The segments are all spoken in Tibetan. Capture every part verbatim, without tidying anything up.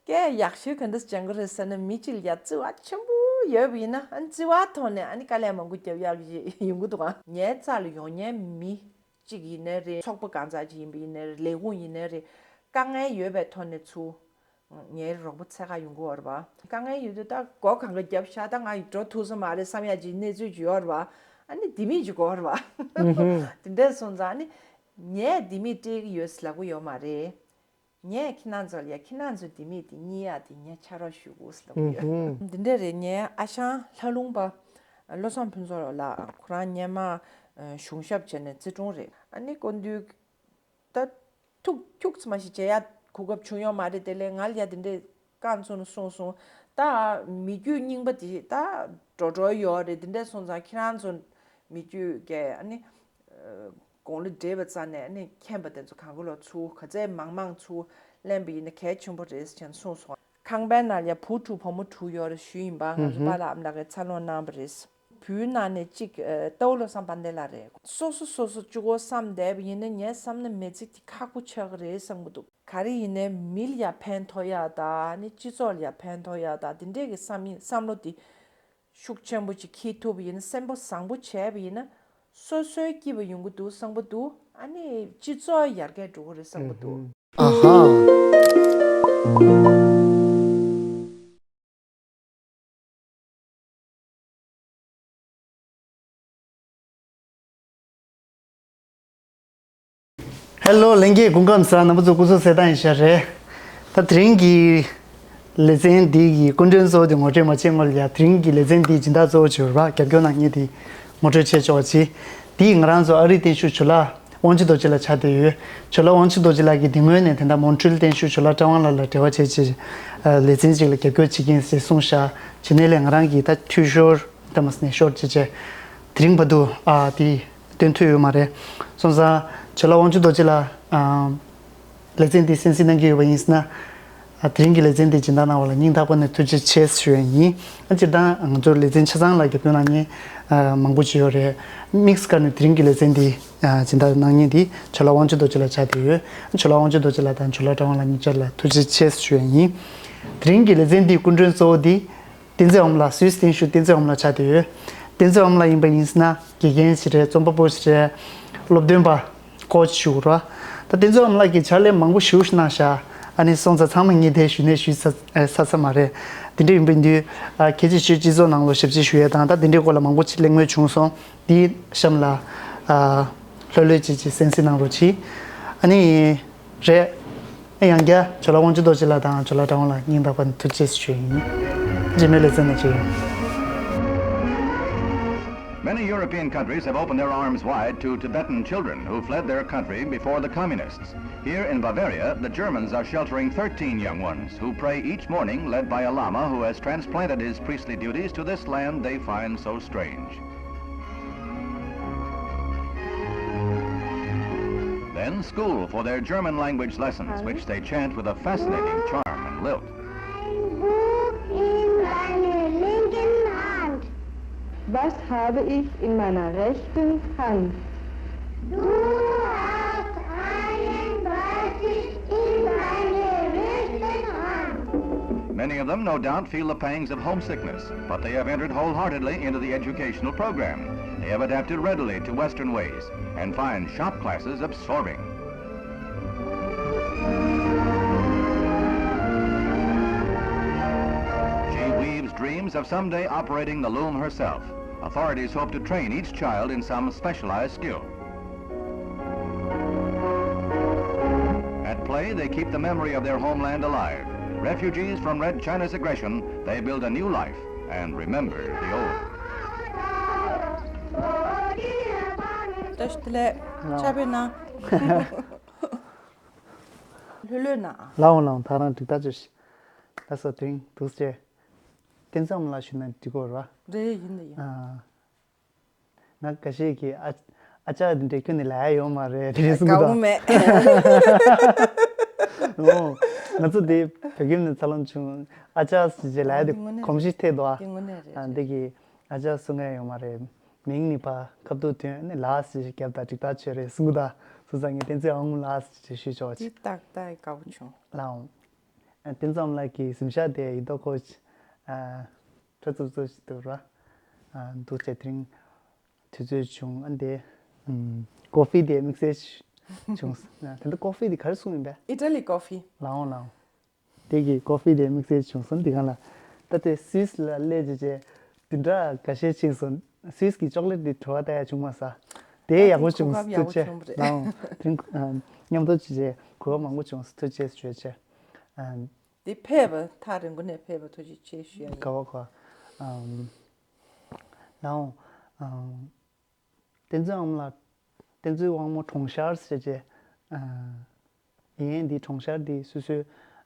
སྐད་ཡག་ཤོས་ག་འདྲ་སྦྱང་གི་རེད་ཟེར་ན། མི་གཅིག་ལ་ཡ་བརྩེ་བ་ཆེན་པོ་ཡོད་པ་ཡིན་ན། ཨ་ནི་བརྩེ་བ་ཐོག་ནས་ཨ་ནི་དཀའ་ལས་མང་པོ་རྒྱབ་ཡག་ཡོང་གི་འདུག་ཨ། ངའི་རྩ་ལ་ཡོང་མཁན་མི་གཅིག་ཡིན་ནའི་རེད། ཚོགས་པ་གང་ཟག་ཅིག་ཡིན་པ་ཡིན་ནའི་རེད། ལས་ཁུངས་ཡིན་ནའི་རེད། དཀའ་ངལ་ཡོད་པའི་ཐོག་ནས་ཚུར་ངའི་རོགས་པ་འཚོལ་ག་ཡོང་གི་ཡོད་རེད་པ། དཀའ་ངལ་ཡོད་དུས་ད་སྒོ་གང་ག་བརྒྱབ་བཞག་ད་ང་ཡི་འགྲོ་ཐུབ་ས་མ་རེད་བསམ་ཡག་ཅིག་གནས་ཚུལ་ཅིག་ཡོད་རེད་པ། ཨ་ནི་ལྡེ་མིག་ཅིག་དགོས་རེད་པ། དེ་འདྲས་སོང་ཙང་ཨ་ནི་ངས་ལྡེ་མིག་སྤྲད་ཀྱི་ཡོད་ཟེར་ལབ་གི་ཡོད་མ་རེད། ངས་ཁྱེད་རང་ཚོ་ལ་ཡ་ཁྱེད་རང་ཚོའི་ལྡེ་མིག་དེ་རྙེད་ཡག་དེ་ངས་ཕྱག་རོགས་ཞུ་དགོས་ཟེར་ལབ་གི་ཡོད། འདི་འདྲས་རེད། ངའི་ཨ་ཞང་ལྷ་ལུང་པ་བློ་བཟང་ཕུན་ཚོགས་ལགས། ཁོ་རང་སྔོན་མ་གཞུང་ཞབས་བྱས་ནས་རྩིས་དྲུང་རེད། ཨ་ནི་སྐུ་མདུན་ད་ཐུག་ཁྱུག་ཙམ་ཞིག་བྱེད་ཡག་གོ་སྐབས་བྱུང་ཡོད་མ་རེད། དེ་ལས་ང་ལ་ཡ་དེ་འདྲས་བསྐང་ཚུགས་ནས་གསུངས་སོང་། ད་མི་རྒྱུད་རྙིང་པ་དེ་ད་འགྲོ་འགྲོ་ཡོད་རེད། དེ་འདྲས་སོང་ཙང་ཁྱེད་རང་ཚོ་མི་རྒྱུད་ཀྱི་ཨ་ནི་དགུང་ལོ་བགྲེས་པ་རྩ་ནས་ཨ་ནི་མཁྱེན་པ་དེ་ཚོ་གང་ག་ལོ་ཚུར་ག་ཚད་མང་མང་ཚུར་ལེན་པ་ཡིན་ན་གལ་ཆེན་པོ་རེད་ཅེས་གསུངས་སོང་། ཁང་པའི་ནང་ལ་ཡ་བུ་དྲུག་བུ་མོ་དྲུག་ཡོད་རེད་ཞུས་ཡིན་པ། ང་ཚོ་པཱ་ལགས་ཨ་མ་ལགས་ཀྱིས་འཚར་ལོངས་གནང་བ་རེད། བུའི་ནང་ནས་གཅིག་ཨ་རྟའུ་བློ་བཟང་དཔལ་ལྡན་ལགས་རེད། སོ་སོ་སོ་སོ་གཅིག་པོ་བསམ་བསྡད་པ་ཡིན་ན་ངས་བསམ་ན་མི་ཚེ་འདི་ཁག་པོ་ཆགས་ཀྱི་རེད་བསམ་གྱི་འདུག་ག་རེ་ཡིན་ནའི་མི་ལ་ཡ་ཕན་ཐོགས་ཡག་དང་ནི་སྤྱི་ཚོགས་ལ་ཡ་ཕན་ཐོགས་ཡག་དང་དེ་འདྲས་ཀྱི་བསམ་ཡིན་བསམ་བློ་དེ་ཤུགས་ཆེན་པོ་ཅིག་འཁྱེར་ཐུབ་པ་ཡིན་ན། སེམས་པ་བཟང་པོ་བྱས་པ་ཡིན་ན་སོ་སོའི་སྐྱིད་པ་ཡོང་གི་འདུག་བསམ་གྱི་འདུག་ཨ་ནི་སྤྱི་ཚོགས་ཡར་རྒྱས་འགྲོ་གི་རེད་བསམ་གྱི་འདུག་ཨ་ཧ། ཧེ་ལོ། ལྷན་རྒྱས་སྐུ་ཁམས་བཟང་། རྣམ་པ་ཚོ་སྐུ་གཟུགས་གསལ་ཐང་ཡིན་ཤག་རེད། ད་དེ་རིང་གི་ལེ་ཚན་འདི་གི་སྐུ་མགྲོན་གཙོ་བོ་དེ་ངོ་སྤྲོད་མ་བྱས་སྔོན་ལ་ཡ། དེ་རིང་གི་ལེ་ཚན་འདིའི་སྦྱིན་བདག་གཙོ་བོ་བྱས་པ་རྒྱབ་སྐྱོར་གནང་མཁན་དེ་ངོ་སྤྲོད་བྱས་ཆོག་པ་བྱེད། འདི་ང་རང་ཚོ་ཨ་རིའི་བརྟན་བཞུགས་ཇོ་ལགས་དབང་ཕྱུག་རྡོ་རྗེ་ལགས་ཆགས་བསྡད་ཡོད། ཇོ་ལགས་དབང་ཕྱུག་རྡོ་རྗེ་ལགས་ཀྱིས་དེ་སྔོན་ནས་དེ་འདྲ་མོན་ཊི་རི་ཨེལ་བརྟན་བཞུགས་ཇོ་ལགས་བཀྲ་དབང་ལགས་ལ་འབྲེལ་བ་བྱས་བྱས། ལེ་ཚན་ཅིག་ལ་རྒྱབ་སྐྱོར་བྱེད་ཀྱིན་ཟེར་གསུངས་ཤག་བྱས་ནས་ལས་ང་རང་གིས་ད་འཐུས་ཤོར་ད་མ་ཟེར་ནས་ཤོར་བྱས་བྱས། དེ་རིང་བར་དུ་ཨ་དེ་སྟོན་ཐུབ་ཡོད་མ་རེད། སོང་ཙང་ཇོ་ལགས་དབང་ཕྱུག་རྡོ་རྗེ་ལགས་ཨ་ལེ་ཚན་འདི་གསན་གཟིགས་གནང་གི་ཡོད་པ་ཡིན་ཟེར་ན། ཨ་དེ་རིང་གི་ལེ་ཚན་འདི་སྦྱིན་བདག་གནང་བ་ལ་སྙིང་ཐག་པ་ནས་ཐུགས་རྗེ་ཆེ་ཞུ་ཡ་ཡིན། ཨ་སྤྱིར་བཏང་ང་ཚོར་ལེ་ཚན་ཆ་ཚང་ལ་རྒྱབ་སྐྱོར་གནང་མཁན་ཨ་མང་པོ་ཅིག་ཡོད་རེད། དམིགས་བཀར་ནས་དེ་རིང་གི་ལེ་ཚན་འདི་ཨ་སྦྱིན་བདག་གནང་མཁན་འདི་ཇོ་ལགས་དབང་ཕྱུག་རྡོ་རྗེ་ལགས་ཆགས་བསྡད་ཡོད། ཇོ་ལགས་དབང་ཕྱུག་རྡོ་རྗེ་ལགས་དང་ཇོ་ལགས་བཀྲ་དབང་ལགས་གཉིས་ཆར་ལ་ཐུགས་རྗེ་ཆེ་ཞུ་ཡ་ཡིན། དེ་རིང་གི་ལེ་ཚན་འདིའི་སྐུ་མགྲོན་གཙོ་བོ་འདི་བསྟན་འཛིན་དབང་མོ་ལགས། སུད་སི་བརྟན་བཞུགས་བསྟན་འཛིན་དབང་མོ་ལགས་ཆགས་བསྡད་ཡོད། བསྟན་འཛིན་དབང་མོ་ལགས་ཡིན་པ་ཡིན་ཟེར་ན་དགེ་རྒན་ཞིག་རེད། རྩོམ་པ་པོ་ཞིག་རེད། སློབ་སྟོན་པ། ཀོ་ཆི་ཞུ་དགོས་རེད། ད་བསྟན་འཛིན་དབང་མོ་ལགས་ཀྱིས་ཕྱག་ལས་མང་པོ་ཞེ་པོ་ཞིག་གནང་ཤག་ཨ་ནི་སོང་ཙང་ཚང་མ་ངས་དེ་ཞུས་ནས་ཞུས་ཚར་ཚར་ཚར་མ་རེད། དེ་འདྲ་ཡིན་པ་ཡིན་དུས་ཨ་ཁྱེད་ཀྱིས་ཆོས་སྤྱི་ཚོགས་ནང་ལོགས་ཞབས་ཕྱི་ཞུ་ཡས་དང་ད་དེ་འདྲའི་སྐོར་ལ་མང་པོ་ཅིག་གླེང་མོལ་བྱུང་སོང་། དེའི་གཤམ་ལ་ཨ་ལྷོད་ལྷོད་ཅིག་ཅིག་གསན་གཟིགས་གནང་རོགས་གྱིས། ཨ་ནི། རེད། ཡང་བསྐྱར་ཇོ་ལགས་དབང་ཕྱུག་རྡོ་རྗེ་ལགས་དང་ཇོ་ལགས་བཀྲ་དབང་ལགས་སྙིང་ཐག་པ་ནས་ཐུགས་རྗེ་ཆེ་ཞུ་ཡ་ཡིན། རྗེས་མའི་ལེ་ཚན་ནང་མཇལ་ཡོང་། Many European countries have opened their arms wide to Tibetan children who fled their country before the communists. Here in Bavaria, the Germans are sheltering thirteen young ones who pray each morning, led by a lama who has transplanted his priestly duties to this land they find so strange. Then school for their German language lessons, which they chant with a fascinating charm and lilt. Ein Buch in meiner linken Hand. Was habe ich in meiner rechten Hand? Du hast einen Beutel in deiner rechten Hand. Many of them, no doubt, feel the pangs of homesickness, but they have entered wholeheartedly into the educational program. They have adapted readily to Western ways and find shop classes absorbing. She weaves dreams of someday operating the loom herself. Authorities hope to train each child in some specialized skill. At play, they keep the memory of their homeland alive. Refugees from Red China's aggression, they build a new life and remember the old. བཀྲ་ཤིས་བདེ་ལེགས། ཕྱག་དཔེ་གནང་། ལྷོད་ལྷོད་གནང་། ལའོ་ལའོ། ད་རང་འགྲིག་ཐག་ཆོད་ཤག་ད་སོ་དྲིན་འདུག་སེ། བསྟན་འཛིན་དབང་མོ་ལགས་ཞུས་ན་འགྲིག་གོ་ར། རེད། ཡིན་ད་ཡིན། ཨ། ང་འགའ་ཤས་ཀྱིས་ཨ་ཨ་ཅག་འདི་འདྲ་ཁྱོན་ནས་ལབ་ཡ་ཡོད་མ་རེད་དེ་རེད་གསུང་གི་འདུག་དགའ་པོ་མེད། ཨོ། ང་ཚོ་དེ་བོད་ཁྱིམ་ནས་འཚར་ལོངས་བྱུང་ཨ་ཅག་ཟེར་བྱས་ལབ་ཡ་དེ་དངོས་གནས་གོམས་གཤིས་ཐེབས་འདུག་ཨ། དེ་དངོས་གནས་རེད། ཨ་འདི་གི་ཨ་ཅག་གསུང་ཡ་ཡོད་མ་རེད། མིང་ནི་པ་ཁ་ཐུག་དོན་ནི་ལགས་ཟེར་བྱས་རྒྱབ་ད་འགྲིག་ཐག་ཆོད་རེད་གསུང་གི་འདུག་སོང་ཙང་ངས་བསྟན་འཛིན་དབང་མོ་ལགས་ཟེར་བྱས་ཞུས་ཆོག་ཅིག་དེ་ཏག་ཏག་དགའ་པོ་བྱུང་། ལའོ། བསྟན་འཛིན་ལགས་ཀྱི་གཟིམ་ཤག་དེ་ཡིན་མདོག་ཁ་པོ་ཅིག་ཨ་ཁྲ་ཚུབ་ཚུབ་ཅིག་འདུག་ར། ཨ་འདུག་བྱས་དེ་རིང་དུས་ཚོད་བྱུང་། ཨ་འདི་ཨམ་ཀོ་ཧྥི་དེ་དམིགས་བསལ་བྱུང་། ཨ་དེ་འདྲ་ཀོ་ཧྥི་དེ་ག་རེ་གསུངས་ཡིན་པས། ཨི་ཊ་ལི་ཀོ་ཧྥི། ལགས་འོང་ལགས་འོང་། དེ་གི་ཀོ་ཧྥི་དེ་དམིགས་བསལ་བྱུང་སོང་། འདི་གང་ལ་ད་དེ་སུད་སི་ལ་སླེབས་བྱས་བྱས་དེ་འདྲ་འགའ་ཤས་ཕྱིན་སོང་། སུད་སི་གི་ཅོག་ལེ་ཊི་དེ་བྲོ་བ་ལྟ་ཡ་བྱུང་མ་སོང་། དེ་ཡག་པོ་བྱུང་། ཐུགས་རྗེ་ཆེ། ལགས་འོང་། དེ་རིང་ཨ་མཉམ་དུ་བྱས་བྱས་གོ་སྐབས་མང་པོ་བྱུང་། ཐུགས་རྗེ་ཆེ་ཞུ་བྱས། ཨ་འདི་ཕེབས་པ་ཐག་རིང་པོ་ནས་ཕེབས་པ་ཐུགས་རྗེ་ཆེ་ཞུ་ཡ་ཡིན། དགའ་བ་གོ། ཨམ། ལགས་འོང་། ཨམ། བསྟན་འཛིན་ཨ་མ་ལགས། བསྟན་འཛིན་དབང་མོ་གྲོང་ཤར་ཟེར་བྱས། ཨ་ཡིན། འདི་གྲོང་ཤར་འདི་སོ་སོའི་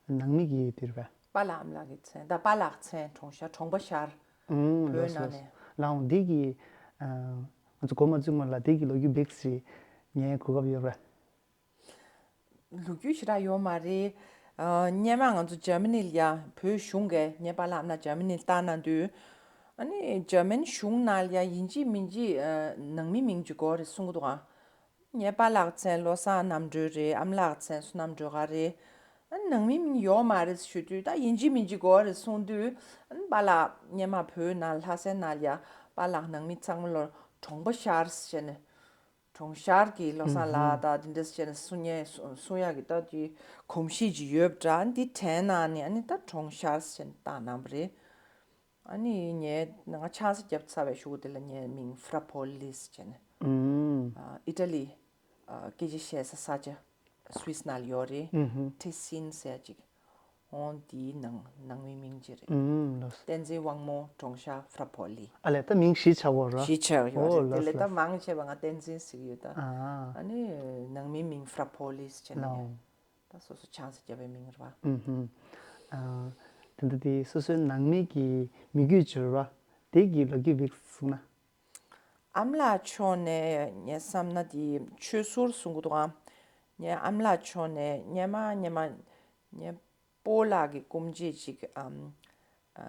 ནང་མི་གི་འདིར་བས། པཱ་ལགས་ཨ་མ་ལགས་ཀྱི་མཚན། ད་པཱ་ལགས་མཚན་གྲོང་ཤར་གྲོང་པ་ཤར། ཨུམ། བོད་ལགས་ནང་སོ་ནས། ལགས་འོང་། འདི་གི་ཨ་ང་ཚོ་གོ་མ་བཙུགས་སྔོན་ལ་འདི་གི་ལོ་རྒྱུས་བིག་ཞིག་ཉན་གོ་སྐབས་ཡོད་པས། ལོ་རྒྱུས་ཞེ་དྲག་ཡོད་མ་རེད། ཨ་སྔོན་མ་ང་ཚོ་འཇར་མ་ནི་ལ་ཡ་བོད་གཞུང་གིས་ངའི་པཱ་ལགས་ཨ་མ་ལགས་འཇར་མ་ནི་ལ་བཏང་གནང་དུས། ཨ་ནི་འཇར་མན་གཞུང་ནང་ལ་ཡ་ཡིན་གཅིག་མིན་གཅིག་ཨ་ནང་མི་མིང་ཅིག་དགོས་རེད་གསུང་གི་འདུག་ཨ། ངའི་པཱ་ལགས་མཚན་བློ་བཟང་རྣམ་གྲོལ་རེད། ཨ་མ་ལགས་མཚན་བསོད་ནམས་སྒྲོལ་དཀར་རེད། ཨ་ནི་ནང་མི་མིང་ཡོད་མ་རེད་ཞུ་དུས། ད་ཡིན་གཅིག་མིན་གཅིག་དགོས་རེད་གསུང་དུས། ཨ་ནི་པཱ་ལགས་སྔོན་མ་བོད་ནང་ལྷ་སའི་ནང་ལ་ཡ་པཱ་ལགས་ནང་མི་ཚང་མ་ལོ་གྲོང་པ་ཤར་ཟེར་ནས། གྲོང་ཤར་གྱི་བློ་བཟང་ལགས་དང་དེ་འདྲ་བྱས་ནས་གསུང་ཡས་གསུང་ཡག་གི་ད་དེ་གོམས་གཤིས་ཅིག་ཡོད་པ་འདྲ། འདི་དྲན་གནང་ནས་ཨ་ནི་ད་གྲོང་ཤར་ཟེར་ནས་བཏགས་གནང་བ་རེད། ཨ་ནི་ངས་ང་ཆང་ས་བརྒྱབ་ཚར་བའི་གཞུག་གུ་དེ་ལ་ངའི་མིང་ཧྥ་ར་པོ་ལི་ཟེར་བྱས་ནས། ཨུམ། ཨ་ཨི་ཊ་ལི་ཨ་སྐད་ཆ་བཤད་ས་ས་ཆ་སུད་སི་ནང་ལ་ཡོད་རེད། ཨུམ་ཧུམ། ཊི་སིན་ཟེར་ཡ་ཅིག་འོང་། དེའི་ནང་ནང་མི་མིང་ཅིག་རེད། ཨུམ། ལགས་སོ། བསྟན་འཛིན་དབང་མོ་གྲོང་ཤར་ཧྥ་ར་པོ་ལི། ཨ་ལས་ད་མིང་གཞི་ཆགས་པ་ར། གཞི་ཆགས་ཡོད་རེད། ཨོ་དེ་ལས་ལགས་ད་སོ། མང་ཆེ་བ་ང་བསྟན་འཛིན་ཟེར་གྱི་ཡོད་ད། ཨ་ཨ་ནི་ནང་མི་མིང་ཧྥ་ར་པོ་ལི་ཟེར་བྱས་ནས། ལགས་འོང་། ད་སོ་སོ་ཆང་ས་བརྒྱབ་པའི་མིང་རེད་པ། ཨུམ་ཧུམ། ཨ་དེ་འདྲ་དེ་སོ་སོའི་ནང་མི་གི་མི་རྒྱུད་ཅིག་རེད་པ། དེ་གི་ལོ་རྒྱུས་བིག་གསུངས་ན། ཨ་མ་ལགས་ཕྱོགས་ནས་ངས་བསམ་ན་དེ་ཆོས་ཟུར་གསུང་གི་འདུག་ཨ། ངའི་ཨ་མ་ལགས་ཕྱོགས་ནས་སྔོན་མ་སྔོན་མ་ངའི་སྤོ་ལགས་ཀྱི་སྐུ་མཆེད་ཅིག་ཨམ། ཨ་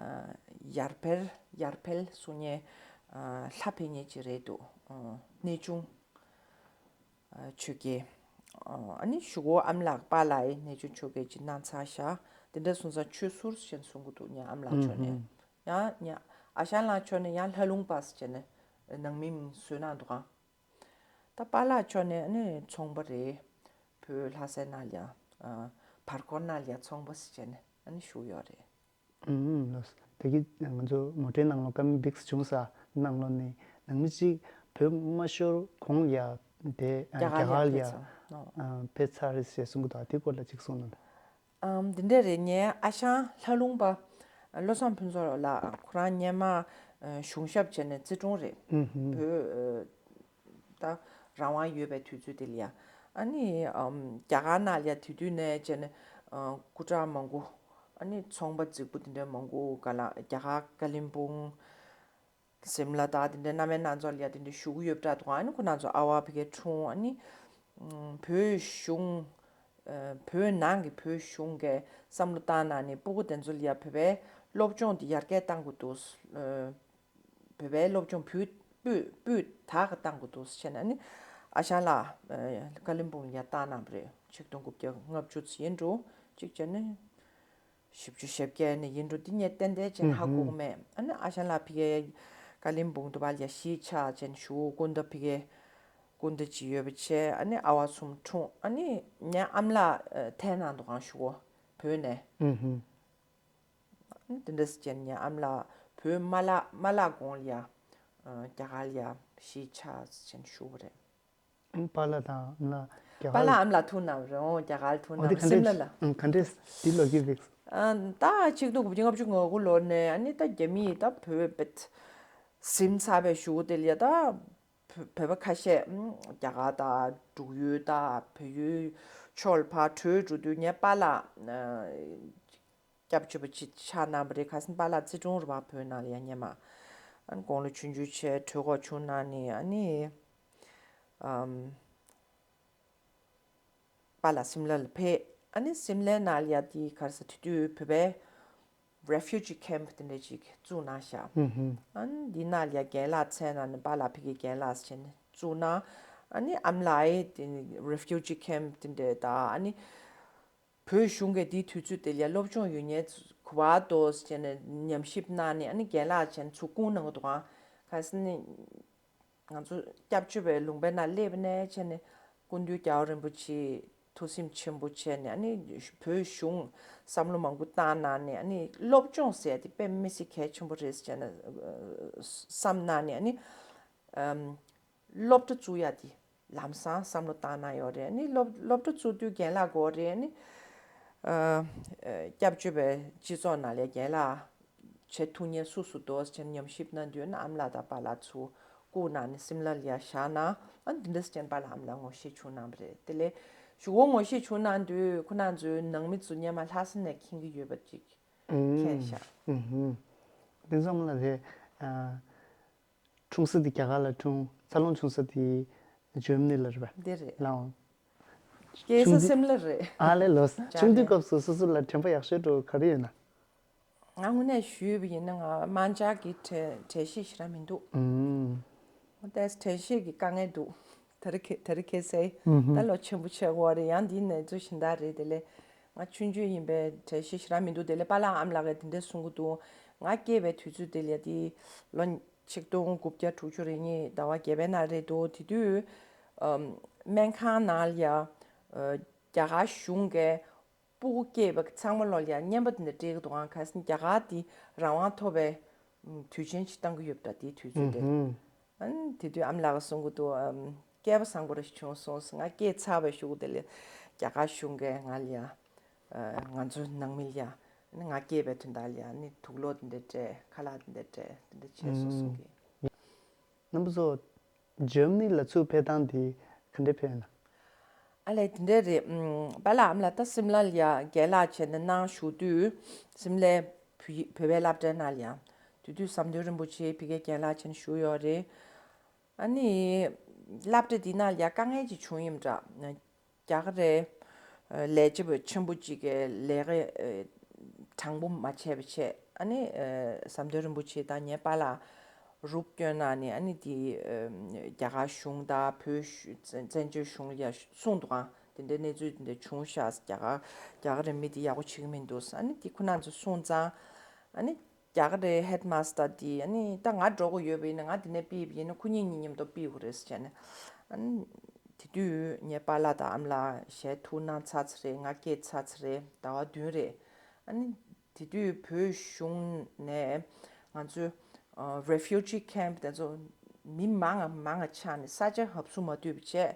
ཡར་འཕེལ་ཡར་འཕེལ་གསུང་མཁན་ཨ་ལྷ་འཕེལ་མཁན་ཅིག་རེད་འདུག་ཨ་གནས་ཆུང་ཨ་ཆོས་རྒྱལ། ཨ་ནི་གཞུག་གུ་ཨ་མ་ལགས་པཱ་ལགས་ཡིན་གནས་ཆུང་ཆོས་རྒྱལ་ཅིག་གནང་ཚར་ཤག་དེ་འདྲ་སོང་ཙང་ཆོས་ཟུར་ཞེས་གསུང་གི་འདུག་ངའི་ཨ་མ་ལགས་ཕྱོགས་ནས། ཨུམ་ཧུམ། ཡང་ཡང་ཨ་ཞང་ལགས་ཕྱོགས་ནས་ཡང་ལྷ་ལུང་པ་ཟེར་བྱས་ནས་ནང་མི་མིང་བཟོས་གནང་འདུག་ག་ད་པཱ་ལགས་ཕྱོགས་ནས་ཨ་ནི་ཚོང་པ་རེད། བོད་ལྷ་སའི་ནང་ལ་ཡ་ཨ་བར་སྐོར་ནང་ལ་ཡ་ཚོང་པ་ཟེར་བྱས་ནས་ཨ་ནི་བཞུགས་ཡོད་རེད། ཨུམ་ལགས་སོ། དེ་གི་ང་ཚོ་མོ་ཊའི་ནང་ལ་ཀ་མི་བིག་བྱུང་ས་ནང་ལོགས་ནས་ནང་མི་གཅིག་བོད་མ་ཤོར་གོང་ལ་ཡ་དེ་རྒྱ་གར་ལ་ཡ་ཕེབས་ཚར་རེད་ཟེར་གསུང་གི་འདུག་དེ་སྐོར་ལ་གཅིག་གསུང་གནང་དང་། ཨམ་འདི་འདྲ་རེད། ངའི་ཨ་ཞང་ལྷ་ལུང་པ་བློ་བཟང་ཕུན་ཚོགས་ལགས་ཁོ་རང་སྔོན་མ་ཨ་གཞུང་ཞབས་བྱས་ནས་རྩིས་དྲུང་རེད། ཨུ་ཧུམ། བོད་ཨ་ད་རང་དབང་ཡོད་པའི་དུས་ཚོད་དེ་ལ་ཡ། ཨ་ནི་ཨམ་རྒྱ་གར་ནང་ལ་ཡ་དེ་དུས་ནས་བྱས་ནས་ཨ་སྐུ་དྲག་མང་པོ། ཨ་ནི་ཚོང་པ་རྫིག་པོ་དེ་འདྲ་མང་པོ་ག་ལ་རྒྱ་གར་ཀ་ལིམ་པོང་། སིམ་ལ་དང་དེ་འདྲའི་སྣ་མིན་སྣ་ཚོགས་ལ་ཡ་དེ་འདྲའི་བཞུགས་ཡོད་པ་འདྲ་འདུག་ཨ་ནི་ཁོ་རང་ཚོ་ཨ་བ་ཕ་གིར་འཁྲུངས། ཨ་ནི་ཨམ་བོད་གཞུང་ཨ་བོད་ནང་གི་བོད་གཞུང་གིས་བསམ་བློ་བཏང་གནང་ནས་སྤུ་གུ་དེ་ཚོ་ལ་ཡ་བོད་པའི་སློབ་སྦྱོང་དེ་ཡར་རྒྱས་གཏང་དགོས་འདུག་ཨ་བོད་པའི་སློབ་སྦྱོང་སྤུས་སྤུས་སྤུས་དག་གཏང་དགོས་འདུག་ཟེར་ནས། ཨ་ནི་ཨ་ཞང་ལགས་ཨ་ཀ་ལིམ་པོང་ལ་ཡ་བཏང་གནང་བ་རེད། ཆིག་སྟོང་དགུ་བརྒྱ་ལྔ་བཅུ་ཙམ་ཡིན་འགྲོ། གཅིག་བྱས་ནས། བཞི་བཅུ་ཞེ་བརྒྱད་ནས་ཡིན་འགྲོ། འདི་ངས་ཏན་ཏན་བྱས་ནས་ཧ་གོ་གི་མེད། ཨ་ནི་ཨ་ཞང་ལགས་ཕ་གིར་ཀ་ལིམ་པོང་དུ་བ་ལ་ཡ་གཞིས་ཆགས་བྱས་ནས་བཞུགས། སྐུ་ཟླ་ཕ་གིར་སྐུ་ཟླ་གཅིག་ཡོད་པ་བྱས། ཨ་ནི་ཨ་བ་གསུམ་འཁྲུངས། ཨ་ནི་ངའི་ཨ་མ་ལགས་ཨ་ཐན་ནང་དུ་གང་བཞུགས་བོད་ནས། ཨུ་ཧུམ། ཨ་ནི་དེ་འདྲ་བྱས་ནས་ངའི་ཨ་མ་ལགས་བོད་མ་བརླག་མ་བརླག་གོང་ལ་ཡ་ཨ་རྒྱ་གར་ལ་ཡ་གཞིས་ཆགས་བྱས་ནས་བཞུགས་པ་རེད། པཱ་ལགས་དང་ཨ་མ་ལགས་རྒྱ་གར། པཱ་ལགས་ཨ་མ་ལགས་ཐུག་གནང་རེད། འོང་རྒྱ་གར་ཐུག་གནང་། སིམ་ལ་ལ། ཨ་ག་འདྲས་འདི་ལོ་རྒྱུས་བིག་ཨ་ད་ཆིག་སྟོང་དགུ་བརྒྱ་ལྔ་བཅུ་ང་དགུ་ལོ་ནས་ཨ་ནི་ད་རྒྱ་མིས་ད་བོད་བེད་ཟིན་ཚར་བའི་གཞུག་གུ་དེ་ལ་ཡ་ད་བོད་བོད་པ་ཁ་ཤས་ཨ་རྒྱ་གར་དང་འབྲུག་ཡུལ་དང་བལ་ཡུལ་ཕྱོགས་ལ་ཕར་བྲོས་འགྲོ་དུས་ངའི་པཱ་ལགས་ཨ། སྐྱབས་བཅོལ་བ་ཅིག་ཆགས་གནང་བ་རེད། ཁ་སང་པཱ་ལགས་རྩིས་དྲུང་རེད་པ་བོད་ནང་ལ་ཡ་སྔོན་མ། ཨ་ནི་དགུང་ལོ་ཆུང་ཆུང་བྱས་གྲོད་ཁོག་ཆུང་གནང་ནས་ཨ་ནི་ཨམ་པཱ་ལགས་སིམ་ལ་ལ་ཕེབས། ཨ་ནི་སིམ་ལའི་ནང་ལ་ཡ་དེ་ག་རེ་ཟེར་དེ་དུས་བོད་པའི་refugee camp་དེ་འདྲ་ཅིག་བཙུགས་གནང་ཤག་ཧུམ་ཧུམ། ཨ་ནི་འདི་ནང་ལ་ཡ་རྒན་ལགས་མཚན་གནང་ནས་པཱ་ལགས་ཕ་གིའི་རྒན་ལགས་ཟེར་བྱས་ནས་བཙུགས་གནང་། ཨ་ནི་ཨ་མ་ལགས་ཨེ་དེ་ནི་refugee camp་དེ་འདྲ་དང་ཨ་ནི། བོད་གཞུང་གིས་དེའི་དུས་ཚོད་དེ་ལ་སློབ་སྦྱོང་ཡོད་མཁན་གོ་བ་དོ་བྱས་ནས་ཉམས་ཞིབ་གནང་ནས། ཨ་ནི་རྒན་ལགས་བྱས་ནས་ཚུར་བསྐུར་གནང་གི་འདུག་ཨང་། ག་ཟེར་ནས་ང་ཚོ་སྐྱབས་བཅོལ་བའི་ལུང་པའི་ནང་སླེབས་ནས་བྱས་ནས་སྐུ་མདུན་རྒྱལ་བ་རིན་པོ་ཆེ་ཐུགས་སེམས་ཆེན་པོ་བྱས་ནས། ཨ་ནི་བོད་གཞུང་བསམ་བློ་མང་པོ་བཏང་གནང་ནས། ཨ་ནི་སློབ་སྦྱོང་ཟེར་ཡ་དེ་དཔེ་མི་སྲིད་གལ་ཆེན་པོ་རེད་བྱས་ནས་བསམ་གནང་ནས། ཨ་ནི་ཨམ། སློབ་གྲྭ་བཙུགས་ཡ་དེ་ལམ་སང་བསམ་བློ་བཏང་གནང་ཡོད་རེད། ཨ་ནི་སློབ་སློབ་གྲྭ་བཙུགས་དུས་རྒན་ལགས་དགོས་རེད། ཨ་ནི་ཨ། སྐྱབས་བཅོལ་བའི་སྤྱི་ཚོགས་ནང་ལ་རྒན་ལགས་བྱེད་ཐུབ་མཁན་སུ་སུ་འདུག་ཟེར་ཉམས་ཞིབ་གནང་དུས་ན། ཨ་མ་ལགས་དང་པཱ་ལགས་ཚུར་བསྐུར་གནང་ནས་སིམ་ལ་ལ་ཡ་བཞག་གནང་། ཨ་ནི་འདི་འདྲ་ཟེར་ནས་པཱ་ལགས་ཨ་མ་ལགས་ངོ་ཤེས་བྱུང་གནང་བ་རེད། དེ་ལས་གཞུག་གུ་ངོ་ཤེས་བྱུང་གནང་དུས་ཁོ་རང་ཚོའི་ནང་མི་ཚོ་སྔོན་མ་ལྷ་ས་ནས་མཁྱེན་གྱི་ཡོད་པ་ཅིག་མཁྱེན་ཤག་ཨུམ། དེ་ཚང་མ་ལ་དེ། ཨ། འཁྲུངས་ས་དེ་རྒྱ་གར་ལ་འཁྲུངས། འཚར་ལོངས་བྱུང་ས་དེ་ཇར་མ་ནི་ལ་རེད་པ། འདི་རེད། ལའོ། སྐྱེས་ས་ཆུང་དུས་སིམ་ལ་རེད། ཨ་ལེ་ལོས། ལྕགས་ཆུང་དུས་རེད། སྐབས་སུ་སོ་སོ་ལ་དྲན་པ་ཡག་ཤོས་འདྲ་བོ་ག་རེ་ཡོད་ན། ང་དངོས་གནས་ཞུས་པ་ཡིན་ན་ང་དམར་འབྱར་གྱི་དྲན་དྲན་ཤེས་ཞེ་དྲག་མི་འདུག་ཨུམ། ཏོག་ཙམ་དྲན་ཤེས་ཀྱི་དཀའ་ངལ་འདུག་ད་རེས་ཁ་ད་རེས་ཁ་སང་། ཨུམ་ཧུམ། ད་ལོ་ཆེན་པོ་ཆགས་ཀྱི་ཡོད་རེད། ཡང་འདིའི་གནས་ཚུལ་གཞན་དག་རེད། དེ་ལས་ང་ཆུང་ཆུང་ཡིན་པས་དྲན་ཤེས་ཞེ་དྲག་མི་འདུག་དེ་ལས་པཱ་ལགས་ཨ་མ་ལགས་ཀྱིས་དེ་འདྲས་གསུང་གི་འདུག་ང་སྐྱེས་པའི་དུས་ཚོད་དེ་ལ་དེ་ལོ་ཆིག་སྟོང་དགུ་བརྒྱ་དྲུག་ཅུ་རེ་གཉིས་ཟླ་བ་བརྒྱད་པའི་ནང་རེད་འདུག་དེ་དུས་ཨམ། སྨན་ཁང་ནང་ལ་ཡ། ཨ། རྒྱ་གར་གཞུང་གིས་སྤུ་གུ་སྐྱེས་པ་ཚང་མ་ལོ་ལ་ཡ་བརྙན་པ་དེ་འདྲ་སྤྲད་ཀྱི་འདུག་ཨང་། ག་ཟེར་ན་རྒྱ་གར་དེ་རང་དབང་ཐོབ་པའི་དུས་ཆེན་ཞིག་བཏང་གི་ཡོད་པ་འདྲ། དེའི་དུས་ཚོད་དེ། ཨུམ་ཧུམ། ཨ་ནི་དེ་དུས་ཨ་མ་ལགས་ཀྱིས་གསུང་གི་འདུག་ཨམ། སྐལ་པ་བཟང་པོ་རེ་ཞིག་བྱུང་སོང་ཟེར། ང་སྐྱེས་ཚར་བའི་གཞུག་གུ་དེ་ལ་རྒྱ་གར་གཞུང་གིས་ང་ལ་ཡ། ཨ། ང་ཚོའི་ནང་མི་ལ་ཡ། ཨ་ནི་ང་སྐྱེས་པའི་དོན་དག་ལ་ཡ། ཨ་ནི་དུག་སློག་དེ་འདྲ་སྤྲད། ཁ་ལག་དེ་འདྲ་སྤྲད། དེ་འདྲ་བྱས་སོང་གསུང་གི། རྣམ་པ་ཚོ། འཇར་མ་ནི་ལ་ཚུར་ཕེབས་སྟངས་དེ་ག་འདྲ་ཕེབས་ཡོད་ན། ཨ་ལས་དེ་འདྲ་རེད། ཨམ། པཱ་ལགས་ཨ་མ་ལགས་ད་སིམ་ལ་ལ་ཡ་རྒན་ལགས་བྱས་ནས་གནང་བཞུགས་དུས། སིམ་ལའི་བོད་བོད་པའི་སློབ་གྲྭའི་ནང་ལ་ཡ། དེ་དུས་ཟམ་གདོང་རིན་པོ་ཆེ་ཕ་གིའི་རྒན་ལགས་བྱས་ནས་བཞུགས་ཡོད་རེད། ཨ་ནི་སློབ་གྲྭ་འདི་ནང་ལ་ཡ་དཀའ་ངལ་ཅིག་བྱུང་ཡིན་པ་འདྲ། རྒྱ་གར་རེད། ལས་བྱེད་པ་ཆེན་པོ་གཅིག་གིས་ལས་ཀ་དྲང་པོ་མ་བྱས་པ་བྱས། ཨ་ནི་ཟམ་གདོང་རིན་པོ་ཆེ་དང་ངའི་པཱ་ལགས་རུབ་བསྐྱོན་གནང་ནས། ཨ་ནི་དེ་རྒྱ་གར་གཞུང་དང་བོད་གཞུ་བཙན་བྱོལ་གཞུང་ལ་ཡ་གསུངས་འདུག་ཨང་། དེ་འདྲའི་གནས་ཚུལ་དེ་འདྲ་བྱུང་ཤག་རྒྱ་གར་རྒྱ་གར་རི་མི་དེ་ཡག་པོ་བྱེད་ཀྱི་མི་འདུག་ཨ་ནི་དེ་ཁོ་རང་ཚོ་གསུངས་ཙང་། ཨ་ནི་རྒྱ་གར་རི་ཧེད་མཱ་སི་ཊར་དེ། ཨ་ནི་ད་ང་འགྲོ་དགོས་ཡོད་པ་ཡིན་ན། ང་དེ་ནས་ཕེབས་པ་ཡིན་ན་ཁོ་གཉིས་གཉིས་མཉམ་དུ་ཕེབས་དགོས་རེད་ཟེར་བྱས་ནས། ཨ་ནི་དེ་དུས་ངའི་པཱ་ལགས་དང་ཨ་མ་ལགས་ཞལ་ཐུག་གནང་ཚར་ཚར་རེད། ང་སྐྱེས་ཚར་ཚར་རེད། ཟླ་བ་བདུན་རེད། ཨ་ནི་དེ་དུས་བོད་གཞུང་ནས་ང་ཚོའི་ཨ། རེ་ཕུ་ཇི་ཁེམ་དེ་ཚོ་མི་མང་ང་མང་ང་ཆགས་ནས་ས་ཆ་ཧབ་སུ་མ་ཐུབ་པ་བྱས།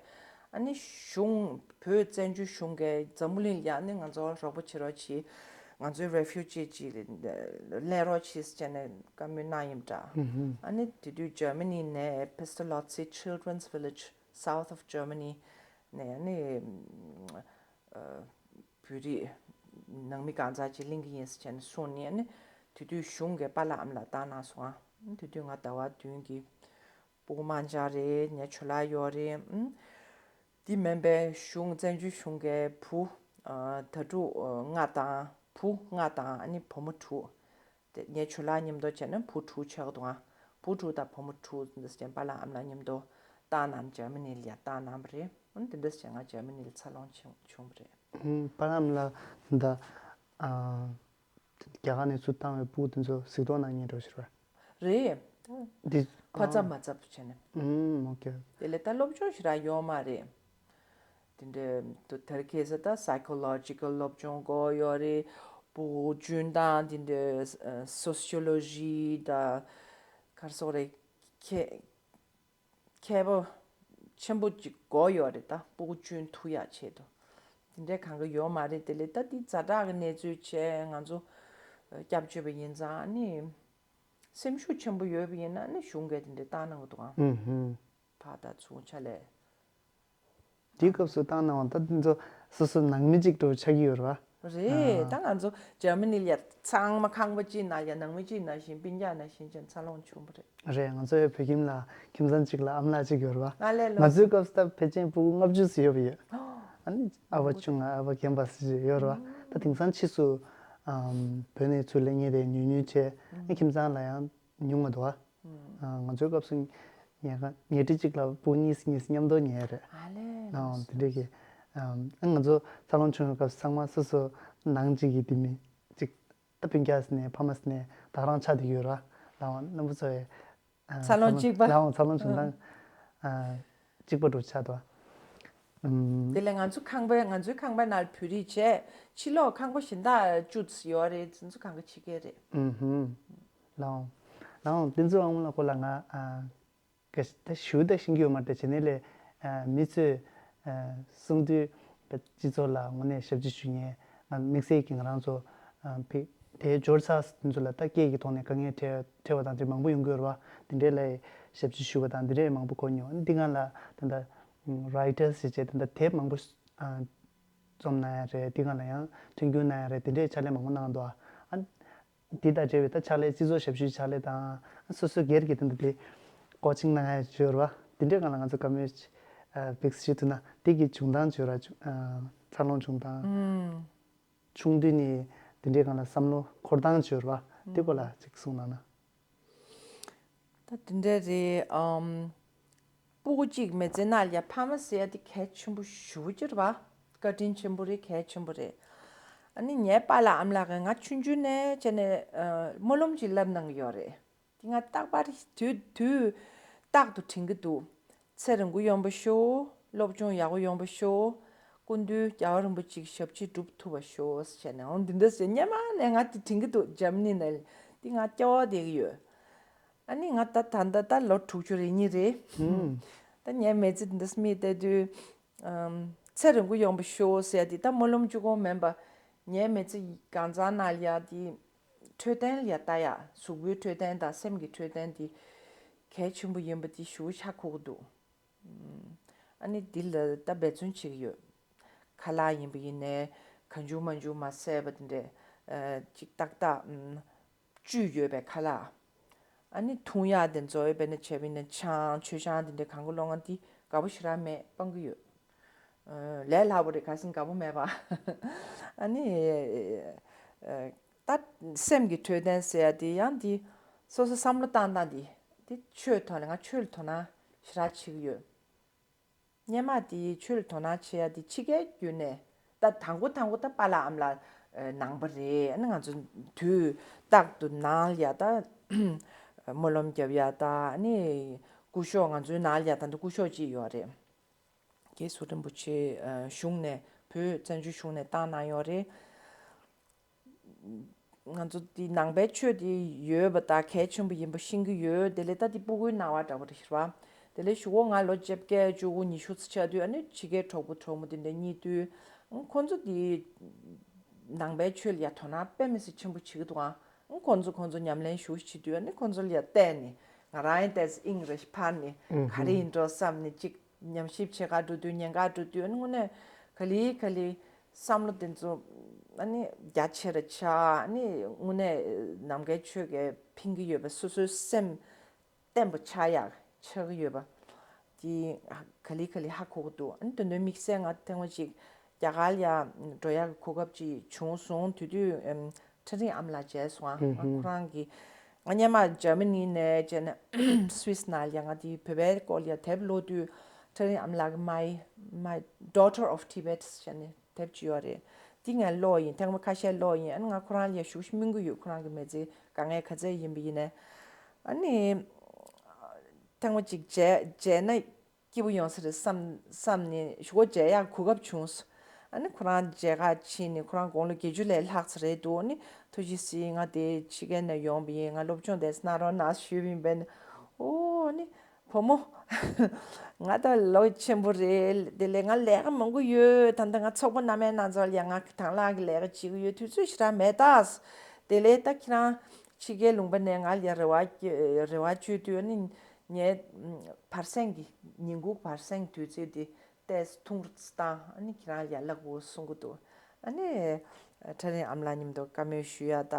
ཨ་ནི་གཞུང་བོད་བཙན་བྱོལ་གཞུང་གིས་འཛམ་བུ་གླིང་ལ་ཡ། ཨ་ནི་ང་ཚོ་རོགས་པ་བྱེད་རོགས་གྱིས། ང་ཚོའི་རེ་ཕུ་ཇི་ཅིག་ལེན་རོགས་གྱིས་ཟེར་བྱས་ནས་བཀའ་མོལ་གནང་ཡིན་པ་འདྲ། ཨ་ནི་དེ་དུས་འཇར་མ་ནི་ནས་Pestalozzi Children's Village, South of Germany ནས། ཨ་ནི་ཨ། བོད་རིགས་ནང་མི་གང་ཟག་ཅིག་གླེང་གི་ཡིན་ཟེར་བྱས་ནས་གསུངས་ནས། ཨ་ནི་དེ་དུས་གཞུང་གིས་པཱ་ལགས་ཨ་མ་ལགས་བཏང་གནང་སོང་ཨ། དེ་དུས་ང་ཟླ་བ་བདུན་གྱི་སྤུ་གུ་དམར་འབྱར་རེད། ངའི་ཇོ་ལགས་ཡོད་རེད། ཨུམ། དེ་མིན་པའི་གཞུང་བཙན་བྱོལ་གཞུང་གིས་བུ། ཨ། ཟླ་དྲུག་ཨ། ལྔ་དང་བུ་ལྔ་དང་། ཨ་ནི་བུ་མོ་དྲུག་དེ་ངའི་ཇོ་ལགས་མཉམ་དུ་བྱས་ན་བུ་དྲུག་ཆགས་འདུག་ཨ། བུ་དྲུག་དང་བུ་མོ་དྲུག་འདི་ཟེར་བྱས་པཱ་ལགས་ཨ་མ་ལགས་མཉམ་དུ་བཏང་གནང་། འཇར་མ་ནི་ལ་ཡ་བཏང་གནང་བ་རེད། ཨ་ནི་དེ་འདྲ་བྱས་ང་འཇར་མ་ནི་ལ་འཚར་ལོངས་བྱུང་བྱུང་བ་རེད། ཨུམ། པཱ་ལགས་ཨ་མ་ལགས་ད། ཨ། རྒྱ་གར་ནས་ཚུར་བཏང་བའི་སྤུ་གུ་དེ་ཚོ་གཟིགས་རྟོག་གནང་མཁན་འདྲ་བོ་ཞིག་རེད་པ། རེད། འདི་ཕ་ཙམ་མ་ཙམ་བྱས་ནས། ཨུམ། ཨོ་ཁེ། དེ་ལས་ད་སློབ་སྦྱོང་ཞེ་དྲག་ཡོད་མ་རེད། དེ་འདྲའི་དུ་དེར་ཁེ་ས་ད་སའི་ཁོ་ལོ་ཇི་ཀལ་སློབ་སྦྱོང་དགོས་ཡོད་རེད། སྤུ་གུ་སྐྱོན་སྟངས་དེ་འདྲའི་ཨ། སོ་སི་ཡོ་ལོ་ཇི་དང་ག་རེ་ཟེར་དགོས་རེད། མཁས་མཁས་པོ་ཆེན་པོ་ཅིག་དགོས་ཡོད་རེད། ད་སྤུ་གུ་སྐྱོན་ཐུབ་ཡག་ཆེད་དུ་དེ་འདྲའི་གང་ག་ཡོད་མ་རེད། དེ་ལས་ད་དེ་ཛ་དྲག་གི་གནས་ཚུལ་བྱས། ང་ཚོ་སྐྱབས་བཅོལ་བ་ཡིན་ཙང་ཨ་ནི་སེམས་ཤུགས་ཆེན་པོ་ཡོད་པ་ཡིན་ན་ནི་གཞུང་གིས་དེ་འདྲའི་བཏང་གནང་གི་འདུག་ཨང་། ཨུ་ཧུ། ཕར་དང་ཚུར་ཕྱག་ལས། དེའི་སྐབས་སུ་བཏང་གནང་བ་ད་འདི་ཚོ་སོ་སོ་ནང་མི་གཅིག་འདྲ་བོ་ཆགས་ཀྱི་ཡོད་རེད་བ། རེད། ཨ། ད་ང་ཚོ་འཇར་མ་ནི་ལ་ཡ་ཚང་མ་ཁང་པ་གཅིག་ནང་ལ་ཡ་ནང་མི་གཅིག་ནང་བཞིན་སྤུན་ཀྱག་ནང་བཞིན་བྱས་འཚར་ལོངས་བྱུང་བ་རེད། རེད། ང་ཚོ་ཡ་བོད་ཁྱིམ་ལ་ཁྱིམ་ཚང་གཅིག་ལ་ཨ་མ་ལགས་གཅིག་ཡོད་རེད་བ། ཨ་ལས་ལོ། ང་ཚོའི་སྐབས་སུ་ད་ཕལ་ཆེར་སྤུ་གུ་ལྔ་བཅུ་ཙམ་ཡོད་པ་ཡོད། ཨ་ནི་ཨ་ཕ་ཆུང་ང་ཨ་ཕ་རྒན་པ་ཙམ་ཅིག་ཡོད་རེད་བ། ད་དེང་སང་ཕྱིས་སུ་ཨམ། བོད་ནས་ཚུར་སླེབས་མཁན་དེ་ཉུང་ཉུང་བྱས། ཨ་ནི་ཁྱིམ་ཚང་ལ་ཡང་ཉུང་མ་འདུག་བ། ཨ། ང་ཚོའི་སྐབས་སུ་ཉལ་ཁང་ཉལ་ཁྲི་གཅིག་ལ་སྤུ་གུ་གཉིས་གཉིས་མཉམ་དུ་ཉལ་རེད། ཨ་ལས། ཨ། དེ་འདྲས་ཀྱི་ ཨ་ང་ཚོ་འཚར་ལོངས་བྱུང་བའི་སྐབས་ཚང་མ་སོ་སོ་ནང་གཅིག་གི་དེ་མི་གཅིག་ད་སྤུན་ཀྱག་ཟེར་ནས་ཕ་མ་ཟེར་ནས་ད་ག་རང་ཆགས་བསྡད་ཡོད་ར། ལའང་རྣམ་པ་ཚོ་ཡི་ཨ་འཚར་ལོངས་གཅིག་པ། ལའང་འཚར་ལོངས་བྱུང་སྟངས་ཨ་གཅིག་པ་འདྲ་ཆགས་འདུག་ཨམ། དེ་ལས་ང་ཚོ་ཁང་པའི་ང་ཚོའི་ཁང་པའི་ནང་བོད་རིགས་བྱས་ཕྱི་ལོགས་ཁང་པ་གཞན་དག་བཅུ་ཙམ་ཡོད་རེད། དེ་ཚོ་གང་ག་ཕྱི་རྒྱལ་རེད། ཨུམ་ཧུམ། ལའང་ལའང་དེ་ཚོ་ཨང་ལ་ཁོ་ལ་ང་ཨ། ག་ད་ཞུ་ད་ཤེས་ཀྱི་ཡོད་མ་རེད། དེ་བྱས་ནས་ལས་ཨ་མི་ཚོས་ཨ་གསུང་དུས་སྤྱི་ཚོགས་ལ་དངོས་གནས་ཞབས་ཕྱི་ཞུ་མཁན་ང་དམིགས་བསལ་གྱི་ང་རང་ཚོ་ཨ་ཕི་དེའི་འབྱོར་ཚ་དེ་ཚོ་ལ་ད་སྐད་ཀྱི་ཐོག་ནས་དཀའ་ངལ་འཕྲད་འཕྲད་པ་དང་དེ་མང་པོ་ཡོང་གི་ཡོད་རེད་བ། དེ་འདྲའི་ལ་ཞབས་ཕྱི་ཞུ་བ་དང་དེ་འདྲའི་མང་པོ་གོ་མྱོང་། འདི་སྒང་ལ་ད་ལྟ་writers་ཞེས་བྱས་ད་ལྟ་དེབ་མང་པོ་ཨ་རྩོམ་གནང་ཡ་རེད། འདི་སྒང་ལ་ཡང་མཐུན་འགྱུར་གནང་ཡ་རེད། དེ་འདྲའི་ཕྱག་ལས་མང་པོ་གནང་འདུག་ཨ། འདི་དང་འབྲེལ་བའི་ད་ཕྱག་ལས་སྤྱི་ཚོགས་ཞབས་ཞུའི་ཕྱག་ལས་དང་སོ་སོའི་སྒེར་གྱི་དོན་དུ་དེ་ཀོ་ཆིང་གནང་ཡ་བྱོས་ར་བ། དེ་འདྲའི་སྒང་ལ་ང་ཚོ་བཀའ་མོལ་བེགས་ཞུ་ཐུབ་ན་དེ་གི་བྱུང་སྟངས་བྱོས་ར། འཚར་ལོངས་བྱུང་སྟངས་ཆུང་དུས་ནས་དེ་འདྲའི་སྒང་ལ་བསམ་བློ་འཁོར་སྟངས་བྱོས་ར་བ། དེ་སྐོར་ལ་ཅིག་གསུངས་གནང་ན། ད་དེ་འདྲ་རེད། ཨམ། སྤུ་གུ་གཅིག་མི་ཚེ་ནང་ལ་ཡ་ཕ་མ་ཟེར་ཡ་དེ་གལ་ཆེན་པོ་ཞེ་པོ་ཅིག་རེད་བ། བཀའ་དྲིན་ཆེན་པོ་རེད། གལ་ཆེན་པོ་རེད། ཨ་ནི་ངའི་པཱ་ལགས་ཨ་མ་ལགས་ཀྱིས་ང་ཆུང་ཆུང་ནས་བྱས་ནས་ཨ་སྨོན་ལམ་ཅིག་བསླབ་གནང་གི་ཡོད་རེད། དེ་ང་རྟག་པར་དུས་དུས་རྟག་ཏུ་དྲན་གྱི་འདུག་ཚེ་རིང་པོ་ཡོང་བ་ཤོག་སློབ་སྦྱོང་ཡག་པོ་ཡོང་བ་ཤོག་སྐུ་མདུན་རྒྱལ་བ་རིན་པོ་ཆེའི་ཞབས་ཕྱི་སྒྲུབ་ཐུབ་པ་ཤོག་ཟེར་ནས་འོང་འདི་འདྲ་ཟེར་སྔོན་མ་ནས་ང་དེ་དྲན་གྱི་འདུག་འཇར་མ་ནི་ནས་དེ་ང་སྐྱོ་བ་བསྡད་ཀྱི་ཡོད། ཨ་ནི་ང་ད་ད་ད་ད་ལོ་དྲུག་ཅུ་རེ་གཉིས་རེད། ད་ངའི་མི་ཚེ་འདི་འདྲ་སྨིན་བསྡད་དུས་ཚེ་རིང་པོ་ཡོང་བ་ཤོག་ཟེར་དེ་ད་སྨོན་ལམ་གཅིག་པོ་མིན་པ། ངའི་མི་ཚེ་གང་ཚང་ནང་ལ་ཡ་དེ་འཕྲོད་བསྟེན་ལ་ཡ་ལྟ་ཡ་གཟུགས་པོའི་འཕྲོད་བསྟེན་དང་སེམས་ཀྱི་འཕྲོད་བསྟེན་དེ་གལ་ཆེན་པོ་ཡིན་པ་དེ་ཞེ་པོ་ཧ་གོ་གི་འདུག་ཨ་ནི་འདི་ལ་ད་འབད་བརྩོན་བྱེད་ཀྱི་ཡོད། ཁ་ལག་ཡིན་པ་ཡིན་ནའི་གང་བྱུང་མང་བྱུང་མ་བཟས་པ་དེ་འདྲས་ཅིག་ཏག་ཏག་བཅུད་ཡོད་པའི་ཁ་ལག་ཨ་ནི་འཐུང་ཡག་དེ་ཚོ་ཡོད་པས་ན་བྱས་པས་ན་ཆང་མཆོད་ཆང་དེ་འདྲས་གང་ག་ལོ་ང་འདི་དགའ་པོ་ཞེ་དྲག་མེད། སྤང་གི་ཡོད། ལས་སླ་པོ་རེད། ཁ་སང་དགའ་པོ་མེད་པ། ཨ་ནི་ད་སེམས་ཀྱི་འཕྲོད་བསྟེན་ཟེར་ཡ་དེ་ཡང་དེ་སོ་སོ་བསམ་བློ་བཏང་སྟངས་དེ་དེ་ཆོས་ཐོག་ནས་ང་ཆོས་ལ་དོ་སྣང་ཞེ་དྲག་བྱེད་ཀྱི་ཡོད། སྔོན་མ་དེ་ཆོས་ལ་དོ་སྣང་བྱེད་ཡ་དེ་ཕྱི་རྒྱལ་བརྒྱུད་ནས་ད་དང་པོ་དང་པོ་ད་པཱ་ལགས་ཨ་མ་ལགས་ནང་པ་རེད། ཨ་ནི་ང་ཚོ་དུས་རྟག་ཏུ་ནང་ལ་ཡ་ད་སྨོན་ལམ་རྒྱབ་ཡ་ད་ཨ་ནི་སྐུ་ཞབས་ང་ཚོའི་ནང་ལ་ཡ་ད་ད་སྐུ་ཞབས་གཅིག་ཡོད་རེད། རྒྱལ་སྲས་རིན་པོ་ཆེ་གཞུང་ནས་བོད་བཙན་བྱོལ་གཞུང་ནས་བཏང་གནང་ཡོད་རེད། ང་ཚོ་འདི་ནང་པའི་ཆོས་འདི་ཡོད་པ་དང་གལ་ཆེན་པོ་ཡིན་པ་ཤེས་ཀྱི་ཡོད། དེ་ལས་ད་འདི་སྤུ་གུའི་སྣང་བ་འདྲ་པོ་རེད་ཤག་པ། དེ་ལས་གཞུག་གུ་ང་ལོ་བཅོ་བརྒྱད་བཅུ་དགུ་ཉི་ཤུ་ཙམ་ཆགས་དུས་ཨ་ནི་ཕྱི་རྒྱལ་གྲོགས་པོ་གྲོགས་མོ་དེ་འདྲ་གཉིས་དུས་ཁོང་ཚོ་འདི་ནང་པའི་ཆོས་ལ་ཡ་དོ་སྣང་དཔེ་མི་སྲིད་ཆེན་པོ་བྱེད་ཀྱི་འདུག་ཨང་། ཁོང་ཚོ་ཁོང་ཚོ་ཉམས་ལེན་ཞུ་བྱེད་དུས་ཨ་ནི་ཁོང་ཚོ་ལ་ཡ་བལྟས་ནས་ང་རང་ཡང་ཏོག་ཙམ་དབྱིངས་རེ་འཕར་ནས་ག་རེ་ཡིན་འགྲོ་བསམ་ནས་གཅིག་ཉམས་ཞིབ་བྱེད་ག་འགྲོ་དུས་ཉན་ག་འགྲོ་དུས་ཨ་ནི་དངོས་གནས་ག་ལེ་ག་ལེ་བསམ་བློ་དེ་ཚོ་ཨ་ནི་རྒྱ་ཆེ་རུ་ཆགས། ཨ་ནི་དངོས་གནས་ནམ་མཁའི་ཆོས་ཀྱིས་ཕན་གྱི་ཡོད་པ་སོ་སོའི་སེམས་བརྟན་པོ་ཆགས་ཡག་ཆགས་ཀྱི་ཡོད་པ་དེ་ག་ལེ་ག་ལེ་ཧ་གོ་གི་འདུག་ཨ་ནི་དོན་དོན་དམིགས་བསལ་ང་ཐེངས་མ་གཅིག་རྒྱ་གར་ལ་ཡ་འགྲོ་ཡག་གི་གོ་སྐབས་ཅིག་བྱུང་སོང་། དེ་དུས་ཨམ། ཁྲ་རིང་ཨ་མ་ལགས་མཇལ་སོང་ཨ། ང་ཁོ་རང་གི་ང་སྔོན་མ་འཇར་མ་ནི་ནས་བྱས་ནས་སུད་སི་ནང་ལ་ཡ་ང་དེ་བོད་པའི་སྐོར་ལ་ཡ་དེབ་ཀློག་དུས་ཁྲ་རིང་ཨ་མ་ལགས་ཀྱི་My My Daughter of Tibet་བྱས་ནས་དེབ་ཅིག་ཡོད་རེད། དེ་ངས་ཀློག་ཡིན། ཐེངས་མ་ཁ་ཤས་ཀློག་ཡིན། ཨ་ནི་ང་ཁོ་རང་ལ་ཡ་ཞེ་པོ་ཅིག་སྨོན་གྱི་ཡོད། ཁོ་རང་གི་མི་ཚེ་དཀའ་ངལ་ག་ཚད་ཡིན་པ་ཡིན་ནའི་ཨ་ནི་ཐེངས་མ་གཅིག་མཇལ་མཇལ་ན། སྐྱིད་པོ་ཡོང་ས་རེད་བསམ་བསམ་ནས་ཞུ་སྒོ་མཇལ་ཡག་གོ་སྐབས་བྱུང་སོང་། ཨ་ནི་ཁོ་རང་མཇལ་ཁ་ཕྱིན་ནས་ཁོ་རང་དགུང་ལོ་བརྒྱད་ཅུ་ལས་ལྷག་ཙམ་རེད་འདུག་ཨ་ནི་ཐུགས་རྗེ་གཟིགས། ང་དེ་ཕྱི་རྒྱལ་ནས་ཡོང་བ་ཡིན། ང་སློབ་སྦྱོང་དེ་གནང་རོགས་གནང་ཞུས་པ་ཡིན་པས་ནི། ཨོ་ཨ་ནི་བུ་མོ། ང་ད་ལོ་ཆེན་པོ་རེད། དེ་ལས་ང་ལས་ཀ་མང་པོ་ཡོད། ད་ལྟ་ང་ཚོགས་པ་སྣ་མའི་ནང་ཚོགས་ལ་ཡ་ང་དང་བླངས་ཀྱི་ལས་ཀ་བྱེད་ཀྱི་ཡོད། དུས་ཚོད་ཞེ་དྲག་མེད་ད། དེ་ལས་ད་ཁྱེད་རང་ཕྱི་རྒྱལ་ལུང་པ་ནས་ང་ལ་ཡ་རེ་བ་རེ་བ་བཅོལ་དུས་ཨ་ནི། ངའི་བར་གསེང་གི་ཉིན་གུང་བར་གསེང་དུས་ཚོད་དེ་ཏོག་ཙམ་ཐུང་རུ་བཏང་། ཨ་ནི་ཁྱེད་རང་ལ་ཡ་ལབ་དགོས་གསུང་གི་འདུག་ཨ་ནི་ཁྲ་རིང་ཨ་མ་ལགས་མཉམ་དུ་བཀའ་མོལ་ཞུ་ཡ་ད་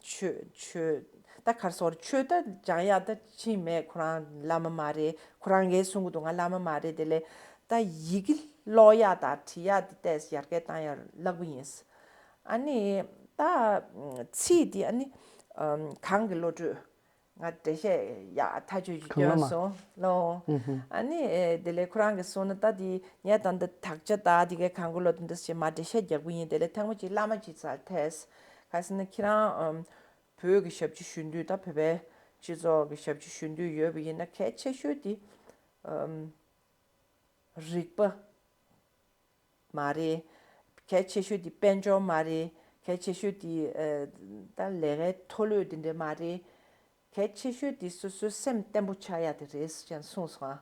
ཆོས་ཆོས་ད་ག་རེ་ཟེར་ཆོས་ད་སྦྱང་ཡ་ད་ཕྱིན་མེད། ཁོ་རང་བླ་མ་མ་རེད། ཁོ་རང་གིས་གསུང་གི་འདུག་ང་བླ་མ་མ་རེད། དེ་ལས་ད་ཡི་གེ་ཀློག་ཡ་ད་བྲིས་ཡ་དེ་ཏོག་ཙམ་ཡར་རྒྱས་བཏང་ཡ་ལབ་གི་ཡིན། ཨ་ནི་ད་ཚིག་དེ་ཨ་ནི་གང་གི་བློ་གྲོས། ང་འགྲེལ་བཤད་ཡག་ཐག་ཆོད་ཅིག་གང་ལ་སྐྱོན་མ། སོང་ལོ། ཨ་ནི་ཨེ་དེ་ལས་ཁོ་རང་གིས་གསུངས་ན་ད་དེ་ངས་ད་ལྟ་དག་ཆ་དག་དེ་གའི་གང་གོ་ལོ་དེ་འདྲ་ཞིག་མ་འགྲེལ་བཤད་རྒྱག་གི་ཡིན། དེ་ལས་ཐེངས་མ་གཅིག་བླ་མ་གཅིག་རྩར་ཐལ། ག་ཟེར་ན་ཁྱེད་རང་ཨམ་བོད་ཀྱི་ཞབས་ཕྱི་ཞུ་འདོད་ད་བོད་པའི་སྤྱི་ཚོགས་ཀྱི་ཞབས་ཕྱི་ཞུ་འདོད་ཡོད་པ་ཡིན་ན་གལ་ཆེ་ཤོས་དེ་ཨམ་རིག་པ་མ་རེད། གལ་ཆེ་ཤོས་དེ་དཔལ་འབྱོར་མ་རེད། གལ་ཆེ་ཤོས་དེ་ཨ་ད་ལས་ཀའི་མཐོ་ལོས་དེ་འདྲ་མ་རེད། གལ་ཆེ་ཤོས་དེ་སོ་སོའི་སེམས་བརྟན་པོ་ཆགས་ཡ་དེ་རེད་ཅེས་གསུངས་སོང་ཨ།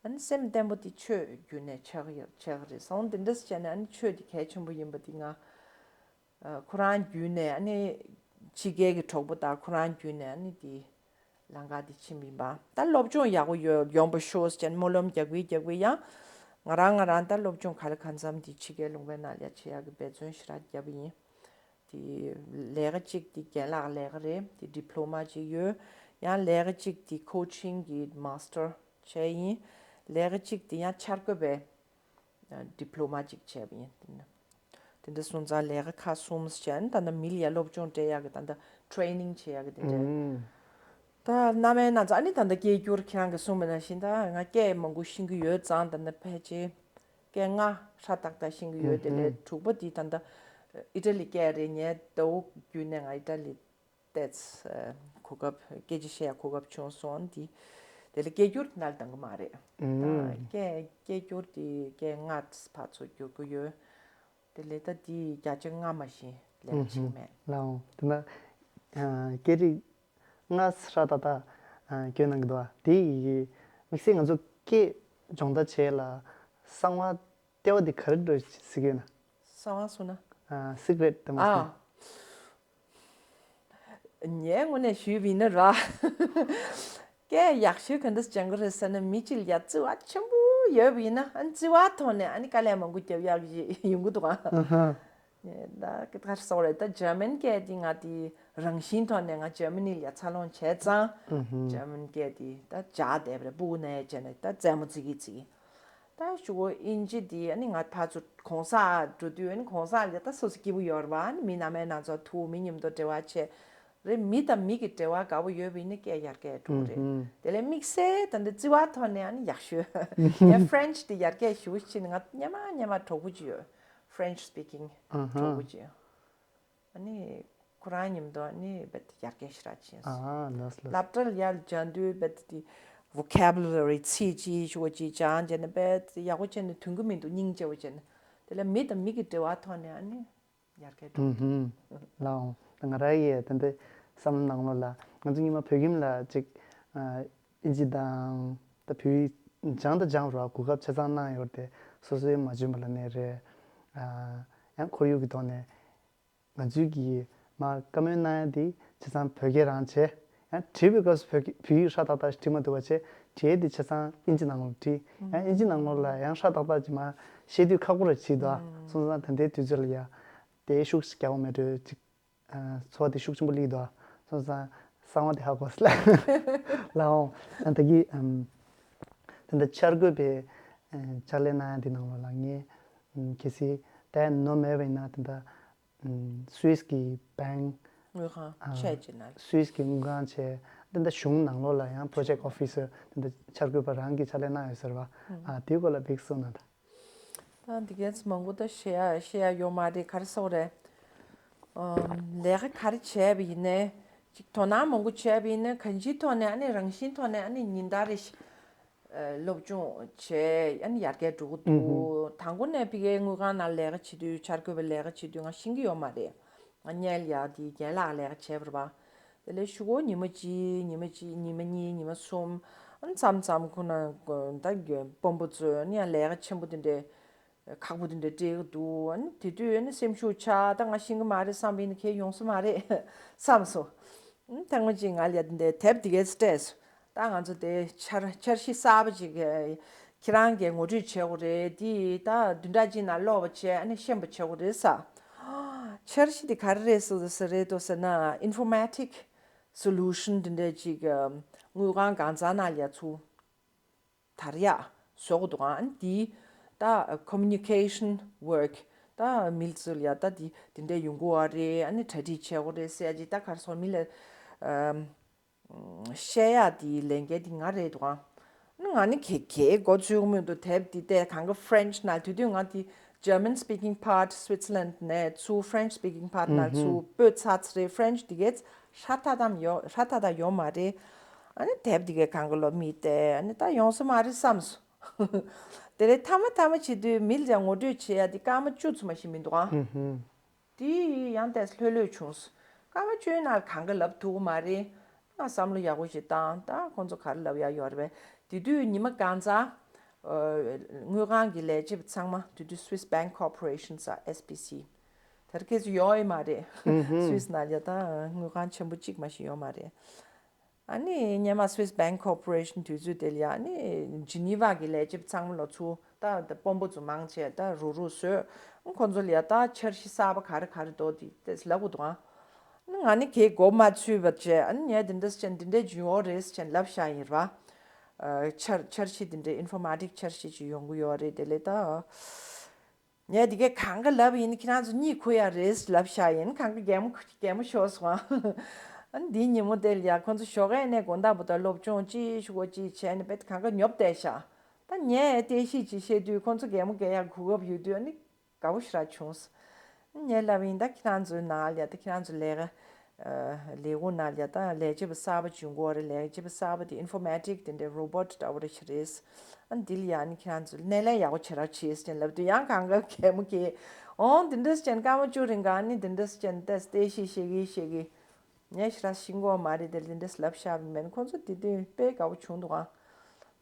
ཨ་ནི་སེམས་བརྟན་པོ་དེ་ཆོས་བརྒྱུད་ནས་ཆགས་ཡོད་ཆགས་རེད་སོང་། དེ་འདྲ་བྱས་ནས་ཨ་ནི་ཆོས་དེ་གལ་ཆེན་པོ་ཡིན་པ་དེ་ང་ཨ་ཁོ་རང་བརྒྱུད་ནས་ཨ་ནི་ཕྱི་རྒྱལ་གྱི་གྲོགས་པོ་དང་ཁོ་རང་བརྒྱུད་ནས་ཨ་ནི་དེ་ལམ་ཁ་དེ་ཕྱིན་པ་ཡིན་པ། ད་སློབ་སྦྱོང་ཡག་པོ་ཡོད་ཡོང་པ་ཤོག་ཅེས་སྨོན་ལམ་རྒྱག་པའི་རྒྱག་པའི་ཡང་ང་རང་ང་རང་ད་སློབ་སྦྱོང་ག་ལ་གང་འཚམ་དེ་ཕྱི་རྒྱལ་ལུང་པའི་ནང་ལ་བྱེད་ཡག་གི་འབད་བརྩོན་ཞེ་དྲག་བརྒྱབ་པ་ཡིན། དེ་ལས་ཀ་གཅིག་དེ་རྒན་ལགས་ལས་ཀ་རེད། དེ་ཌི་པི་ལོ་མ་གཅིག་ཡོད། ཡང་ལས་ཀ་གཅིག་དེ་ཀོ་ཆིང་གི་མཱ་སི་ཊར་བྱས་ཡིན། ལས་ཀ་གཅིག་དེ་ཡང་འཆར་འགོད་པའི་ཌི་པི་ལོ་མ་གཅིག་བྱས་པ་ཡིན། དེ་འདྲ་སོང་ཙང་ལས་ཀ་ཁག་གསུམ་བྱས་ནས་ད་ལྟ་མི་ལ་ཡ་སློབ་སྦྱོང་སྤྲད་ཡག་གི་ད་ལྟ་ཊི་རེ་ནིང་བྱེད་ཡག་གི་དེ་འདྲ། ད་སྣ་མའི་ན་ཚ་ཨ་ནི་ད་ལྟ་སྐད་སྒྱུར་ཁྱེད་རང་གིས་གསུངས་པ་ནང་བཞིན་ད་ང་སྐད་མང་པོ་ཤེས་ཀྱི་ཡོད་ཙང་ད་ལྟ་ཕལ་ཆེར་སྐད་ལྔ་ཧྲ་ཏག་ཏག་ཤེས་ཀྱི་ཡོད། དེ་ལས་དྲུག་པ་དེ་ད་ལྟ་ཨི་ཊ་ལི་སྐད་རེད། ངའི་ཟླ་བོ་བརྒྱུད་ནས་ང་ཨི་ཊ་ལི་བལྟས་གོ་སྐབས་སྐད་ཆ་བཤད་ཡ་གོ་སྐབས་བྱུང་སོང་། འདི་དེ་ལས་སྐད་སྒྱུར་ནར་འདང་གི་མ་རེད། ད་སྐད་སྐད་སྒྱུར་དེ་སྐད་ལྔ་ཕར་ཚུར་སྒྱུར་གི་ཡོད། དེ་ལས་ད་དེ་བརྒྱ་ཆ་ལྔ་མ་ཤེས་ལས་ཀ་བྱེད་མེད། ལའོ་དེ་ན་སྐད་རིགས་ལྔ་ཧྲ་ཏག་ཏག་སྐྱོན་གནང་གི་འདུག་ཨ། དེ་ཡི་དམིགས་བསལ་ང་ཚོ་སྐད་སྦྱོང་བརྡར་བྱེད་ལ་གསང་བ་ལྟེ་བ་དེ་ག་རེ་འགྲོ་ཟེར་གྱི་ཡོད་ན། གསང་བ་སུ་ན། སི་ཀི་རེ་ཊི་དེ་མ་ཨ། ཟེར། ངའི་ངོས་ནས་ཞུས་པ་ཡིན་ན་ར། སྐད་ཡག་ཤོས་ག་འདྲ་སྦྱང་གི་རེད་ཟེར་ན་མི་གཅིག་ལ་ཡ་བརྩེ་བ་ཆེན་པོ་ཡོད་པ་ཡིན་ན་ཨ་ནི་བརྩེ་བ་ཐོག་ནས་ཨ་ནི་དཀའ་ལས་མང་པོ་རྒྱབ་ཡག་ཡོང་གི་འདུག་ཨ། ཨ་ཧ། ད་ག་རེ་ཟེར་དགོས་རེད། ད་འཇར་མན་སྐད་དེ་ང་དེ་རང་བཞིན་ཐོག་ནས་ང་འཇར་མ་ནི་ལ་ཡ་འཚར་ལོངས་བྱས་ཙང་། ཨ་ཧུ། འཇར་མན་སྐད་དེ་ད་སྦྱར་བསྡད་པ་རེད། སྤུ་གུ་ནས་བྱས་ནས་ད་རྩེད་མོ་རྩེ་གི་རྩེ་གི། ད་ཞུ་གོ་ཨིན་ཇི་དེ་ཨ་ནི་ང་ཕར་ཚུར་གུང་སེང་འགྲོ་དུས་ཨ་ནི་གུང་སེང་ལ་ད་སོ་སོ་སྐྱིད་པོ་ཡོད་རེད་པ། ཨ་ནི་མི་སྣ་མིན་སྣ་ཚོགས་ཐུག་མི་མཉམ་དུ་འབྲེལ་བ་བྱས་རེད། མི་དང་མི་གི་འབྲེལ་བ་དགའ་པོ་ཡོད་པ་ཡིན་ན་སྐད་ཡར་རྒྱས་འགྲོ་གི་རེད། ཨུ་ཧུ། དེ་ལས་དམིགས་བསལ་ད་འདི་བརྩེ་བ་ཐོག་ནས་ཨ་ནི་ཡག་ཤོས། ངས་ཧྥ་རེན་ཆི་དེ་ཡར་རྒྱས་ཞེ་པོ་ཕྱིན། ང་སྔོན་མ་སྔོན་མ་གྲོགས་པོ་ཅིག་ཡོད། French speaking ཨ་ཧ། གྲོགས་པོ་ཅིག་ཨ་ནི་ཁོ་རང་མཉམ་དུ་ཨ་ནི་རྦད་དེ་ཡར་རྒྱས་ཞེ་དྲག་ཕྱིན་སོང་། ཨ་ལགས་ལགས། སློབ་གྲྭ་ལ་ཡར་སྦྱང་དུས་རྦད་དེ་vocabulary ཚིག་ཅིག་ཞུ་བ་ཅིག་སྦྱང་བྱས་ནས་རྦད་དེ་ཡག་པོ་བྱས་ནས་དོན་གྱི་མི་འདུག་སྙིང་རྗེ་བོ་བྱས་ནས། དེ་ལས་མི་དང་མི་གི་འབྲེལ་བ་ཐོག་ནས་ཨ་ནི་ཡར་རྒྱས་འགྲོ། ཨུ་ཧུམ། ལགས་འོང་། ད་ང་རང་ཡི་ད་ལྟའི་བསམ་བློ་ནང་ལོགས་ལ་ང་ཚོ་སྔོན་མ་བོད་ཁྱིམ་ལ་ཅིག་ཨ་ཨིན་ཇི་དང་ད་བོད་ཡིག་སྦྱང་དང་སྦྱང་རོགས་གོ་སྐབས་ཆ་ཚང་གནང་ཡོད་དེ་སོ་སོའི་མ་འཇོན་པ་ལ་ནས་རེད། ཨ་ཡང་ཁོར་ཡུག་གི་ཐོག་ནས་ང་ཚོའི་གི་མ་བཀའ་མོལ་གནང་ཡ་དེ་ཆ་ཚང་བོད་སྐད་རང་བྱས། ཡང་བྲིས་པའི་སྐབས་སུ་བོད་སྐད་བོད་ཡིག་ཧྲ་ཏག་ཏག་ཞིག་བྲིས་མ་ཐུབ་པ་བྱས། བྲིས་ཡ་དེ་ཆ་ཚང་ཨིན་ཇི་ནང་ལོགས་བྲིས། ཡང་ཨིན་ཇི་ནང་ལོགས་ལ་ཡང་ཧྲ་ཏག་ཏག་ཅིག་མ་བཤད་དུས་ཁག་པོ་ར་བྱེད་འདུག་ཨ། སོང་ཙང་ད་ལྟའི་དུས་ཚོད་ལ་ཡ་དེ་ཤུགས་ཤིག་རྒྱག་པ་མེད་འགྲོ་ཅིག་ཚོར་བ་དེ་ཤུགས་ཆེན་པོ་སླེབས་འདུག་ཨ། སོང་ཙང་གསང་བ་དེ་ཧ་གོ་སོང་། ལགས་འོང་། ད་གི་ད་ལྟ་འཆར་འགོད་པའི་ཕྱག་ལས་གནང་ཡ་དེ་ནང་ལོགས་ལ་ངས་གལ་སྲིད་ད་ནོར་མེད་པ་ཡིན་ན་ད་ལྟ། སུད་སི་གི་བེང་། དངུལ་ཁང་ཨ་བྱས་ཅེ་ན། སུད་སི་གི་དངུལ་ཁང་བྱས། འདི་འདྲ་གཞུང་ནང་ལོགས་ལ་ཡང་པོ་རོ་ཇེག་ཨོ་ཕི་སར་འདི་འདྲ་འཆར་འགོད་པ་རང་གིས་ཕྱག་ལས་གནང་ཡོད་ཟེར་བ། ཨ་དེའི་སྐོར་ལ་བིག་གསུངས་ན་ད། ད་འདི་གས་མང་པོ་ད་བཤད་ཡ་བཤད་ཡ་ཡོད་མ་རེད། ག་རེ་ཟེར་དགོས་རེད། ཨམ་ལས་ཀ་ག་རེ་བྱས་པ་ཡིན་ནའི་ཅིག་དོ་སྣང་མང་པོ་བྱས་པ་ཡིན་ནའི་གང་ཅིའི་ཐོག་ནས་ཨ་ནི་རང་བཞིན་ཐོག་ནས་ཨ་ནི་ཉིན་ལྟར་རེ་བཞིན། སློབ་སྦྱོང་བྱས་ཨ་ནི་ཡར་རྒྱས་འགྲོ་གི་འདུག་ཨུ་ཧུ། དང་པོ་ནས་ཕ་གིའི་དངུལ་ཁང་ནང་ལས་ཀ་བྱེད་དུས་འཆར་འགོད་པའི་ལས་ཀ་བྱེད་དུས་ང་ཤེས་ཀྱི་ཡོད་མ་རེད། ང་སྔོན་ལ་ཡ་དེ་རྒན་ལགས་ལས་ཀ་བྱས་པ་རེད་པ། དེ་ལས་གཞུག་གུ་ཉི་མ་གཅིག་ཉི་མ་གཅིག་ཉི་མ་གཉིས་ཉི་མ་གསུམ་ཨ་ནི་མཚམས་མཚམས་ཁོ་ན་ད་དཔོན་པོ་ཚོས་ཨ་ནི་ཡང་ལས་ཀ་ཆེན་པོ་དེ་འདྲའི་ཁག་པོ་དེ་འདྲ་སྤྲད་ཀྱི་འདུག་ཨ་ནི་དེ་དུས་ཨ་ནི་སེམས་ཤུགས་ཆག་ད་ང་ཤེས་ཀྱི་མ་རེད་བསམ་པ་ཡིན་ན་ཁྱེད་ཡོང་ས་མ་རེད་བསམ་སོང་། ཨ་ནི་ཐེངས་མ་གཅིག་ང་ལ་ཡ་དེ་འདྲའི་དེབ་དེ་གས་སྤྲད་སོང་། ད་ང་ཚོ་དེ་འཆར་འཆར་གཞི་གསར་པ་ཅིག་ཁྱེད་རང་གིས་ངོ་སྤྲོད་བྱེད་དགོས་རེད། དེ་ད་བདུན་ཕྲག་གཅིག་ནང་ཀློག་པ་བྱས་ཨ་ནི་ཤེས་པ་བྱེད་དགོས་རེད་ས། འཆར་གཞི་དེ་ག་རེ་རེད་ཟེར་ཟེར་རེད་འདུག་ཟེར་ན་ཨིན་ཕོར་མེ་ཊིག་སོ་ལུ་ཤན་དེ་འདྲ་ཅིག་དངུལ་ཁང་སྒང་ཚང་ནང་ལ་ཡ་ཚུར། དར་ཡག་བཟོ་དགོས་འདུག་ཨ་ནི་འདི་ད་communication work ད་མི་ཚོ་ལ་ཡ་ད་འདི་འདི་འདྲ་ཡོང་གི་ཡོད་རེད། ཨ་ནི་གྲ་སྒྲིག་བྱེད་དགོས་རེད་ཟེར་ཡ་ཅིག་ད་ག་རེ་ཟེར་མི་ལ་ཨམ་ བཤད་ཡག་དེའི་ལས་འགན་དེ་ང་རེད་འདུག་ཨང་། ང་ནི་གེ་གེ་མགོ་ཚོས་མི་འདུག་དེབ་དེ་བལྟས། གང་ག་French ནང་། དེ་དུས་ང་དེ་German speaking part Switzerland ནས་ཚུར་French speaking part ནང་ཚུར་སྤོས་ཚར་ཚར་རེད། French དེ་གས་ཧྲ་ཐག་དམ་ཡོད། ཧྲ་ཐག་ཐག་ཡོད་མ་རེད། ཨ་ནི་དེབ་དེ་གས་གང་ག་ལོ་མི་བལྟས། ཨ་ནི་ད་ཡོང་ས་མ་རེད་བསམ་སོང་། དེ་རེད། ཐ་མ་ཐ་མ་བྱེད་དུས་མི་ལ་ཡང་ངོ་སྤྲོད་བྱེད་ཡག་དེ་སྐར་མ་བཅུ་ཙམ་མ་ཞིག་མི་འདུག་ཨང་། དེ་ཡང་ཏོག་ཙམ་ལྷོད་ལྷོད་བྱུང་། སྐར་མ་བཅུའི་ནང་གང་ག་ལབ་ཐུབ་ཀྱི་མ་རེད། ང་བསམ་བློ་ཡག་པོ་ཞིག་བཏང་། ད་ཁོང་ཚོ་ག་རེ་ལབ་ཡག་ཡོད་རེད་པས། དེ་དུས་ཉི་མ་གང་ཚ། ཨ། དངུལ་ཁང་གི་ལས་བྱེད་པ་ཚང་མ་དེ་དུས་Swiss Bank Corporation ཟེར། S B C། དེར་སྐད་ཆ་ཡོད་ཡོད་མ་རེད། Swiss ནང་ལ་ད་དངུལ་ཁང་ཆེན་པོ་གཅིག་མ་ཞིག་ཡོད་མ་རེད། ཨ་ནི་སྔོན་མ་Swiss Bank Corporation དུས་ཚོད་དེ་ལ་ཡ། ཨ་ནི་Geneva གི་ལས་བྱེད་པ་ཚང་མ་ལོ་ཚུར་ད་དཔོན་པོ་ཚོ་མང་ཆེ་ད་རུག་རུག་བཟོས། ཁོང་ཚོ་ལ་ཡ་ད་འཆར་གཞི་གསར་པ་ག་རེ་ག་རེ་འདུག་དེ་ལབ་དགོས་འདུག་ཨང་། ང་ནི་གའི་མགོ་མ་ཚོས་པ་བྱས། ཨ་ནི་ངས་འདི་འདྲ་བྱས་འདི་འདྲ་ཅིག་ཡོང་རེད་ཟེར་ལབ་བཞག་ཡིན་ར། འཆར་འཆར་གཞི་འདི་འདྲ་informatic འཆར་གཞི་ཅིག་ཡོང་གི་ཡོད་རེད། དེ་ལས་ད། ངས་འདི་གའི་གང་ག་ལབ་ཡིན། ཁྱེད་རང་ཚོ་གཉིད་ཁུག་ཡ་རེད་ལབ་བཞག་ཡིན། གང་ག་གད་མོ་གད་མོ་ཤོར་སོང་། ཨ་ནི་འདིའི་ཉིན་མོ་དེ་ལ་ཡ་ཁོང་ཚོ་ཞོགས་ཀས་ནས་དགོང་དག་བར་དུ་སློབ་སྦྱོང་ཅི་ཞུ་དགོས་ཅི་བྱས་ནས་དཔེ་གང་ག་ཉོབ་བསྡད་ཤག་ད་ངས་བལྟས་ཤིག་ཅིག་བཤད་དུས་ཁོང་ཚོ་གད་མོ་བགད་ཡ་གོ་སྐབས་ཡོད་དུས། ཨ་ནི་དགའ་པོ་ཞེ་དྲག་བྱུང་། ངས་ལབ་ཡིན། ད་ཁྱེད་རང་ཚོའི་ནང་ལ་ཡ། ད་ཁྱེད་རང་ཚོ་ལས་ཀ་ལས་ཁུངས་ནང་ལ་ཡ། ད་ལས་བྱེད་པ་གསར་པ་བྱུང་གི་ཡོད་རེད། ལས་བྱེད་པ་གསར་པ་དེ་informatic དེ་འདྲའི་robot འདྲ་བོ་རེ་ཞིག་རེད། ཨ་ནི་འདི་ལ་ཡ་ནི་ཁྱེད་རང་ཚོ་སྣེ་ལེན་ཡག་པོ་བྱེད་རོགས་བྱེད་ཟེར་ལབ་དུས་ཡང་གང་ག་གད་མོ་བགད། འོང་། འདི་འདྲ་ཟེར་སྐར་མ་བཅུ་རིང་ག་ནི་འདི་འདྲ་ཟེར་ཏོག་ཙམ་བཤད་གི་བཤད་གི། ངས་ཞེ་དྲག་ཤེས་ཀྱི་ཡོད་མ་རེད། དེ་འདི་འདྲ་ལབ་བཞག་པ་མིན། ཁོང་ཚོ་དེ་དུས་དཔེ་དགའ་པོ་བྱུང་འདུག་ཨང་།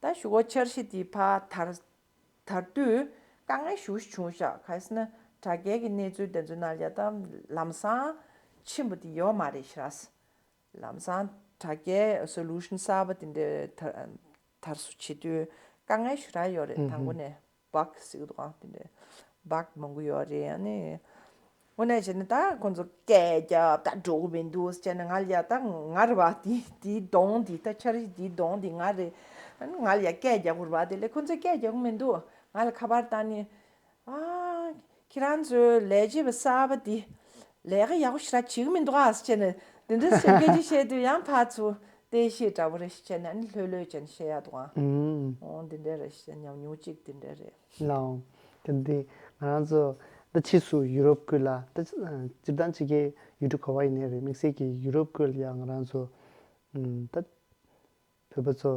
ད་གཞུག་གུ་འཆར་གཞི་དེ་ཕར་དར། དར་དུས་དཀའ་ངལ་ཞེ་པོ་ཞིག་བྱུང་ཤག་ག་རེ་ཟེར་ན་དྲ་རྒྱའི་གི་གནས་ཚུལ་དེ་ཚོའི་ནང་ལ་ཡ་ད་ལམ་སང་ཕྱིན་པ་དེ་ཡོད་མ་རེད་ཤག་ལམ་སང་དྲ་རྒྱའི་solution གསར་པ་དེ་འདྲ་དར་དར་སོང་བྱེད་དུས་དཀའ་ངལ་ཞེ་དྲག་ཡོད་རེད། དང་པོ་ནས་bug ཟེར་གི་འདུག་ཨང་། དེ་འདྲ་bug མང་པོ་ཡོད་རེད། ཨ་ནི་དངོས་གནས་བྱས་ན་ད་ཁོང་ཚོ་སྐད་རྒྱབ་ད་འགྲོ་གི་མི་འདུག་ཟེར་ནས། ང་ལ་ཡ་ད་ང་རེད་པ། དེ་དེའི་གདོང་དེ། ད་འཆར་གཞི་དེའི་གདོང་དེ་ང་རེད། ཨ་ནི་ང་ལ་ཡ་སྐད་རྒྱག་དགོས་རེད་པ། དེ་ལས་ཁོང་ཚོས་སྐད་རྒྱག་གི་མི་འདུག་ང་ལ་ཁ་པར་བཏང་ནས། ཨ། ཁྱེད་རང་ཚོའི་ལས་བྱེད་པ་གསར་པ་འདི་ལས་ཀ་ཡག་པོ་ཞེ་དྲག་བྱེད་ཀྱི་མི་འདུག་ཨ་ཟེར་ནས། འདི་འདྲ་ཟེར་སྐད་ཆ་བཤད་དུས་ཡང་ཕར་ཚུར་བལྟས་ཤིག་འདྲ་པོ་རེ་ཞིག་བྱས་ནས། ཨ་ནི་ལྷོད་ལྷོད་བྱས་ནས་བཤད་ཡག་འདུག་ཨ། ཨུམ། འོ་འདི་འདྲ་རེ་ཞིག་ཉམས་མྱོང་གཅིག་འདི་འདྲ་རེད། ལའོ། དེ་འདི་ང་རང་ཚོ་ད་ཕྱིས་སུ་ཡུ་རོབ་ཁུལ་ལ། ད་སྤྱིར་བཏང་ཕྱི་རྒྱལ་ཡུལ་གྲུ་ག་བ་ཡིན་ནའི་རེད། དམིགས་བསལ་གྱི་ཡུ་རོབ་ཁུལ་ལ་ཡང་ང་རང་ཚོ་ད་བོད་པ་ཚོ་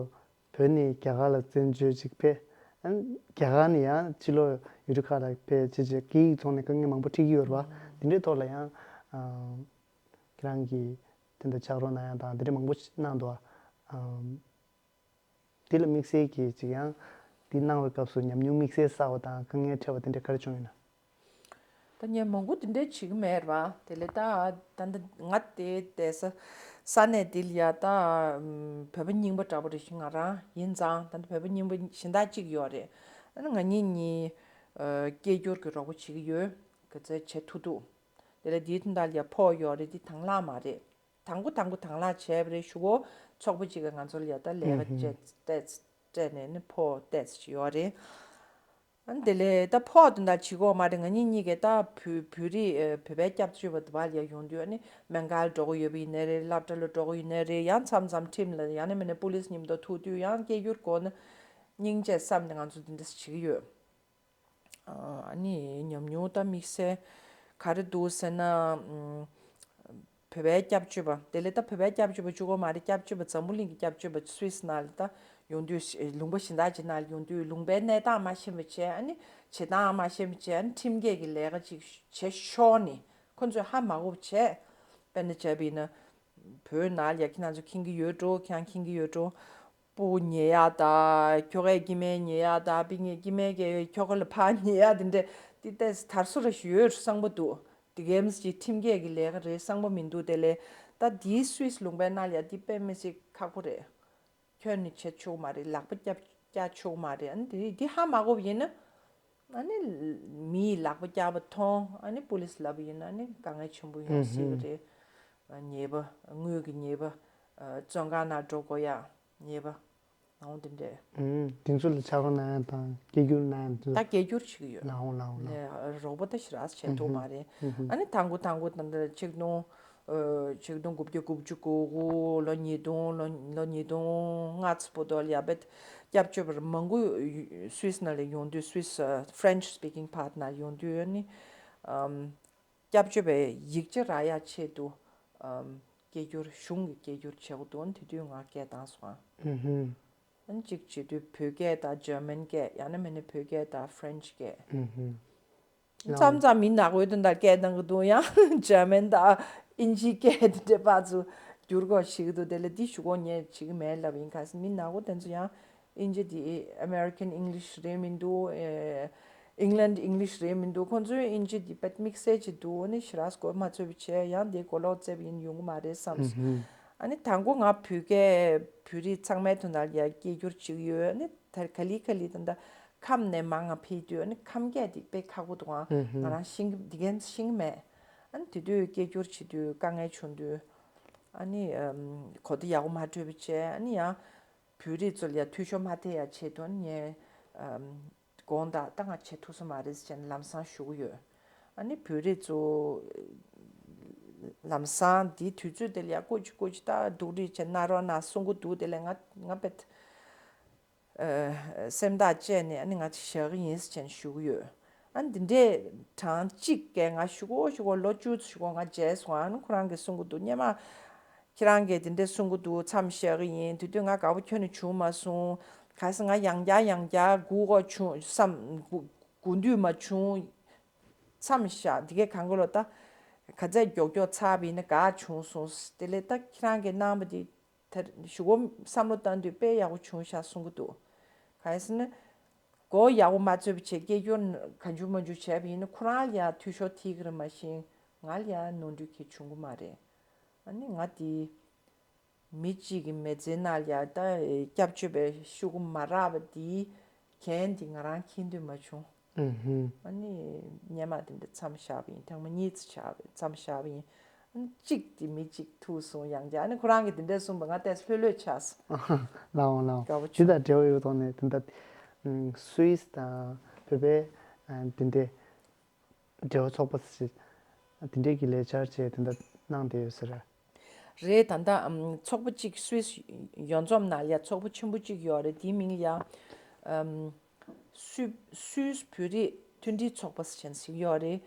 བོད་ནས་རྒྱ་གར་ལ་བཙན་བྱོལ་ཅིག་ཕེབས། ཨ་ནི་རྒྱ་གར་ནས་ཡང་ཕྱི་ལོགས་ཡུལ་གྲུ་ཁག་ལ་ཕེབས་བྱས་བྱས་སྐད་ཡིག་ཐོག་ནས་དཀའ་ངལ་མང་པོ་འཕྲད་ཀྱི་ཡོད་རེད་པ། དེ་འདྲའི་ཐོག་ལ་ཡང་ཨ་ཁྱེད་རང་གིས་དེ་འདྲ་ཕྱག་རོགས་གནང་ཡག་དང་དེ་འདྲ་མང་པོ་ཞིག་གནང་འདུག་པ། ཨ་དེ་ལ་དམིགས་བསལ་གྱིས་ཅིག་ཡང་དེ་གནང་བའི་སྐབས་སུ་ཉམས་མྱོང་དམིགས་བསལ་གསར་པ་དང་དཀའ་ངལ་འཕྲད་པ་དེ་འདྲ་ག་རེ་བྱུང་ཡོད་ན། ད་ངས་མང་པོ་དེ་འདྲ་བྱེད་ཀྱི་མེད་ར། དེ་ལས་ད་ད་ལྟ་ང་དེ་བསྡད་ས་ས་གནས་དེ་ལ་ཡ་ད་བོད་པ་རྙིང་པ་འདྲ་པོ་རེ་ཞིག་ང་རང་ཡིན་ཙང་། ད་ལྟ་བོད་པ་རྙིང་པ་གཞན་དག་གཅིག་ཡོད་རེད། ཨ་ནི་ང་གཉིས་གཉིས་སྐད་སྒྱུར་གྱི་རོགས་པ་བྱེད་ཀྱི་ཡོད། ག་ཚོད་བྱེད་ཐུབ་ཐུབ། དེ་ལས་དེའི་དོན་དག་ལ་ཡ་ཕོགས་ཡོད་རེད། དེ་དང་བླངས་མ་རེད། དང་པོ་དང་པོ་དང་བླངས་བྱས་པ་རེད། གཞུག་གུ་ཚོགས་པ་གཅིག་གིས་ང་ཚོ་ལ་ཡ་ད་ལས་ཀ་སྤྲད་སྤྲད་ནས་ནི་ཕོགས་སྤྲད་ཅིག་ཡོད་རེད། ཨ་ནི་དེ་ལས་ད་ཕོགས་དེ་འདྲ་བྱེད་ཀྱི་ཡོད་མ་རེད། ང་གཉིས་གཉིས་ཀས་ད་བོད་བོད་རིགས་ཨ་བོད་པའི་སྐྱབས་བཅོལ་བ་དེ་བར་ལ་ཡ་ཡོང་དུས། ཨ་ནི་སྨན་ཁང་ལ་འགྲོ་གི་ཡོད་པ་ཡིན་ནའི་རེད། སློབ་གྲྭ་ལ་འགྲོ་གི་ཡིན་ནའི་རེད། ཡང་མཚམས་མཚམས་ཁྲིམས་ལ་ཡང་ན་མིན་ན་པུ་ལིས་མཉམ་དུ་ཐུག་དུས་ཡང་སྐད་སྒྱུར་དགོས་ན་སྙིང་རྗེ་བསམ་ནས་ང་ཚོ་འདི་འདྲ་བྱེད་ཀྱི་ཡོད། ཨ་ནི་ཉམས་མྱོང་ད་དམིགས་བསལ་ག་རེ་འདུག་ཟེར་ན། ཨམ། བོད་པའི་སྐྱབས་བཅོལ་བ། དེ་ལས་ད་བོད་པའི་སྐྱབས་བཅོལ་བ་གཅིག་པོ་མ་རེད། སྐྱབས་བཅོལ་བ་འཛམ་བུ་གླིང་གི་སྐྱབས་བཅོལ་བ་སུད་སི་ནང་ལ་ད་ཡོང་དུས། ལུང་པ་གཞན་དག་ཅིག་ནང་ལ་ཡོང་དུས་ལུང་པའི་གནས་སྟངས་མ་ཤེས་པ་བྱས། ཨ་ནི་བྱེད་སྟངས་མ་ཤེས་པ་བྱས། ཨ་ནི་ཁྲིམས་འགལ་གྱི་ལས་ཀ་ཅིག་བྱེད་ཤོར་ནས་ཁོ་ཚོས་ཧ་མ་གོ་བ་བྱས། དཔེར་ན་བྱས་པ་ཡིན་ན། བོད་ནང་ལ་ཡ་ཁྱེད་རང་ཚོ་མཁྱེན་གྱི་ཡོད་འགྲོ། ཁྱེད་རང་མཁྱེན་གྱི་ཡོད་འགྲོ། སྤུ་ཉལ་ཡག་དང་། ཁྱོ་གའི་སྐྱེ་དམན་ཉལ་ཡག་དང་། སྤུན་ཀྱག་སྐྱེ་དམན་གྱི་ཁྱོ་ག་ལ་ཕར་ཉལ་ཡག་དེ་འདྲ་དེ་ལྟས་དར་སོ་ར་ཞིག་ཡོད་བསམ་པ་འདུག་དེ་གའི་མི་ཅིག་ཁྲིམས་འགལ་གྱི་ལས་ཀ་རེད་བསམ་པ་མི་འདུག་དེ་ལས་ད་དེའི་སུད་སི་ལུང་པའི་ནང་ལ་ཡ་དེ་དཔེ་མི་སྲིད་ཁག་པོ་རེད། ཁྱོན་ནས་བྱེད་ཆོག་མ་རེད། ལག་པ་བརྐྱབ་བཀྱག་ཆོག་མ་རེད། ཨ་ནི་དེ་དེ་ཧ་མ་གོ་བ་ཡིན་ན། ཨ་ནི་མིའི་ལག་པ་བཀྱག་པ་མཐོང་། ཨ་ནི་པུ་ལིས་ལབ་པ་ཡིན་ན་ཨ་ནི་དཀའ་ངལ་ཆེན་པོ་ཡོང་སྲིད་ཀྱི་རེད། ཉེས་པ། དངུལ་གྱི་ཉེས་པ། བཙོན་ཁང་ནང་འགྲོ་དགོས་ཡག་ཉེས་པ། ཨང་། དེ་འདྲས། ཨུམ། དེ་ཚོ་ལ་ཕྱག་རོགས་གནང་ཡག་དང་སྐད་སྒྱུར་གནང་ཡག་ཚོ། ད་སྐད་སྒྱུར་བྱེད་ཀྱི་ཡོད། ལའོ་ལའོ་ལའོ། ནས་རོགས་པ་ད་ཞེ་དྲག་བྱེད་ཐུབ་མ་རེད། ཨུམ། ཨ་ནི་དང་པོ་དང་པོ་ད་ལྟ་ཆིག་སྟོང་ ཆིག་སྟོང་དགུ་བརྒྱ་དགུ་བཅུ་གོ་དགུ་ལོ་ཉིས་སྟོང་ལོ་ལོ་ཉིས་སྟོང་ལྔ་ཙམ་བར་དུ་ལ་ཡ་བེད་སྐྱབས་བཅོལ་བར་མང་པོ་སུད་སི་ནང་ལ་ཡོང་དུས། སུད་སི་French speaking part ནང་ཡོང་དུས་ནི་སྐྱབས་བཅོལ་བའི་ཡིག་ཆ་རག་ཡ་ཆེད་དུ་སྐད་སྒྱུར་གཞུང་གི་སྐད་སྒྱུར་བྱེད་དགོས་འདུག་དེ་དུས་ང་སྐད་བཏང་སོང་ཨ། ཨ་ནི་གཅིག་བྱེད་དུས་བོད་སྐད་དང་ཇར་མན་སྐད། ཡང་ན་མིན་ན་བོད་སྐད་དང་ཧྥ་རན་ཆི་སྐད། མཚམས་མཚམས་མི་ནག་པོའི་དོན་དག་སྐད་བཏང་གི་འདུག་ཡང་ཇར་མན་དང་ཨིན་ཇིའི་སྐད་དེ་འདྲའི་པར་ཚུར་བསྒྱུར་དགོས་བྱེད་ཀྱི་འདུག་དེ་ལ་འདི་ཞུ་དགོས་ངས་བྱེད་ཀྱི་མེད་ལབ་ཡིན། ག་ས་མི་ནག་པོ་དེ་ཚོ་ཡང་ཨིན་ཇི་དེ་American English རེད་མི་འདུག England English རེད་མི་འདུག་ཁོང་ཚོའི་ཨིན་ཇི་དེ་དཔེ་དམིགས་བསལ་ཅིག་འདུག་ཨ་ནི་ཞེ་དྲག་གོ་མ་ཆོད་པ་བྱས། ཡང་དེ་གོ་ལོག་བཙལ་བ་ཡིན་ཡོང་གི་མ་རེད་བསམས། ཨ་ནི་དང་པོ་ང་བོད་སྐད་བོད་རིགས་ཚང་མའི་དོན་དག་ལ་ཡ་སྐད་སྒྱུར་བྱེད་ཀྱི་ཡོད། ཨ་ནི་ད་ག་ལེ་ག་ལེ་ད་ལྟ་ཁམས་ནས་མར་ང་ཕེབས་དུས་ཨ་ནི་ཁམས་སྐད་དེ་དཔེ་ཁག་པོ་འདུག་ཨང་། ང་རང་ཤེས་ཀྱི་འདི་གན་ཤེས་ཀྱི་མེད། ཨ་ནི་དེ་དུས་སྐད་སྒྱུར་བྱེད་དུས་དཀའ་ངལ་བྱུང་དུས། ཨ་ནི་གོ་བརྡ་ཡག་པོ་མ་འཕྲོད་པ་བྱས། ཨ་ནི་ཡང་བོད་རིགས་ཚོ་ལ་ཡ་འཐུས་ཤོར་མ་ཐེབས་ཡ་ཆེད་དུ་ཨ་ནི་ངས་དགོངས་དག་ད་ང་བྱེད་ཐུབ་ས་མ་རེད་ཟེར་ནས་ལམ་སང་ཞུ་གི་ཡོད། ཨ་ནི་བོད་རིགས་ཚོ་ལམ་སང་འདིའི་དུས་ཚོད་དེ་ལ་ཡ་སྐུ་མཁྱེན་སྐུ་མཁྱེན་ད་སྡུག་རུས་བྱས་གནང་རོགས་གནང་གསུང་གི་འདུག་དེ་ལས་ང་ང་བེད་སེམས་ཐག་བཅད་ནས་ཨ་ནི་ང་བཞག་གི་ཡིན་ཟེར་བྱས་ནས་ཞུ་གི་ཡོད། ཨ་ནི་འདི་འདྲས་གྲངས་གཅིག་གས་ང་ཞུ་གོ་ཞུ་གོ་ལོ་བཅུ་ཙམ་ཞུ་གོ་ང་བརྗེད་སོང་། ཨ་ནི་ཁོ་རང་གིས་གསུང་གི་འདུག་སྔོན་མ། ཁྱེད་རང་གིས་དེ་འདྲས་གསུང་གི་འདུག་མཚམས་བཞག་གི་ཡིན། དེ་དུས་ང་དགའ་པོ་ཁྱོན་ནས་བྱུང་མ་སོང་། གལ་སྲིད་ང་ཡང་བསྐྱར་ཡང་བསྐྱར་སྒུག་དགོས་བྱུང་བསམ། སྒུག་སྒུག་འདོད་མ་བྱུང་། མཚམས་བཞག་འདི་གས་གང་གི་ལོ་ད་ག་ཚད་མགྱོགས་མགྱོགས་ཚར་བ་ཡིན་ན་དགའ་བྱུང་སོང་། དེ་ལས་ད་ཁྱེད་རང་གིས་གནང་བ་དེ་ད་ཞུ་གོ་བསམ་བློ་བཏང་དུས་དཔེ་ཡག་པོ་བྱུང་ཤག་གསུང་གི་འདུག་གང་ཡིན་ཟེར་ན། མགོ་ཡག་པོ་མ་ཚོས་པ་བྱས་སྐད་སྒྱུར་གང་བྱུང་མང་བྱུང་བྱས་པ་ཡིན་ན་ཁོ་རང་ལ་ཡང་འཐུས་ཤོར་ཐེབས་ཀྱི་རེད། མ་གཞི་ང་ལ་ཡང་ནོར་འཁྲུལ་གང་ཡང་བྱུང་གི་མ་རེད། ཨ་ནི་ང་དེ་མི་གཅིག་གི་མི་ཚེའི་ནང་ལ་ཡང་ད་སྐྱབས་བཅོལ་བའི་ཤོག་གུ་མ་རག་པ་དེའི་འགན་དེ་ང་རང་འཁྱེར་འདོད་མ་བྱུང་། ཨུ་ཧུམ། ཨ་ནི་སྔོན་མ་དེ་འདྲ་མཚམས་བཞག་པ་ཡིན། ཐེངས་མ་གཉིས་ཙམ་བཞག་པ་མཚམས་བཞག་པ་ཡིན། ཨ་ནི་གཅིག་དེ་མི་གཅིག་ཐུག་སོང་། ཡང་བསྐྱར་ཨ་ནི་ཁོ་རང་གིས་དེ་འདྲ་གསུངས་པ་ང་ཏོག་ཙམ་ལྷོད་ལྷོད་ཆགས་སོང་། ལའོ་ལའོ། དགའ་པོ་དེ་བྱུང་། དང་འབྲེལ་བ་ཡོད་ཐོག་ནས་དེ་འདྲ་སུད་སི་དང་བོད་པའི་དེ་འདྲའི་འབྲེལ་བ་ཚོགས་པ་ཞིག་དེ་འདྲའི་གི་ལས་འཆར་བྱས་དེ་འདྲ་གནང་བསྡད་ཡོད་ས་རེད། རེད། ད་ལྟ་ཨམ་ཚོགས་པ་གཅིག་སུད་སི་ཡོངས་རྫོགས་ནང་ལ་ཡ་ཚོགས་པ་ཆེན་པོ་གཅིག་ཡོད་རེད། དེའི་མིང་ལ་ཡ་ཨམ་སུད་སུད་སི་བོད་རིགས་མཐུན་སྒྲིལ་ཚོགས་པ་ཟེར་ཞིག་ཡོད་རེད།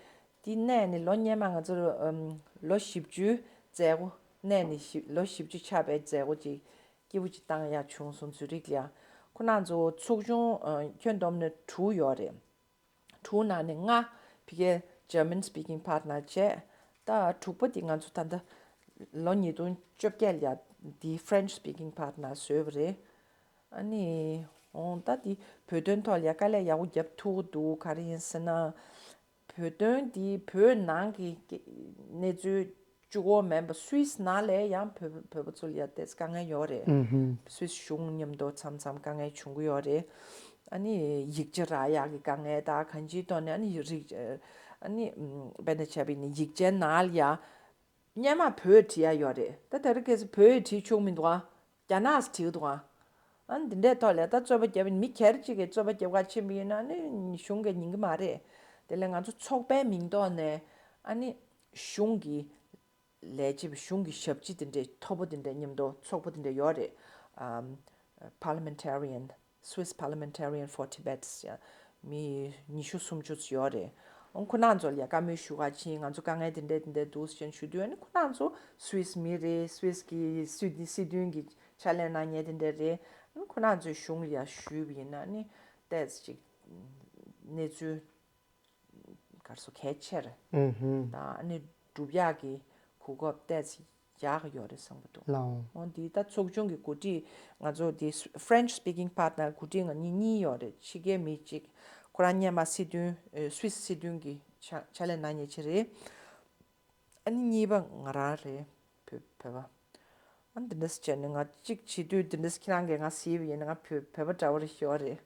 དེ་གནས་ནས་ལོ་སྔོན་མ་ང་ཚོར་ཨམ་ལོ་བཞི་བཅུའི་མཛད་སྒོ་གནས་ནས་བཞི་ལོ་བཞི་བཅུ་ཆགས་པའི་མཛད་སྒོ་ཅིག་སྐྱིད་པོ་ཅིག་བཏང་ཡ་བྱུང་སོང་། ཛུ་རིག་ལ་ཡ་ཁོ་རང་ཚོ་ཚོགས་ཆུང་ཨ་ཁྱོན་བསྡོམས་ནས་དྲུག་ཡོད་རེད། དྲུག་ནང་ནས་ལྔ་ཕ་གིའི་German speaking partner བྱས། ད་དྲུག་པ་དེ་ང་ཚོ་ད་ལྟ་ལོ་ཉིས་སྟོང་བཅོ་བརྒྱད་ལ་ཡ་དེ་French speaking partner བཟོས་པ་རེད། ཨ་ནི་འོང་ད་དེ་བོད་དོན་ཐོག་ལ་ཡ་དཀའ་ལས་ཡག་པོ་རྒྱབ་ཐུབ་ཀྱི་འདུག་ག་རེ་ཡིན་ཟེར་ན། བོད་དོན་དེ་བོད་ནང་གི་གནས་ཚུལ་གཅིག་པོ་མིན་པ་སུད་སི་ནང་ལ་ཡང་བོད་བོད་པ་ཚོ་ལ་ཡ་ཏོག་ཙམ་དཀའ་ངལ་ཡོད་རེད། ཨུ་ཧུམ། སུད་སི་གཞུང་མཉམ་དུ་མཚམས་མཚམས་དཀའ་ངལ་བྱུང་གི་ཡོད་རེད། ཨ་ནི་ཡིག་ཆ་རག་ཡག་གི་དཀའ་ངལ་དང་གང་ཅིའི་ཐོག་ནས་ཨ་ནི་རིག་ཨ་ནི་དཔེར་ན་བྱས་པ་ཡིན་ན་ཡིག་ཆའི་ནང་ལ་ཡ་སྔོན་མ་བོད་བྲིས་ཡ་ཡོད་རེད། ད་དེ་རིང་ཁ་སང་བོད་བྲིས་ཆོག་མི་འདུག་ཨ། རྒྱ་ནག་བྲིས་འདུག་ཨ། ཨ་ནི་འདི་འདྲའི་ཐོག་ལ་ད་རྩོད་པ་རྒྱབ་མི་སྒེར་གཅིག་གིས་རྩོད་པ་རྒྱབ་ག་ཕྱིན་པ་ཡིན་ན་ནི་གཞུང་གིས་ཉན་གི་མ་རེད། དེ་ལས་ང་ཚོ་ཚོགས་པའི་མིང་ཐོག་ནས་ཨ་ནི་གཞུང་གི་ལས་བྱེད་པ་གཞུང་གི་ཞབས་ཕྱི་དེ་འདྲའི་མཐོ་པོ་དེ་འདྲའི་མཉམ་དུ་ཚོགས་པ་དེ་འདྲ་ཡོད་རེད། ཨམ། Parliamentarian Swiss Parliamentarian for Tibet ཟེར་མི་ཉི་ཤུ་སུམ་ཅུ་ཙམ་ཡོད་རེད། ཨང་ཁོ་རང་ཚོ་ལ་ཡ་བཀའ་མོལ་ཞུ་ག་ཕྱིན། ང་ཚོ་དཀའ་ངལ་དེ་འདྲ་དེ་འདྲ་འདུག་ཟེར་ཞུ་དུས་ཨ་ནི་ཁོ་རང་ཚོ་སུད་སི་མི་རེད། སུད་སི་གི་སྲིད་སྲིད་དོན་གྱི་ཕྱག་ལས་གནང་མཁན་དེ་འདྲ་རེད། ཨ་ནི་ཁོ་རང་ཚོའི་གཞུང་ལ་ཡ་ཞུས་པ་ཡིན་ན་ཨ་ནི་ཏོག་ཙམ་ཅིག་གནས་ཚུལ་ག་རེ་ཟེར་གལ་ཆེར་ཨུ་ཧུམ། དང་ཨ་ནི་སྒྲུབ་ཡག་གི་གོ་སྐབས་ཏོག་ཙམ་ཡག་ཡོད་རེད་བསམ་གྱི་འདུག་ལའོ། འོ་འདི་ད་ཚོགས་ཆུང་གི་འགོ་ཁྲིད་ང་ཚོ་འདི་French speaking partner འགོ་ཁྲིད་ང་གཉིས་གཉིས་ཡོད་རེད། ཕྱི་རྒྱལ་མི་གཅིག་ཁོ་རང་སྔོན་མ་སྲིད་དོན་ཨེ་སུད་སི་སྲིད་དོན་གྱི་ཕྱག་ཕྱག་ལས་གནང་མཁན་ཅིག་རེད། ཨ་ནི་གཉིས་པ་ང་རང་རེད། བོད་བོད་པ། ཨ་ནི་འདི་འདྲ་བྱས་ནས་ང་གཅིག་བྱེད་དུས་འདི་འདྲ་ཁྱེད་རང་གིས་ང་གཟིགས་པ་ཡིན་ན་ང་བོད་བོད་པ་འདྲ་བོ་རེད་ཤོར་རེད།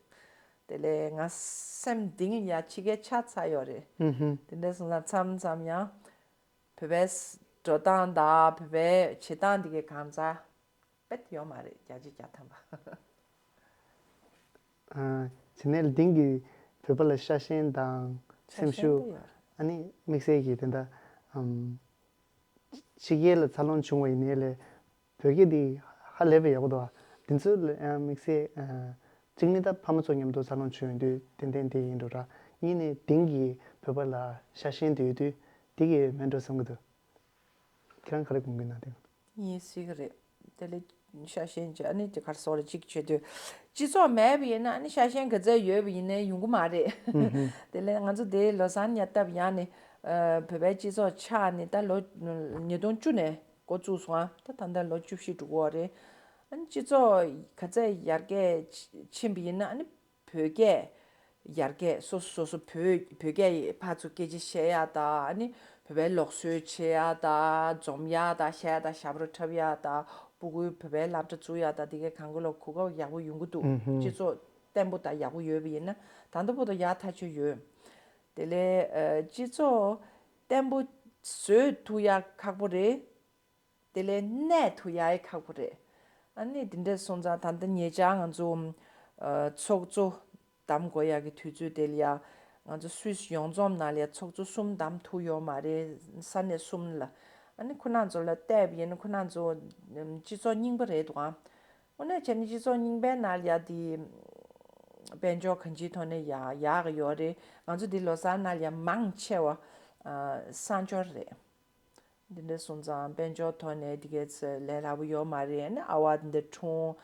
དེ་ལས་ང་སེམས་གཏིང་ཡ་ཕྱི་རྒྱལ་ཆགས་ཚར་ཡོད་རེད། ཨུ་ཧུམ། དེ་འདྲ་སོང་ཙང་མཚམས་མཚམས་ཡང་བོད་པའི་འགྲོ་སྟངས་དང་བོད་པའི་བྱེད་སྟངས་འདི་གའི་གང་ཟག་དཔེ་ཡོད་མ་རེད། བརྒྱ་ཆ་བརྒྱ་ཐམ་པ། ཨ། དེ་ནས་ལྡིང་གི་བོད་པ་ལ་ཤ་ཞེན་དང་སེམས་ཤུགས། ཤ་ཞེན་དེ་ཡོད་རེད། ཨ་ནི་དམིགས་བསལ་གྱི་དེ་འདྲ་ཨམ། ཕྱི་རྒྱལ་ལ་འཚར་ལོངས་བྱུང་བ་ཡིན་ནའི་ལས་བོད་སྐད་འདི་ཧ་ལས་པའི་ཡག་པོ་འདུག་ཨ། འདི་ཚོ་ལ་ཡང་དམིགས་བསལ་ཨ། གཅིག་ནི་ད་ཕ་མ་ཚོ་མཉམ་དུ་འཚར་ལོངས་བྱུང་ཡོང་དུས་ཏན་ཏན་དེ་ཡིན་འགྲོ་ར། གཉིས་ནི་དེང་གི་བོད་པ་ལ་ཤ་ཞེན་དེ་ཡོད་དུས་དེ་གི་མེད་འགྲོ་བསམ་གི་འདུག་ཁྱེད་རང་ག་རེ་དགོངས་ཀྱི་ན་དེ། ངས་ཟེར་གི་རེད། དེ་ལས་ཤ་ཞེན་བྱས་ཨ་ནི་དེ་གར་སོགས་ལ་གཅིག་བྱེད་དུས་སྤྱི་ཚོགས་མེད་པ་ཡིན་ན་ཨ་ནི་ཤ་ཞེན་ག་ཚད་ཡོད་པ་ཡིན་ནའི་ཡོང་གི་མ་རེད། དེ་ལས་ང་ཚོ་དེ་ལོ་སར་ཉར་སྟབས་ཡང་ནི་ཨ། བོད་པའི་སྤྱི་ཚོགས་ཆགས་ནས་ད་ལོ་ཉིས་སྟོང་བཅུ་ནས་འགོ་བཙུགས་སོང་ཨ། ད་ད་ལྟ་ལོ་བཅུ་བཞི་འགྲོ་གི་ཡོད་རེད། ཨ་ནི་སྤྱི་ཚོགས་ག་ཚད་ཡར་རྒྱས་ཕྱིན་པ་ཡིན་ན་ཨ་ནི་བོད་སྐད་ཡར་རྒྱས་སོ་སོ་སོ་སོ་བོད་བོད་སྐད་ཕར་ཚུར་སྐད་ཆ་བཤད་ཡག་དང་ཨ་ནི་བོད་པའི་ལུགས་སྲོལ་འཆད་ཡག་དང་འཛོམས་ཡག་དང་བཤད་ཡག་དང་ཞབས་བྲོ་འཁྲབ་ཡག་དང་སྤུ་གུའི་བོད་པའི་སློབ་གྲྭ་བཙུགས་ཡག་དང་དེ་གའི་གང་ག་ལ་གོ་སྐབས་ཡག་པོ་ཡོང་གི་འདུག་ཨུ་ཧུམ། སྤྱི་ཚོགས་བརྟན་པོ་དང་ཡག་པོ་ཡོད་པ་ཡིན་ན་ད་ལྟ་བར་དུ་ཡག་ཐག་ཆོད་ཡོད། དེ་ལས་ཨ། སྤྱི་ཚོགས་བརྟན་པོ་བཟོས་ཐུབ་ཡག་ཁག་པོ་རེད། དེ་ལས་གནས་ཐུབ་ཡག་ཁག་པོ་རེད། ཨ་ནི་དེ་འདྲ་སོང་ཙང་ད་ལྟ་ཉེ་ཆར་ང་ཚོ་ཨ། ཚོགས་གཙོ་བདམས་དགོས་ཡག་གི་དུས་ཚོད་དེ་ལ་ཡ་ང་ཚོ་སུད་སི་ཡོངས་རྫོགས་ནང་ལ་ཡ་ཚོགས་གཙོ་གསུམ་བདམས་ཐུབ་ཡོད་མ་རེད། ས་གནས་གསུམ་ལ། ཨ་ནི་ཁོ་རང་ཚོ་ལ་བལྟས་པ་ཡིན་ན་ཁོ་རང་ཚོ་སྤྱི་ཚོགས་རྙིང་པ་རེད་འདུག་ཨ། དངོས་གནས་བྱས་ན་སྤྱི་ཚོགས་རྙིང་པའི་ནང་ལ་ཡ་དེ་དཔལ་འབྱོར་གང་ཅིའི་ཐོག་ནས་ཡག་ཡག་གི་ཡོད་རེད། ང་ཚོ་འདི་ལོ་གསར་ནང་ལ་ཡ་མང་ཆེ་བ་ཨ། གསར་འབྱོར་རེད། འདི་འདྲ་སོང་ཙང་དཔལ་འབྱོར་ཐོག་ནས་འདི་གའི་ཚེ་ལས་སླ་པོ་ཡོད་མ་རེད། ཨ་ནི་ཨ་བ་འདི་འདྲ་འཁྲུངས།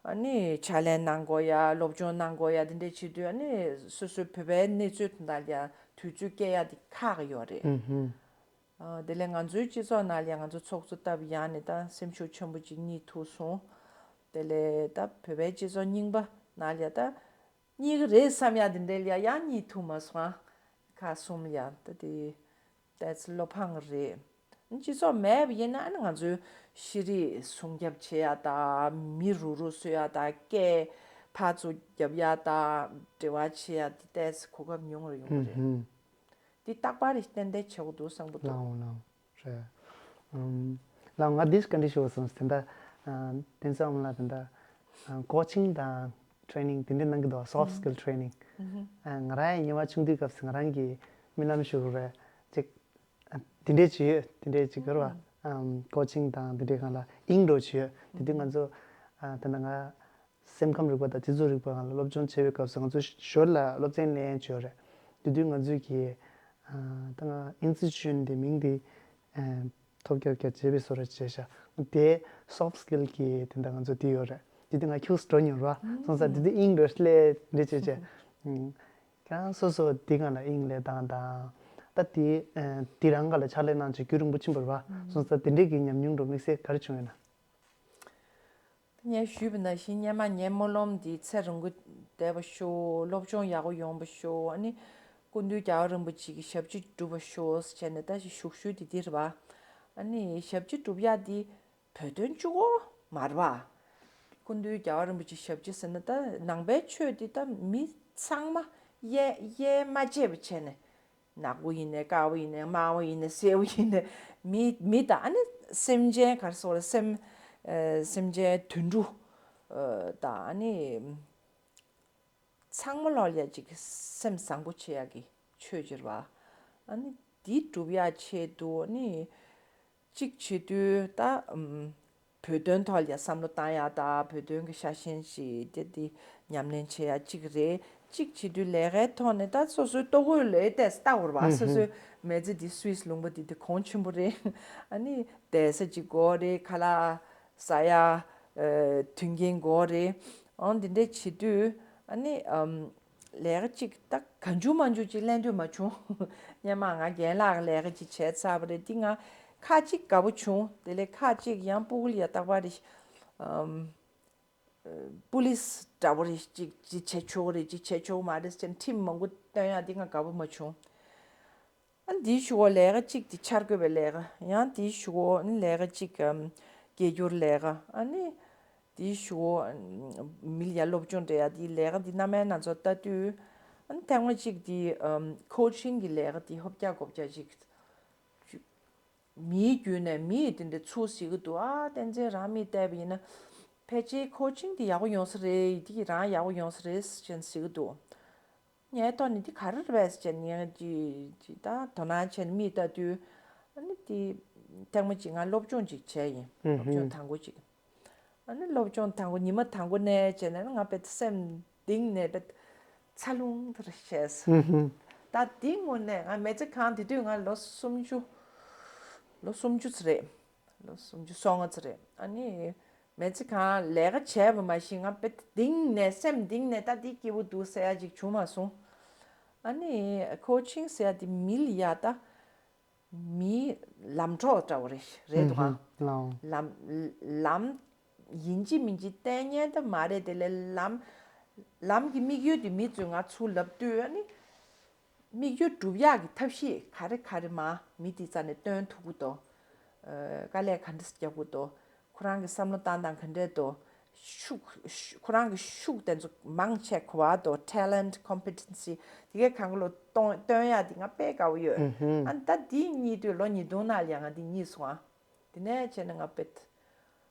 ཨ་ནི་ཕྱག་ལས་གནང་དགོས་ཡ་སློབ་སྦྱོང་གནང་དགོས་ཡ་འདི་འདྲ་བྱེད་དུས་ཨ་ནི་སོ་སོའི་བོད་པའི་གནས་ཚུལ་དང་ཡ་དུས་ཚོད་སྐྱེལ་ཡ་འདི་ཁག་ཡོད་རེད། ཨུ་ཧུམ། ཨ་དེ་ལས་ང་ཚོའི་སྤྱི་ཚོགས་ནང་ལ་ཡ་ང་ཚོ་ཚོགས་གཙོ་སྟབས་ཡག་ནས་ད་སེམས་ཤུགས་ཆེན་པོ་ཅིག་རྙེད་ཐུབ་སོང་། དེ་ལས་ད་བོད་པའི་སྤྱི་ཚོགས་རྙིང་པ་ནང་ལ་ཡ་ད། རྙེད་གི་རེད་བསམ་ཡ་དེ་འདྲའི་ལ་ཡང་རྙེད་ཐུབ་མ་སོང་ཨ། ཁག་གསུམ་ལ་ཡང་ད་དེ་ཏོག་ཙམ་བློ་ཕངས་རེད། སྤྱི་ཚོགས་མེད་པ་ཡིན་ན་ཨ་ནི་ང་ཚོའི་ཤེས་རིག་སྲུང་སྐྱོབ་བྱེད་ཡ་དང་མི་རུག་རུག་བཟོ་ཡ་དང་སྐད་ཕར་ཚུར་རྒྱབ་ཡ་དང་འབྲེལ་བ་བྱེད་ཡ་དེ་ཏོག་ཙམ་གོ་སྐབས་ཉུང་རུ་ཡོང་གི་རེད། ཧུམ་ཧུམ། འདི་རྟག་པར་རེ་ཏན་ཏན་བྱེད་དགོས་འདུག་བསམ་གྱི་འདུག་ལའོ་ལའོ། རེད། ཨམ། ལའོ་ང་འདི་བཀའ་འདྲི་ཞུ་བ་སོང་དེ་འདྲ། ཨ། བསྟན་འཛིན་ཨོ་མ་ལགས་དེ་འདྲ། ཨ། ཀོ་ཆིང་དང་ཊེ་རེ་ནིང་དེ་འདྲ་གནང་གི་འདུག་སོཕ་སི་ཀིལ་ཊེ་རེ་ནིང་། ཨ། ང་རང་ཡང་ཉེ་བ་ཆུང་དུས་སྐབས་སུ་ང་རང་གི་རྨི་ལམ་ཞུ་དགོས་རེད་ཅིག་ཨ། དེ་འདྲས་ཅིག་ཡོད་དེ་འདྲས་ཅིག་ག་རེ་བ། ཨམ། ཀོ་ཆིང་དང་དེ་འདྲས་སྒང་ལ་དབྱིངས་འགྲོ་ཅིག་ཡོད་དེ་དུས་ང་ཚོ། ཨ། ད་ལྟ་ང་སེམས་ཁམས་རིག་པ་དང་སྤྱི་ཚོགས་རིག་པ་སྒང་ལ་སློབ་སྦྱོང་བྱེད་པའི་སྐབས་སུ་ང་ཚོ་ཞོར་ལ་སློབ་ཚན་ལེན་བྱས་ཡོད་རེད། དེ་དུས་ང་ཚོས་ཀྱི། ཨ། ད་ང་ཨིན་ཙི་ཅུན་དེ་མིང་དེ། ཨ། ཐོབ་རྒྱག་རྒྱག་བྱས་པའི་བཟོ་འདྲ་བྱས་ཤག་དེ་སོཕ་སི་ཀིལ་གྱི་དེ་འདྲ་ང་ཚོ་དེ་ཡོད་རེད། དེ་དུས་ང་ཁྱུག་ཙམ་འགྲོ་མྱོང་ར་སོང་ཙང་དེ་དུས་དབྱིངས་འགྲོ་སླེབས་འདྲ་བྱས་བྱས། ཁྱེད་རང་སོ་སོ་དེ་སྒང་ལ་དབྱིངས་སླེབས་སྟངས་དང་། ད་དེ། ཨ། དེ་རང་སྒང་ལ་ཕྱག་ལས་གནང་བྱས་རྒྱུན་རིང་པོ་ཕྱིན་པ་རེད་བ། སོང་ཙང་དེ་འདྲས་ཀྱི་ཉམས་མྱོང་འགྲོ་དམིགས་བསལ་ག་རེ་བྱུང་ཡོད་ན། ངས་ཞུས་པ་ནང་བཞིན་སྔོན་མ་ངའི་སྨོན་ལམ་འདི་ཚེ་རིང་པོ་བསྡད་པ་ཤོག་སློབ་སྦྱོང་ཡག་པོ་ཡོང་བ་ཤོག་ཨ་ནི་སྐུ་མདུན་རྒྱལ་བ་རིན་པོ་ཆེ་གི་ཞབས་ཕྱི་སྒྲུབ་པ་ཤོག་ཟེར་བྱས་ནས་ད་ཞུ་ཞུ་དེ་འདི་རེད་བ། ཨ་ནི་ཞབས་ཕྱི་སྒྲུབ་ཡག་འདི་བོད་དོན་གཅིག་པོ་མ་རེད་བ། སྐུ་མདུན་རྒྱལ་བ་རིན་པོ་ཆེ་ཞབས་ཕྱི་ཟེར་ན་ད་ནང་པའི་ཆོས་འདི་ད་མི་ཚང་མ་དབྱེ་དབྱེ་མ་བྱས་པ་བྱས་ནས། ནག་པོ་ཡིན་ནའི་དཀར་པོ་ཡིན་ནའི་དམར་པོ་ཡིན་ནའི་སེར་པོ་ཡིན་ནའི་མི་མི་དང་ཨ་ནི་སེམས་ཅན་ག་རེ་ཟེར་དགོས་རེད་སེམས་ཨ་སེམས་ཅན་དུད་འགྲོ་ཨ་དང་ཨ་ནི་ཚང་མ་ལོག་ལ་ཡ་ཅིག་སེམས་བཟང་པོ་བྱེད་ཡག་གི་ཆོས་ཅིག་རེད་བ། ཨ་ནི་འདི་སྒྲུབ་ཡག་ཆེད་དུ་ཨ་ནི། གཅིག་བྱེད་དུས་ད། ཨམ། བོད་དོན་ཐོག་ལ་བསམ་བློ་བཏང་ཡག་དང་བོད་དོན་གྱི་ཤ་ཞེན་ཞིག་དེ་དེ་ཉམས་ལེན་བྱེད་ཡག་གཅིག་རེད། གཅིག་བྱེད་དུས་ལས་ཀའི་ཐོག་ནས་ད་སོ་སོའི་ལྟོ་གོས་ལས་ཏེ་ལྟ་བར་བ་སོ་སོའི་མི་ཚེ་འདི་སུད་སི་ལུང་པ་འདི་དེ་གོང་ཆེན་པོ་རེད། ཨ་ནི་བསྡད་ས་གཅིག་དགོས་རེད། ཁ་ལག་ཟ་ཡག་ཨ་མཐུན་རྐྱེན་དགོས་རེད། ཨང་དེ་འདྲས་བྱེད་དུས་ཨ་ནི་ཨམ། ལས་ཀ་གཅིག་ད་གང་བྱུང་མང་བྱུང་ཅིག་ལེན་འདོད་མ་བྱུང་། སྔོན་མ་ང་རྒན་ལགས་ཀྱི་ལས་ཀ་ཅིག་བྱས་ཚར་བ་རེད། འདི་ང་ཁག་ཅིག་དགའ་པོ་བྱུང་། དེ་ལས་ཁག་ཅིག་ཡང་སྤུ་གུ་ལ་ཡ་རྟག་པར་རེ་ཨམ། པུ་ལིས་འདྲ་པོ་རེ་ཅིག་ཅིག་བྱས་ཆོག་གི་རེད་ཅིག་བྱས་ཆོག་གི་མ་རེད་ཟེར་ཁྲིམས་མང་པོ་བཏོན་ཡག་འདི་ང་དགའ་པོ་མ་བྱུང་། ཨ་འདིའི་གཞུག་གུ་ལས་ཀ་གཅིག་དེ་འཆར་དགོས་པའི་ལས་ཀ་ཡང་དེའི་གཞུག་གུ་ཨ་ནི་ལས་ཀ་གཅིག་ཨམ། སྐད་སྒྱུར་ལས་ཀ་ཨ་ནི། དེའི་གཞུག་གུ་མི་ལ་ཡ་སློབ་སྦྱོང་སྤྲད་ཡ་དེའི་ལས་ཀ་འདི་རྣམ་པ་སྣ་ཚོགས་ལྟ་དུས་ཨ་ནི་ཐེངས་མ་གཅིག་དེ་ཨམ། ཀོ་ཆིང་གི་ལས་ཀ་དེ་ཧོབ་རྒྱག་གོ་རྒྱག་ཅིག་མིའི་བརྒྱུད་ནས་མིས་དེ་འདྲ་ཚུར་ཟེར་གི་འདུག་ཨ་བསྟན་འཛིན་རང་མིས་བལྟས་པ་ཡིན་ན་ཕལ་ཆེར་ཀོ་ཆིང་དེ་ཡག་པོ་ཡོང་ས་རེད། དེ་རང་ཡག་པོ་ཡོང་ས་རེད་ཅེས་ཟེར་གི་འདུག་ངའི་ཐོག་ནས་འདི་ག་རེ་རེད་པས་ཟེར་ནས་ངས་ཅིག་ཅིག་ད་དོ་སྣང་བྱས་ནས་མིག་ལྟ་དུས་ཨ་ནི་དེ་ ཐེངས་མ་གཅིག་ང་སློབ་སྦྱོང་ཅིག་བྱས་ཡིན། སློབ་སྦྱོང་དང་པོ་ཅིག་ཨ་ནི་སློབ་སྦྱོང་དང་པོ་ཉི་མ་དང་པོ་ནས་བྱས་ནས་ང་དཔེ་སེམས་གཏིང་ནས་དཔེ་ཚ་རླུང་དེ་བྱས་སོང་། ད་དེའི་སྔོན་ནས་ང་མི་ཚེ་གང་དེ་དུས་ང་ལོ་སུམ་ཅུ། ལོ་སུམ་ཅུ་ཙམ་རེད། ལོ་སུམ་ཅུ་སོ་ལྔ་ཙམ་རེད། ཨ་ནི་མི་ཚེ་གང་ལས་ཀ་བྱས་པ་མ་གཞི་ང་དཔེ་གཏིང་ནས་སེམས་གཏིང་ནས་ད་དེ་སྐྱིད་པོ་འདུག་ཟེར་ཡ་ཅིག་བྱུང་མ་སོང་། ཨ་ནི་ཀོ་ཆིང་ཟེར་ཡ་དེ་མི་ལ་ཡ་ད། མིའི་ལམ་གྲོགས་འདྲ་བོ་རེད། རེད་འདུག་ཨང་། ལམ་ལམ་ཡིན་གཅིག་མིན་གཅིག་བསྟན་ཉན་ད་མ་རེད། དེ་ལས་ལམ་ལམ་གྱི་དམིགས་ཡུལ་དེ་མི་ཚོས་ང་ཚུར་ལབ་དུས་ཨ་ནི་དམིགས་ཡུལ་སྒྲུབ་ཡག་གི་ཐབས་ཤེས་ག་རེ་ག་རེ་མ་མི་དེ་རྩ་ནས་སྟོན་ཐུབ་ཀྱི་འདུག་དཀའ་ལས་ག་འདྲ་རྒྱག་དགོས་འདུག་ཁོ་རང་གི་བསམ་བློ་བཏང་སྟངས་ག་འདྲས་འདུག་ཤུགས་ཤུ- ཁོ་རང་གི་ཤུགས་དེ་ཚོ་མང་ཆེ་གོ་བ་དང་talent competency དེ་གའི་གང་ག་ལོ་གཏོང་སྟོན་ཡ་དེ་ང་དཔེ་དགའ་བོ་ཡོད། ཨ་ད་དེ་གཉིས་དུས་ལོ་ཉིས་སྟོང་ནང་ལ་ཡང་ང་དེ་གཉིས་སོང་ཨ། དེ་ནས་བྱས་ན་ང་དཔེ་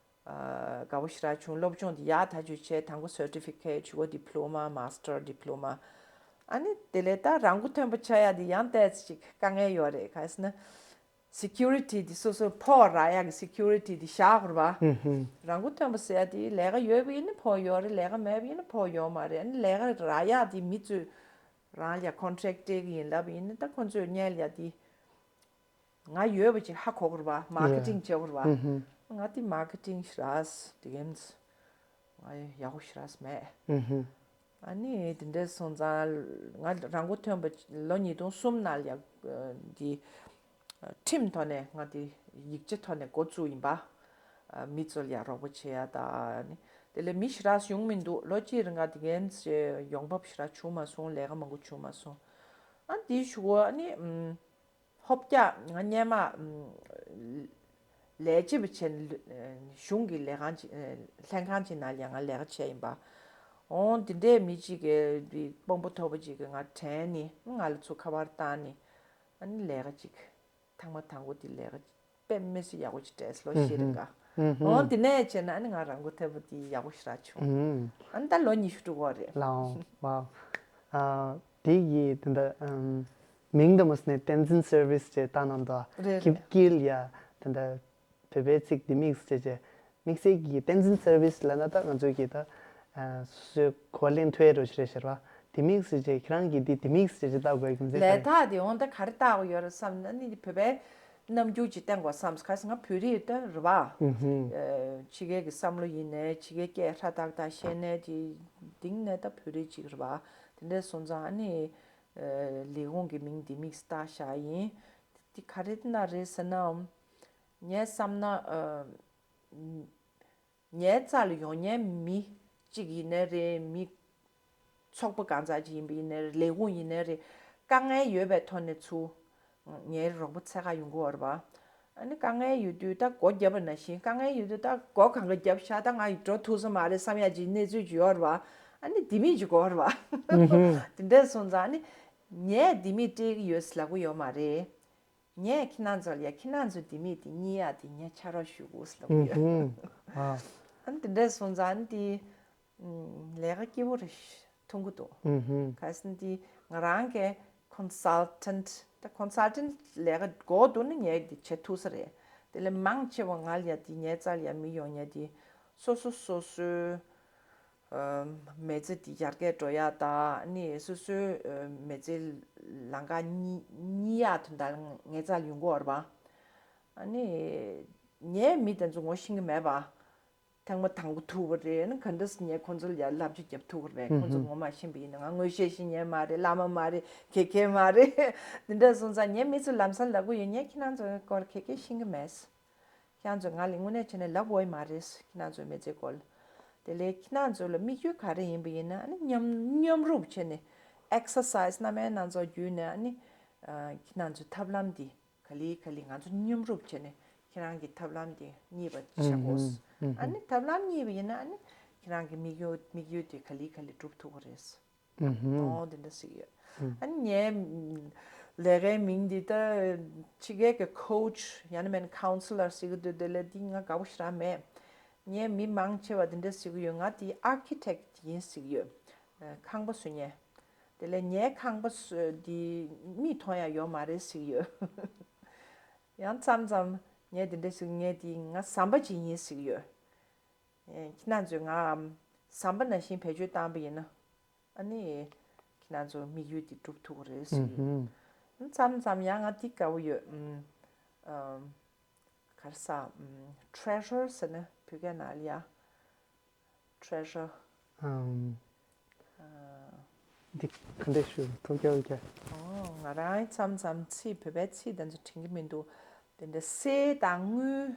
དགའ་བོ་ཞེ་དྲག་བྱུང་། སློབ་སྦྱོང་དེ་ཡག་ཐག་ཆོད་བྱས། དང་པོ་certificate གཅིག་པོ་diploma master diploma ཨ་ནི་དེ་ལས་ད་རང་མགོ་ཐོན་པ་ཆགས་ཡ་དེ་ཡང་ཏོག་ཙམ་ཅིག་དཀའ་ངལ་ཡོད་རེད། ག་རེ་ཟེར་ན། security དེ་སོ་སོ་ཕོགས་རག་ཡག་གི་security དེ་བཞག་དགོས་རེད་པ། རང་མགོ་ཐོན་པ་ཟེར་ཡ་དེ་ལས་ཀ་ཡོད་པ་ཡིན་ན་ཕོགས་ཡོད་རེད། ལས་ཀ་མེད་པ་ཡིན་ན་ཕོགས་ཡོད་མ་རེད། ཨ་ནི་ལས་ཀ་རག་ཡག་དེ་མི་ཚོས་རང་ལ་ཡ་contract སྤྲད་ཀྱི་ཡིན་ལབ་པ་ཡིན་ན་ད་ཁོ་ཚོས་ངའི་ལ་ཡ་དེ་ང་ཡོད་པ་ཅིག་ཧ་གོ་དགོས་རེད་པ། marketing བྱེད་དགོས་རེད་པ། ང་དེ་marketing ཞེ་དྲག་དེ་ག་ང་ཡག་པོ་ཞེ་དྲག་མེད། ཨ་ནི་དེ་འདྲས་སོང་ཙང་ང་རང་མགོ་ཐོན་པ་ལོ་ཉིས་སྟོང་གསུམ་ནང་ལ་ཡ་འདི་ཁྲིམས་ཐོག་ནས་ང་འདི་ཡིག་ཆ་ཐོག་ནས་འགོ་བཙུགས་ཡིན་པ། མི་ཚོ་ལ་ཡ་རོགས་པ་བྱེད་ཡ་ད་ནི་དེ་ལས་མི་ཞེ་དྲག་ཡོང་མི་འདུག་ལོ་གཅིག་རིང་ང་དེ་གའི་ཡོང་འབབ་ཞེ་དྲག་བྱུང་མ་སོང་། ལས་ཀ་མང་པོ་བྱུང་མ་སོང་། ཨ་འདི་ཞུ་བ་ཨ་ནི། ཧོབ་རྒྱག་ང་སྔོན་མ་ལས་བྱེད་པ་བྱས་ནས་གཞུང་གི་ལས་ཁང་ཅིག་ལྷན་ཁང་ཅིག་ནང་ལ་ཡང་ང་ལས་ཀ་བྱས་ཡིན་པ། འོང་དེ་འདྲའི་མི་གཅིག་གིས་དཔང་པོ་ཐོགས་པ་གཅིག་གིས་ང་དྲན་ནས་ང་ལ་ཚུར་ཁ་པར་བཏང་ནས་ཨ་ནི་ལས་ཀ་ཅིག་ཐེངས་མ་དང་པོ་དེ་ལས་ཀ་དཔེ་མི་སྲིད་ཡག་པོ་ཅིག་སྤྲད་ལོ་ཤེས་རིང་ག་འོང་དེ་ནས་བྱས་ན་ཨ་ནི་ང་རང་མགོ་ཐོན་པ་དེ་ཡག་པོ་ཞེ་དྲག་བྱུང་། ཨ་ནི་ད་ལོ་ཉི་ཤུ་དྲུག་པ་རེད། ལའོ་ཝའོ། དེ་ཡི་དེ་འདྲ། མིང་དེ་མོ་ནས་བསྟན་འཛིན་service ཅེས་བཏགས་གནང་འདུག་རེད་རེད། ཀིབ་ཀིལ་ཡ་དེ་འདྲ་བོད་པའི་ཚིག་དེ་དམིགས་བྱས་བྱས་དམིགས་བསལ་གྱི་བསྟན་འཛིན་service ལབ་ན་ད་ང་ཚོའི་གི་ད་སོ་སོའི་གོ་ལེན་ཐུབ་ཡ་རོ་ཞིག་རེད་ཤར་བ། དེ་དམིགས་བྱས་བྱས་ཁྱེད་རང་གིས་དེ་དེ་དམིགས་བྱས་བྱས་བཏགས་དགོས་ཀྱི་མཛད་ལས་ཀ་རེད། ད་དེ་འོང་ད་ག་རེ་བཏགས་དགོས་ཡོད་རེད་བསམ་ན་ནི་བོད་པའི་རྣམ་འགྱུར་ཅིག་བསྟན་དགོས་བསམ། ག་ཟེར་ང་བོད་རིགས་ད་རེད་བ། ཕྱི་རྒྱལ་གྱི་བསམ་བློ་ཡིན་ནའི་ཕྱི་རྒྱལ་སྐད་ཧྲ་ཏག་ཏག་བཤད་ནའི་དེ་གཏིང་ནས་ད་བོད་རིགས་ཅིག་རེད་བ། དེ་འདྲ་སོང་ཙང་ཨ་ནི། ལས་ཁུངས་ཀྱི་མིང་དེ་དམིགས་བཏགས་བཞག་ཡིན། དེ་ག་རེ་ན་རེད་ཟེར་ན། ངས་བསམ་ན། ངའི་རྩ་ལ་ཡོང་མཁན་མི་གཅིག་ཡིན་ནའི་རེད། མི་ཚོགས་པ་གང་ཙམ་ཅིག་ཡིན་པ་ཡིན་ནའི་རེད། ལས་ཁུངས་ཡིན་ནའི་རེད། དཀའ་ངལ་ཡོད་པའི་ཐོག་ནས་ཚུར་ངའི་རོགས་པ་འཚོལ་ག་ཡོང་གི་ཡོད་རེད་པ། ཨ་ནི་དཀའ་ངལ་ཡོད་དུས་ད་སྒོ་བརྒྱབ་པ་ནང་བཞིན་དཀའ་ངལ་ཡོད་དུས་ད་སྒོ་གང་ག་བརྒྱབ་བཞག་ད་ང་ཡི་འགྲོ་ཐུབ་ས་མ་རེད་བསམ་ཡ་ཅིག་གནས་ཚུལ་ཅིག་ཡོད་རེད་པ། ཨ་ནི་ལྡེ་མིག་ཅིག་དགོས་རེད་པ། དེ་འདྲས་སོང་ཙང་ཨ་ནི་ངས་ལྡེ་མིག་སྤྲད་ཀྱི་ཡོད་ཟེར་ལབ་ཀྱི་ཡོད་མ་རེད། ངས་ཁྱེད་རང་ཚོ་ལ་ཡ་ཁྱེད་རང་ཚོའི་ལྡེ་མིག་དེ་རྙེད་ཡ་དེ་ངས་ཕྱག་རོགས་ཞུ་དགོས་ཟེར་ལབ་ཀྱི་ཡོད། ཨ་ནི་དེ་འདྲས་སོང་ཙང་ཨ་ནི་དེ། ལས་ཀ་སྐྱིད་པོ་རེ་ཞིག་མཐོང་གི་འདུག་ཨུ་ཧུམ། ག་ཟེར་ན་དེ་ང་རང་གི་consultant ད་consultant ལས་ཀ་དགོས་འདུག་ན་ངས་དེ་བྱེད་ཐུབ་ས་རེད། དེ་ལས་མང་ཆེ་བ་ང་ལ་ཡ་དེ་ངའི་རྩ་ལ་ཡ་མི་ཡོང་ཡ་དེ་སོ་སོ་སོ་སོའི་མི་ཚེ་དེ་ཡར་རྒྱས་འགྲོ་ཡ་ད་ནི་སོ་སོའི་མི་ཚེ་ལམ་ཁ་གཉིས་གཉིས་ཡ་དོན་དག་ངའི་རྩ་ལ་ཡོང་གི་ཡོད་རེད་པ། ཨ་ནི་ངའི་མི་དེ་ཚོ་ངོ་ཤེས་ཀྱི་མེད་པ། ཐེངས་མ་དང་པོ་ཐུག་པ་རེད། ཨ་ནི་ག་འདྲ་སེ་ངས་ཁོང་ཚོ་ལ་ཡ་བསླབ་བྱ་རྒྱབ་ཐུབ་པ་རེད། ཁོང་ཚོ་ངོ་མ་ཤེས་པ་ཡིན་ན་ང་མངོན་ཤེས་ཤེས་མཁན་མ་རེད། བླ་མ་མ་རེད། དགེ་རྒན་མ་རེད། འདི་འདྲ་སོང་ཙང་ངས་མི་ཚོ་ལམ་སང་ལབ་གི་ཡོད། ངས་ཁྱེད་རང་ཚོའི་སྐོར་ག་གེ་ཤེས་ཀྱི་མེད། ཁྱེད་རང་ཚོས་ང་ལ་དངོས་གནས་བྱས་ནས་ལབ་འོས་མ་རེད། ཁྱེད་རང་ཚོའི་མི་ཚེའི་སྐོར་ལ། དེ་ལས་ཁྱེད་རང་ཚོ་ལ་དམིགས་ཡུལ་ག་རེ་ཡིན་པ་ཡིན་ན་ཨ་ནི་མཉམ་མཉམ་རུབ་བྱས་ནས་exercise སྣ་མིན་སྣ་ཚོགས་བརྒྱུད་ནས་ཨ་ནི་ཁྱེད་རང་ཚོའི་ཐབས་ལམ་འདི། ག་ལེ་ག་ལེ་ང་ཚོ་མཉམ་རུབ་བྱས་ནས་ཁྱེད་རང་གི་ཐབས་ལམ་དེ་རྙེད་པ་བྱ་དགོས། ཨ་ནི་ཐབས་ལམ་རྙེད་པ་ཡིན་ན་ཨ་ནི་ཁྱེད་རང་གི་དམིགས་ཡུལ་དམིགས་ཡུལ་དེ་ག་ལེ་ག་ལེ་འགྲུབ་ཐུབ་ཀྱི་རེད། ཨོ་དེ་འདྲ་ཞིག་ཡོད། ཨ་ནི་ངའི་ལས་ཀའི་མིང་འདི་ད་ཕྱི་རྒྱལ་གྱི་coach ཡང་ན་མིན་counselor ཟེར་གྱི་འདུག་དེ་ལས་འདི་ང་དགའ་པོ་ཞེ་དྲག་མེད། ངའི་མི་མང་ཆེ་བ་དེ་འདྲ་ཟེར་གྱི་ཡོད། ང་དེ་architect ཡིན་ཟེར་གྱི་ཡོད། ཁང་པ་བཟོ་མཁན། དེ་ལས་ངའི་ཁང་པ་བཟོ་དེ་མིག་མཐོང་ཡ་ཡོད་མ་རེད་ཟེར་གྱི་ཡོད། ཡང་མཚམས་མཚམས་ ངས་དེ་འདྲ་ཟེར། ངས་དེ་ང་ཟམ་པ་ཅིག་ཡིན་ཟེར་གྱི་ཡོད། ཨེ། ཁྱེད་རང་ཚོས་ང་ཟམ་པ་ནང་བཞིན་བེད་སྤྱོད་བཏང་པ་ཡིན་ན། ཨ་ནི། ཁྱེད་རང་ཚོ་དམིགས་ཡུལ་དེ་འགྲུབ་ཐུབ་ཀྱི་རེད་ཟེར་གྱི་ཡོད། ཨུ་ཧུམ། མཚམས་མཚམས་ཡང་ང་འདི་དགའ་བོ་ཡོད། ཨུམ། ཨམ། ག་རེ་ཟ། ཨུམ། ཊེ་རེ་ཞར་ཟེར་ན་བོད་སྐད་ནང་ལ་ཡ། ཊེ་རེ་ཞར། ཨམ། ཨ། འདི་ག་འདྲས་ཞུ། ཐུགས་རྒྱལ་རྒྱལ། ཨོ། ང་རང་མཚམས་མཚམས་ཚིག་བོད་པའི་ཚིག་དེ་ཚོ་དྲན་གྱི་མི་འདུག་དེ་འདྲ་གསེར་དང་དངུལ།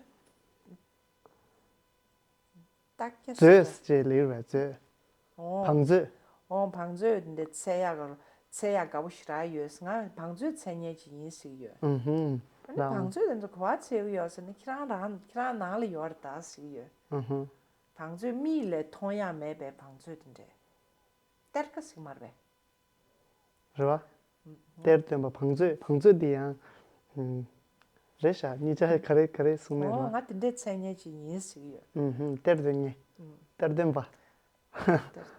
རྟགས་བརྒྱད་ཟེར་བ། མཛོད་ཅེས་ལེའུ་བའི་མཛོད། ཨོ། བང་མཛོད། ཨོ། བང་མཛོད་འདི་འཚོལ་ཡག་ག་འཚོལ་ཡག་དགའ་པོ་ཞེ་དྲག་ཡོད། ང་བང་མཛོད་འཚོལ་མཁན་ཅིག་ཡིན་ཟེར་གྱི་ཡོད། ཨུ་ཧུམ། ཨ་ནི་ལའོ། བང་མཛོད་དེ་ཚོ་ག་པར་འཚོལ་གྱི་ཡོད་ཟེར་ན། ཁྱེད་རང་རང་ཁྱེད་རང་ནང་ལ་ཡོད་རེད་ད་ཟེར་གྱི་ཡོད། ཨུ་ཧུམ། བང་མཛོད་མིག་ལས་མཐོང་ཡག་མེད་པའི་བང་མཛོད་དེ་འདྲས། གཏེར་ཁ་ཟེར་གྱི་མ་རེད་པས། རེད་བ། ཨུ་ཧུམ། གཏེར་སྟོན་པ་བང་མཛོད། བང་མཛོད་འདི་ཡང་། ཨུམ། རེད་ཤག་གཉིས་ཆ་ག་རེ་ག་རེ་གསུངས་མེད་རེད་བ། ཨོ། ང་དེ་འདྲས་འཚོལ་མཁན་ཅིག་ཡིན་ཟེར་གྱི་ཡོད། ཨུ་ཧུམ། གཏེར་སྟོན་མཁན། ཨུམ། གཏེར་སྟོན་པ།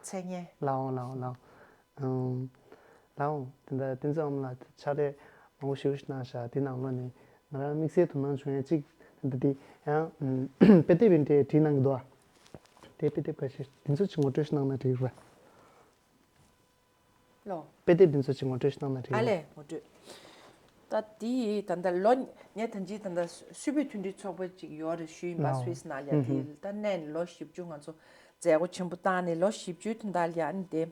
འཚོལ་མཁན། ལའོ་ལའོ་ལའོ། ཨུམ། ལའོ། དེ་འདྲ་བསྟན་འཛིན་ཨ་མ་ལགས་ཕྱག་ལས་མང་པོ་ཞེ་པོ་ཞིག་གནང་ཤག་དེ་ནང་ལོགས་ནས་ང་རང་དམིགས་བསལ་དོ་སྣང་བྱུང་ཡ་གཅིག་དེ་འདྲ་དེ་ཡང་། ཨུམ། དཔེ་དེབ་དེ་འདྲ་བྲིས་གནང་གི་འདུག་ཨ། དེ་དཔེ་དེབ་འགའ་ཤས་དེ་ཚོ་ཅིག་ངོ་སྤྲོད་ཞིག་གནང་ན་འགྲིག་གི་རེད་བ། ལོ། དཔེ་དེབ་འདི་ཚོ་ཅིག་ངོ་སྤྲོད་ཞིག་གནང་ན་འགྲིག་ཨ་ལས། ངོ་སྤྲོད། ད་དེ་ད་ལྟ་ལོ། ངས་ད་ཅི་ད་ལྟ་སུད་བོད་མཐུན་སྒྲིལ་ཚོགས་པ་ཅིག་ཡོད་རེད་ཞུས་ཡིན་པ། ལའོ། སུད་སི་ནང་ལ་ཡ། ཨུ་ཧུམ། དེ་ད་ནས་ལོ་བཞི་བཅུ་ང་ཚོ་མཛད་སྒོ་ཆེན་པོ་བཏང་ནས་ལོ་བཞི་བཅུའི་དོན་དག་ལ་ཡ། ཨ་ནི་དེ་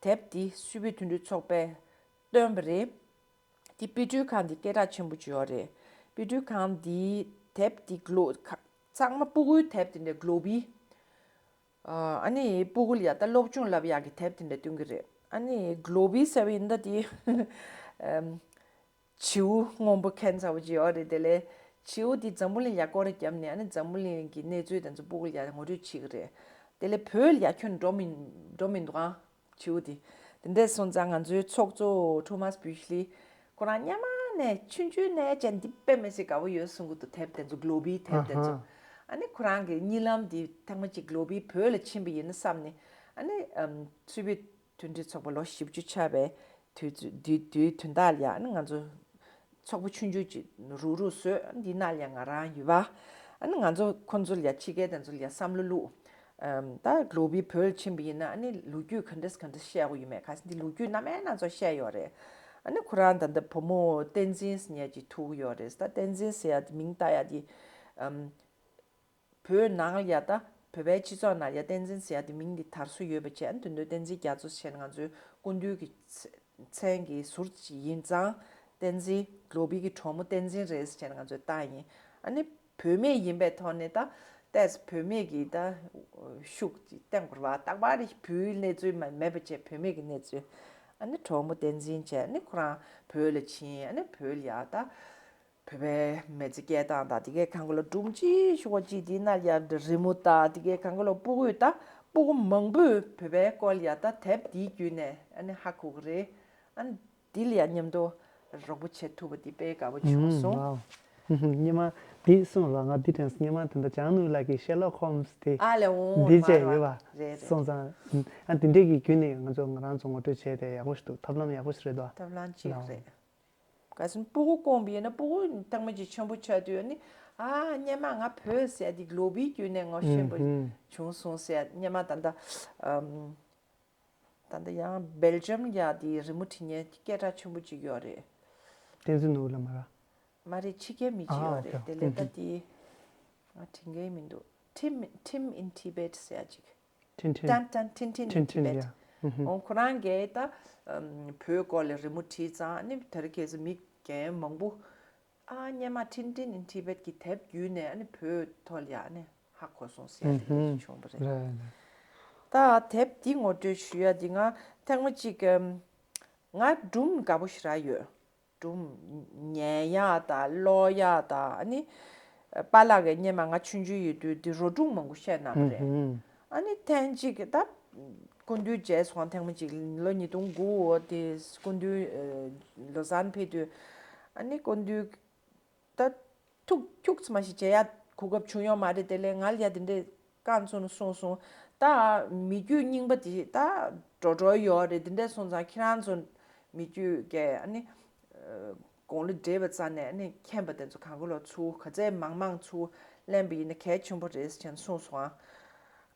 དེབ་འདི་སུད་བོད་མཐུན་སྒྲིལ་ཚོགས་པས་བཏོན་པ་རེད། དེ་དཔེ་སྐྲུན་ཁང་འདི་སྐད་གྲགས་ཆེན་པོ་ཅིག་ཡོད་རེད། དཔེ་སྐྲུན་ཁང་འདིའི་དེབ་འདི་གློག་ཁ་ཚང་མ་སྤུ་གུའི་དེབ་དེ་འདྲ་གློག་པའི། ཨ་ནི་སྤུ་གུ་ལ་ཡ་ད་སློབ་སྦྱོང་བསླབ་ཡག་གི་དེབ་དེ་འདྲ་སྟོན་གྱི་རེད། ཨ་ནི་གློ་བི་ཟེར་བ་ཡིན་ད་དེ་ཨམ། བྱིའུ་སྔོན་པོ་ཁྱད་མཚར་པོ་ཅིག་ཡོད་རེད། དེ་ལས་བྱིའུ་དེ་འཛམ་བུ་གླིང་ཡ་སྐོར་ར་བརྒྱབ་ནས། ཨ་ནི་འཛམ་བུ་གླིང་གི་གནས་ཚུལ་དེ་ཚོ་སྤུ་གུ་ལ་ཡ་ངོ་སྤྲོད་བྱེད་ཀྱི་རེད། དེ་ལས་བོད་ལ་ཡ་ཁྱོན་འགྲོ་མི་འགྲོ་མི་འདུག་ཨང་། བྱིའུ་དེ། དེ་འདྲས་སོང་ཙང་ང་ཚོའི་ཚོགས་གཙོ་ཐོ་མཱས་བུ་ཤི་ལི། ཁོ་རང་སྔོན་མ་ནས་ཆུང་ཆུང་ནས་ཅན་འདི་དཔེ་མི་སྲིད་དགའ་པོ་ཡོད་གསུང་གི་འདུག་དེབ་དེ་ཚོ་གློ་བིའི་དེབ་དེ་ཚོ། ཨ་ཧ། ཨ་ནི་ཁོ་རང་གི་གཉིད་ལམ་འདི་ཐེངས་མ་གཅིག་གློ་བིའི་བོད་ལ་ཕྱིན་པ་ཡིན་ན་བསམ་ནས། ཨ་ནི་ཨམ། སུད་བོད་མཐུན་སྒྲིལ་ཚོགས་པ་ལོ་བཞི་བཅུ་ཆགས་པའི་དུས་ཚོད་དུས་དུས་དོན་དག་ལ་ཡ། ཨ་ནི་ང་ཚོ་ཚོགས་པ་ཆུང་ཆུང་ཅིག་རུག་རུག་བཟོས། འདི་ནང་ལ་ཡ་ང་རང་ཡོད་པ། ཨ་ནི་ང་ཚོ་ཁོང་ཚོ་ལ་ཡ་ཕྱི་རྒྱལ་དེ་ཚོ་ལ་ཡ་བསམ་བློ་བླུགས། ཨམ། ད་གློ་བི་བོད་ལ་ཕྱིན་པ་ཡིན་ན་ཨ་ནི་ལོ་རྒྱུས་ག་འདྲས་ག་འདྲས་བཤད་དགོས་ཡོད་མེད། གལ་སྲིད་འདི་ལོ་རྒྱུས་རྣམ་པ་སྣ་ཚོགས་བཤད་ཡོད་རེད། ཨ་ནི་ཁོ་རང་ད་ལྟ་བུ་མོ་བསྟན་འཛིན་ཟེར་མཁན་ཅིག་ཐུག་ཡོད་རེད། ད་བསྟན་འཛིན་ཟེར་ཡ་དེ་མིང་བཏགས་ཡ་དེ། ཨམ། བོད་ནང་ལ་ཡ་ད་བོད་པའི་སྤྱི་ཚོགས་ནང་ལ་ཡ་བསྟན་འཛིན་ཟེར་ཡ་དེ་མིང་འདི་དར་སྲོལ་ཡོད་པ་བྱས། ཨ་ནི་དོན་དུ་བསྟན་འཛིན་རྒྱ་མཚོ་ཟེར་ནས་ང་ཚོའི་སྐུ་མདུན་གྱི་མཚན་གྱི་ཟུར་ཅིག་ཡིན་ཙང་། བསྟན་འཛིན་གློ་བི་གི་གྲོགས་མོ་བསྟན་འཛིན་རེད་ཟེར་ནས་ང་ཚོས་བཏགས་ཡིན། ཨ་ནི་བུད་མེད་ཡིན་པའི་ཐོག་ནས་ད་ཏོག་ཙམ་བུད་མེད་ཀྱི་ད་ཤུགས་ཅིག་བསྟན་དགོས་རེད་བ། རྟག་པར་བུའི་གནས་ཚུལ་མ་མེད་པ་བྱས། བུད་མེད་ཀྱི་གནས་ཚུལ། ཨ་ནི་གྲོགས་མོ་བསྟན་འཛིན་བྱས། ཨ་ནི་ཁོ་རང་བོད་ལ་ཕྱིན། ཨ་ནི་བོད་ལ་ཡ་ད་བོད་པའི་མི་ཚེ་སྐྱེལ་སྟངས་དང་དེ་གའི་གང་ག་ལ་སྒྲུང་ཅིག་ཞུ་བ་ཅིག་དེའི་ནང་ལ་ཡ་རི་མོ་དང་དེ་གའི་གང་ག་ལ་སྤུ་གུས་ད་སྤུ་གུ་མང་པོས་བོད་པའི་སྐོར་ལ་ཡ་ད་དེབ་འདིའི་བརྒྱུད་ནས་ཨ་ནི་ཧ་གོ་གི་རེད། ཨ་ནི་འདི་ལ་ཡ་མཉམ་དུ་རོགས་པ་བྱེད་ཐུབ་པ་འདི་དཔེ་དགའ་པོ་བྱུང་སོང་། ཨུམ། ཝའོ། སྔོན་མ་འདི་གསུངས་ར། ང་འདི་དྲན་སོང་། སྔོན་མ་དེ་འདྲ་ལྕགས་ནུ་ལགས་ཀྱིས་ཤེར་ལོག་ཧོམ་སི་དེ་ཨ་ལས་འོང་འདི་བྱས་ཡོད་པ་རེད་རེད། སོང་ཙང་། ཨ། དེ་འདྲས་ཀྱི་བརྒྱུད་ནས་ང་ཚོ་ང་རང་ཚོ་ངོ་སྤྲོད་བྱས་ཏེ་ཡག་པོ་ཞིག་འདུག་ཐབས་ལམ་ཡག་པོ་ཞིག་རེད་དོ། ཐབས་ལམ་གཅིག་ལའོ། རེད། ག་ཟེར་ན་སྤུ་གུ་སྐོང་བ་ཡིན་ན་སྤུ་གུ་ཐེངས་མ་གཅིག་ཆེན་པོ་ཆགས་དུས་ཨ་ནི། ཨ། སྔོན་མ་ང་བོད་ཟེར་དེ་གློ་བིའི་བརྒྱུད་ནས་ངོ་ཤེས་པ་ཨུམ་ཧུམ་བྱུང་སོང་ཟེར། སྔོན་མ་ད་ལྟ་ཨམ། ད་ལྟ་ཡང་སྦེལ་ཇམ་ཡ་དེ་རི་མོ་བྲིས་མཁན་སྐད་གྲགས་ཆེན་པོ་གཅིག་ཡོད་རེད། བསྟན་འཛིན་ནོར་བུ་ལགས་མ་རེད། མ་རེད། ཕྱི་རྒྱལ་མི་གཅིག་ཨ་ཡོད་རེད། ཨོ་ཁེ། དེ་ལས་ད་དེ་ང་དྲན་གྱི་མི་འདུག Tim Tim in Tibet ཟེར་ཡ་གཅིག་ཊིན་ཊིན། ཏན་ཏན་ཊིན་ཊིན། ཊིན་ཊིན། Tibet། ཡ། ཧུ་ཧུ། འོ་ཁོ་རང་གིས་ད་ཨམ། བོད་སྐོར་ལ་རི་མོ་བྲིས་ཙང་ཨ་ནི་དེར་ཁེ་སི་མི་རྒན་མང་པོ། ཨ། སྔོན་མ་ཊིན་ཊིན་ཨིན་ཊི་བེཊ་གི་དེབ་བརྒྱུད་ནས་ཨ་ནི་བོད་ཐོག་ལ་ཡ་ཨ་ནི་ཧ་གོ་སོང་ཟེར་ཡ་དེ་འདྲ་ཞིག་བྱུང་བ་རེད། རེད་རེད། ད་དེབ་འདི་ངོ་སྤྲོད་ཞུ་ཡ་འདི་ང་ཐེངས་མ་གཅིག་ང་སྒྲུང་དགའ་པོ་ཞེ་དྲག་ཡོད། སྒྲུང་ཉན་ཡག་དང་ཀློག་ཡག་དང་ཨ་ནི་པཱ་ལགས་ཀྱིས་སྔོན་མ་ང་ཆུང་ཆུང་ཡོད་དུས་འདི་རོ་སྒྲུང་མང་པོ་བཤད་གནང་བ་རེད། ཨ་ནི་ཐེངས་གཅིག་ད་སྐུ་མདུན་མཇལ་སོང་། ཐེངས་མ་གཅིག་ལོ་ཉིས་སྟོང་དགུ་འོ་དེ་སྐུ་མདུན་ལོ་ཟན་ཕེབས་དུས་ཨ་ནི་སྐུ་མདུན་ད་ཐུག་ཁྱུག་ཙམ་ཞིག་མཇལ་ཡག་གོ་སྐབས་བྱུང་ཡོད་མ་རེད། དེ་ལས་ང་ལ་ཡ་དེ་འདྲས་བསྐང་ཚུགས་ན་གསུངས་སོང་། ད་མི་རྒྱུད་རྙིང་པ་དེ་ད་འགྲོ་འགྲོ་ཡོད་རེད། དེ་འདྲས་སོང་ཙང་ཁྱེད་རང་ཚོ་མི་རྒྱུད་ཀྱི་ཨ་ནི་ དགུང་ལོ་བགྲེས་པ་ཙམ་ནས་ནི་མཁྱེན་པ་དེ་ཚོ་གང་ག་ལོ་ཚུར་ག་ཚད་མང་མང་ཚུར་ལེན་པ་ཡིན་ན་གལ་ཆེན་པོ་རེད་ཅེས་གསུངས་སོང་ཨ།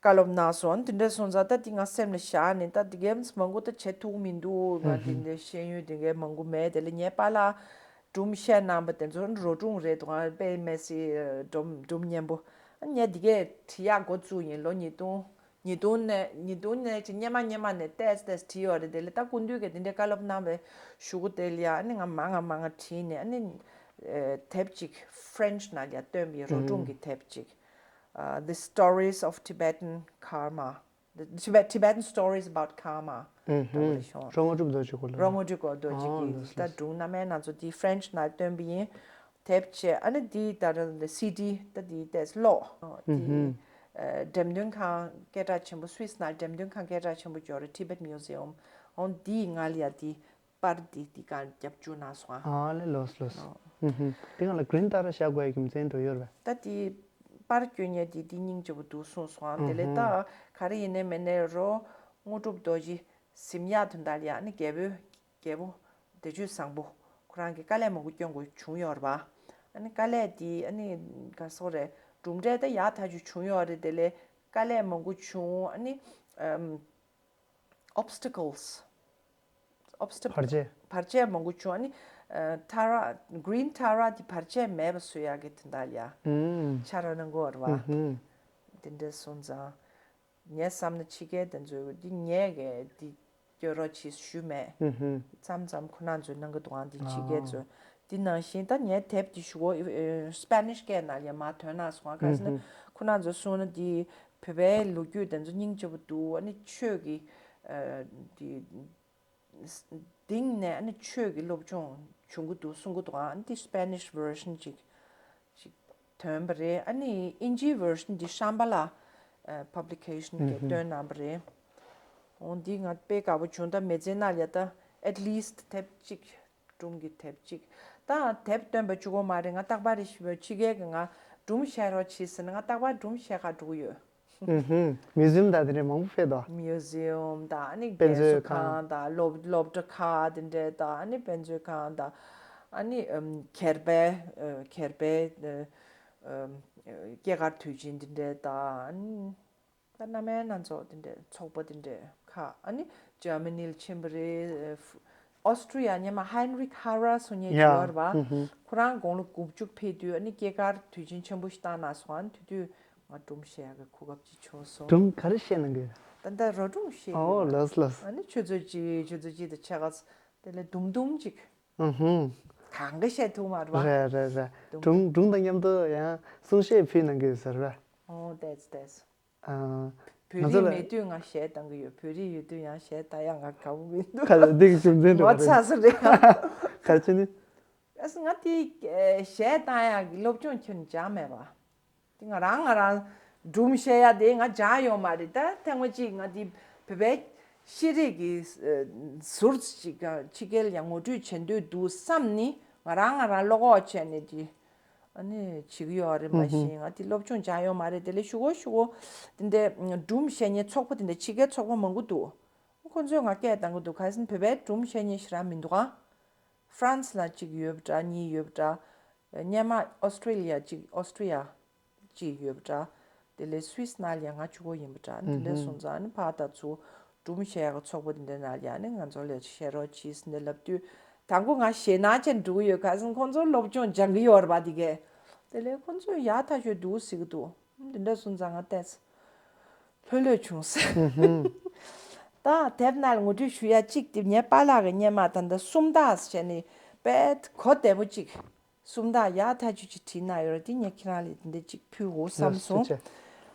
བཀའ་སློབ་གནང་སོང་། དེ་འདྲ་སོང་ཙང་ད་འདི་ང་སེམས་ལ་བཞག་ནས་ད་འདི་གའི་མང་པོ་ད་བྱེད་ཐུབ་མི་འདུག་ང་འདི་འདྲའི་ཤེས་ཡོན་འདི་གའི་མང་པོ་མེད། དེ་ལ་ངའི་པཱ་ལགས་སྒྲུང་བཤད་གནང་པ་དེ་ཚོ་རོ་སྒྲུང་རེད་འདུག་ཨ། དཔེ་མི་སྲིད་སྒྲུང་སྒྲུང་སྙན་པོ། ཨ་ངས་འདི་གའི་བྲིས་ཡག་འགོ་བཙུགས་ཡིན། ལོ་ཉིས་སྟོང་ཉིས་སྟོང་ནས་ཉིས་སྟོང་ནས་ཅིག་སྙེ་མ་སྙེ་མ་ནས་ཏོག་ཙམ་ཏོག་ཙམ་བྲིས་ཡོད་རེད། དེ་ལས་ད་སྐུ་མདུན་གྱིས་དེ་འདྲའི་བཀའ་སློབ་གནང་བའི་གཞུག་གུ་དེ་ལ་ཡ་ཨ་ནི་ང་མང་ང་མང་ང་བྲིས་ནས་ཨ་ནི་ཨེ་དེབ་ཅིག་French་ནང་ལ་ཡ་བཏོན་པའི་རོ་སྒྲུང་གི་དེབ་ཅིག་ཨ། The Stories of Tibetan Karma། The Tibet- Tibetan Stories about Karma་ཨུ་ཧུམ། འདྲ་བོ་ཞིག་རོ་དངོས་གྲུབ་རྡོ་རྗེ་སྐོར་ལ། རོ་དངོས་གྲུབ་རྡོ་རྗེ་ཨོ་གི་ལགས་ད་ལགས། སྒྲུང་གནའ་མའི་ནང་ཚོ་དེ་French་ནང་བཏོན་པ་ཡིན། དེབ་བྱས་ཨ་ནི་འདི་ལྟར་CD་ད་འདི་ཏོག་ཙམ་ཀློག་འདི་ཨུ་ཧུམ། ཨ་འགྲེམས་སྟོན་ཁང་སྐད་གྲགས་ཆེན་པོ་Swiss་ནང་འགྲེམས་སྟོན་ཁང་སྐད་གྲགས་ཆེན་པོ་ཅིག་ཡོད་རེད། Tibet Museum། འོ་འདིས་ང་ལ་ཡ་འདི་པར་འདི་འདི་ག་རྒྱབ་བཅུག་གནང་སོང་ཨ། ཨ་ལེ་ལགས་ལགས། ཨུ་ཧུམ། དེ་སྒང་ལ་Green་ཏཱ་ར་བཞག་དགོས་ཡ་རྒྱུ་མཚན་འགྲོ་ཡོད་རེད་པས། ད་འདི་པར་སྐྱོན་ཉེ་འདི་འདི་སྙིང་རྗེ་པོ་འདུག་གསུངས་སོང་ཨ། དེ་ལས་ད་ཨུ་ཧུམ། ག་རེ་ཡིན་ནའི་མིན་ནའི་རོ་དངོས་གྲུབ་རྡོ་རྗེ་གཟིམ་ཡག་དོན་དག་ལ་ཡ་ཨ་ནི་རྒྱལ་པོའི་རྒྱལ་པོ་བདེ་སྤྱོད་བཟང་པོ་ཁོ་རང་གིས་དཀའ་ལས་མང་པོ་སྐྱོན་དགོས་བྱུང་ཡོད་རེད་པ། ཨ་ནི་དཀའ་ལས་དེ་ཨ་ནི་ག་སོག་རེད། གྲུབ་འབྲས་ད་ཡག་ཐག་ཆོད་བྱུང་ཡོད་རེད། དེ་ལས་དཀའ་ལས་མང་པོ་བྱུང་ཨ་ནི་ཨམ་obstacles obstacle་བར་ཆད། བར་ཆད་མང་པོ་བྱུང་ཨ་ནི་ཨ་ཏཱ་ར་Green་ཏཱ་ར་དེ་བར་ཆད་མེད་པ་བཟོ་ཡག་གི་དོན་དག་ལ་ཡ་ཨུམ་ཕྱག་རོགས་གནང་དགོས་རེད་པ། ཨུ་ཧུམ། དེ་འདྲ་སོང་ཙང་། ངས་བསམ་ན་ཕྱི་རྒྱལ་དེ་ཚོས་འདི་ངས་གི་འདི་སྐྱོན་རོགས་བྱེད་ཞུས་མེད། ཨུ་ཧུམ། མཚམས་མཚམས་ཁོ་རང་ཚོས་གནང་གི་འདུག་ཨང་འདི་ཕྱི་རྒྱལ་ཨ་ཚོས། འདི་ནང་བཞིན་ད་ངས་དེབ་འདི་ཞུ་གོ་Spanish་སྐད་ནང་ལ་མར་ཐོན་གནང་སོང་ཨ། ག་ཟེར་ན་ཨུ་ཧུམ། ཁོ་རང་ཚོས་གསུངས་ན་འདི་བོད་པའི་ལོ་རྒྱུས་དེ་ཚོ་སྙིང་རྗེ་པོ་འདུག་ཨ་ནི་ཆོས་ཀྱི་ཨ་འདི་གཏིང་ནས་ཨ་ནི་ཆོས་ཀྱི་སློབ་སྦྱོང་བྱུང་གི་འདུག་གསུང་གི་འདུག་ཨ་ནི་འདི་Spanish་version་ཅིག་ཅིག་ཐོན་པ་རེད། ཨ་ནི་དབྱིན་ཇིའི་version་འདི་ཤམ་བྷ་ལ་ཨ་publication་གིས་ཨུ་ཧུམ། བཏོན་གནང་པ་རེད། འོ་འདི་ང་དཔེ་དགའ་པོ་བྱུང་། ད་མི་ཚེ་ནང་ལ་ད་at least་དེབ་གཅིག་སྒྲུང་གི་དེབ་གཅིག་ད་དེབ་བཏོན་པ་གཅིག་པོ་མ་རེད། ང་རྟག་པར་རེ་ཞིག་ཕྱི་རྒྱལ་གྱི་ང་སྒྲུང་བཤད་རོགས་བྱེད་ཟེར་ན་ང་རྟག་པར་སྒྲུང་བཤད་ག་འགྲོ་གི་ཡོད། ཨུ་ཧུམ། Museum་དང་དེ་འདྲའི་མང་པོ་ཕེབས་དོ། Museum་དང་ཨ་ནི་དཔེ་མཛོད་རྒས་གསོ་ཁང་ཁང་དང་སློབ་སློབ་གྲྭ་ཁག་དེ་འདྲའི་དང་ཨ་ནི་དཔེ་མཛོད་ཁང་དང་ཨ་ནི་ཨམ་གྱལ་པའི་ཨ་གྱལ་པའི་ཨ་ཨམ་སྐྱེས་སྐར་དུས་ཆེན་དེ་འདྲའི་དང་ཨ་ནི་ད་སྣ་མའི་སྣ་ཚོགས་དེ་འདྲའི་ཚོགས་པ་དེ་འདྲའི་ཁག་ཨ་ནི་ཇར་མ་ནི་ལ་ཕྱིན་པ་རེད། ཨོ་སི་ཀྲི་ཡ་སྔོན་མ་Heinrich Harrer་གསུང་མཁན་ཅིག་ཡོད་རེད་པ། ཨུ་ཧུམ། ཁོ་རང་དགུང་ལོ་དགུ་བཅུ་ཕེབས་དུས་ཨ་ནི་སྐྱེས་སྐར་དུས་ཆེན་ཆེན་པོ་ཞིག་བཏང་གནང་སོང་། ཨ་ནི་དེ་དུས་ང་སྒྲུང་བཤད་ཡག་གི་གོ་སྐབས་ཅིག་བྱུང་སོང་། སྒྲུང་ག་རེ་བཤད་གནང་གི་ཡོད། ད་ལྟ་རོ་སྒྲུང་བཤད་ཡོད། ཨོ་ལགས་ལགས། ཨ་ནི་ཆུ་ཚོད་གཅིག་ཆུ་ཚོད་གཅིག་དང་ཕྱེད་ཀ་དེ་ལས་དུམ་དུམ་ཅིག་ཨུ་ཧུམ། གང་ག་བཤད་ཐུབ་མ་རེད་པ། རེད་རེད་རེད། དུམ་སྒྲུང་སྒྲུང་དང་མཉམ་དུ་ཡང་གསུང་བཤད་ཕུལ་གནང་གི་ཡོད་ཟེར་བས། ཨོ་ཏེས་ཏེས། ཨ། བོད་ང་ཚོ་རིགས་ལ་མེད་དུས་ང་གཞས་བཏང་གི་ཡོད། བོད་རིགས་ཡོད་དུས་ཡང་གཞས་བཏང་ཡག་ང་དགའ་པོ་མི་འདུག་ཁ་འདི་གི་རྒྱུ་མཚན་ངོ་རེད་པ། ཚ་ས་རེད། ག་རེ་བྱས་ནས། ཨ་ང་དེ་གཞས་བཏང་ཡག་གི་སློབ་སྦྱོང་ཁྱོན་ནས་སྦྱངས་མེད་པ། དེ་ང་རང་ང་རང་སྒྲུང་བཤད་ཡག་དེ་ང་སྦྱངས་ཡོད་མ་རེད། ད་ཐེངས་མ་གཅིག་ང་དེ་བོད་པའི་ཤེས་རིག་གི་ཟུར་ཅིག་ཕྱི་རྒྱལ་ཡང་ངོ་སྤྲོད་བྱེད་འདོད་འདུག་བསམ་ནི་ང་རང་ང་རང་བློ་ཁོག་བྱས་ནས་དེ། ཨ་ནི་བྱེད་ཀྱི་ཡོད་རེད། མ་གཞི་ང་དེ་སློབ་སྦྱོང་སྦྱངས་ཡོད་མ་རེད། དེ་ལས་ཞུ་གོ་ཞུ་གོ་དེ་འདྲའི་སྒྲུང་བཤད་མཁན་ཚོགས་པ་དེ་འདྲ་ཕྱི་རྒྱལ་ཚོགས་པ་མང་པོ་འདུག་ཁོ་ཚོས་ང་སྐད་བཏང་གི་འདུག་ག་རེ་ཟེར་ན་བོད་པའི་སྒྲུང་བཤད་མཁན་ཞེ་དྲག་མི་འདུག་ག་ཧྥ་རན་སི་ལ་གཅིག་ཡོད་པ་འདྲ། གཉིས་ཡོད་པ་འདྲ། སྔོན་མ་ཨོ་སི་ཀྲི་ལི་ཡ་གཅིག་ཨོ་སི་ཀྲི་ཡ་གཅིག་ཡོད་པ་འདྲ། དེ་ལས་སུད་སི་ནང་ལ་ཡང་ང་གཅིག་པོ་ཡིན་པ་འདྲ། དེ་ལས་སོང་ཙང་ནི་ཕར་དང་ཚུར་སྒྲུང་བཤད་ཡག་ཚོགས་པ་དེ་འདྲ་ནང་ལ་ཡང་ནི་ང་ཚོ་ལ་བཤད་རོགས་གྱིས་ཟེར་ནས་ལབ་དུས་དང་པོ་ང་ཞེད་སྣང་ཅན་འགྲོ་གི་ཡོད། ག་ཟེར་ན་ཁོང་ཚོ་སློབ་སྦྱོང་སྦྱང་གི་ཡོད་རེད་པ། དེ་གས་དེ་ལས་ཁོང་ཚོ་ཡག་ཐག་ཆོད་འདུག་ཟེར་གི་འདུག་དེ་འདྲ་སོང་ཙང་ང་ཏོག་ཙམ་ལྷོད་ལྷོད་བྱུང་ཟེར། ད་དེབ་ནང་ལ་ངོ་སྤྲོད་ཞུ་ཡ་གཅིག་དེ་ངའི་པཱ་ལགས་ཀྱི་སྔོན་མ་ད་ལྟ་སུམ་རྟགས་ཟེར་བྱས་ནས་དཔེ་གོ་བདེ་པོ་གཅིག་སུམ་རྟགས་ཡག་ཐག་ཆོད་ཅིག་བྲིས་གནང་ཡོད་རེད། དེ་ངས་ཁྱེད་རང་ལ་དེ་འདྲ་ཅིག་ཕུལ་འོ་བསམ་ལགས་སོ་སོང་།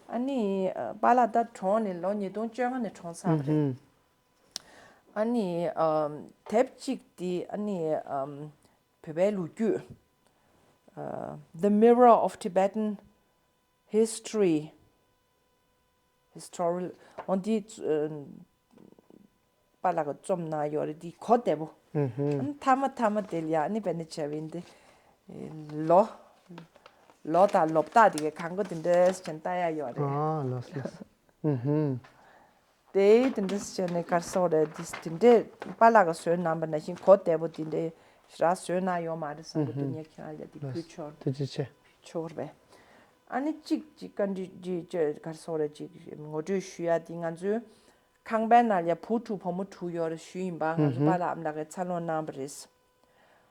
ཨ་ནི་པཱ་ལགས་ད་གྲོངས་ནས་ལོ་ཉིས་སྟོང་བཅོ་ལྔ་ནས་གྲོངས་ཚར་བ་རེད། ཨ་ནི་དེབ་གཅིག་དེ་ཨ་ནི་བོད་པའི་ལོ་རྒྱུས། The Mirror of Tibetan History། Historical། འོ་འདི་པཱ་ལགས་ཀྱིས་རྩོམ་གནང་ཡོད་རེད། འདི་གོ་བདེ་པོ། ཨུ་ཧུམ། ཨ་ནི་མཐའ་མ་མཐའ་མ་དེ་ལ་ཡ་ཨ་ནི་དཔེར་ན་བྱས་པ་ཡིན་ཏེ། ལོ། ལོ་དང་ལོ་རྟགས་དེ་གའི་གང་གོ་དེ་འདྲས་ཀྱང་ལྟ་ཡ་ཡོད་རེད། ཨ་ལགས་སོ་ལགས་སོ། ཨུ་ཧུམ། དེ་དེ་འདྲས་བྱས་ནས་ག་རེ་ཟེར་དགོས་རེད། དེ་དེ་འདྲས་པཱ་ལགས་ཀྱིས་བཟོས་གནང་པ་ནང་བཞིན་གོ་བདེ་པོ་དེ་འདྲས་ ཞེ་དྲག་བཟོས་གནང་ཡོད་མ་རེད་བསམ་གྱི་འདུག་ངས་ཁྱེད་རང་ལ་འདི་ཕུལ་ཆོག་ཐུགས་རྗེ་ཆེ། ཆོག་རེད་པས། ཨ་ནི་གཅིག་ཅིག་བཀའ་འདྲི་ཅིག་ཅིག་ག་རེ་ཟེར་ཅིག་ངོ་སྤྲོད་ཞུ་ཡ་འདི་ང་ཚོའི་ཁང་པའི་ནང་ལ་ཡ་བུ་དྲུག་བུ་མོ་དྲུག་ཡོད་རེད་ཞུས་ཡིན་པ། ང་ཚོ་པཱ་ལགས་ཨ་མ་ལགས་ཀྱིས་འཚར་ལོངས་གནང་བ་རེད།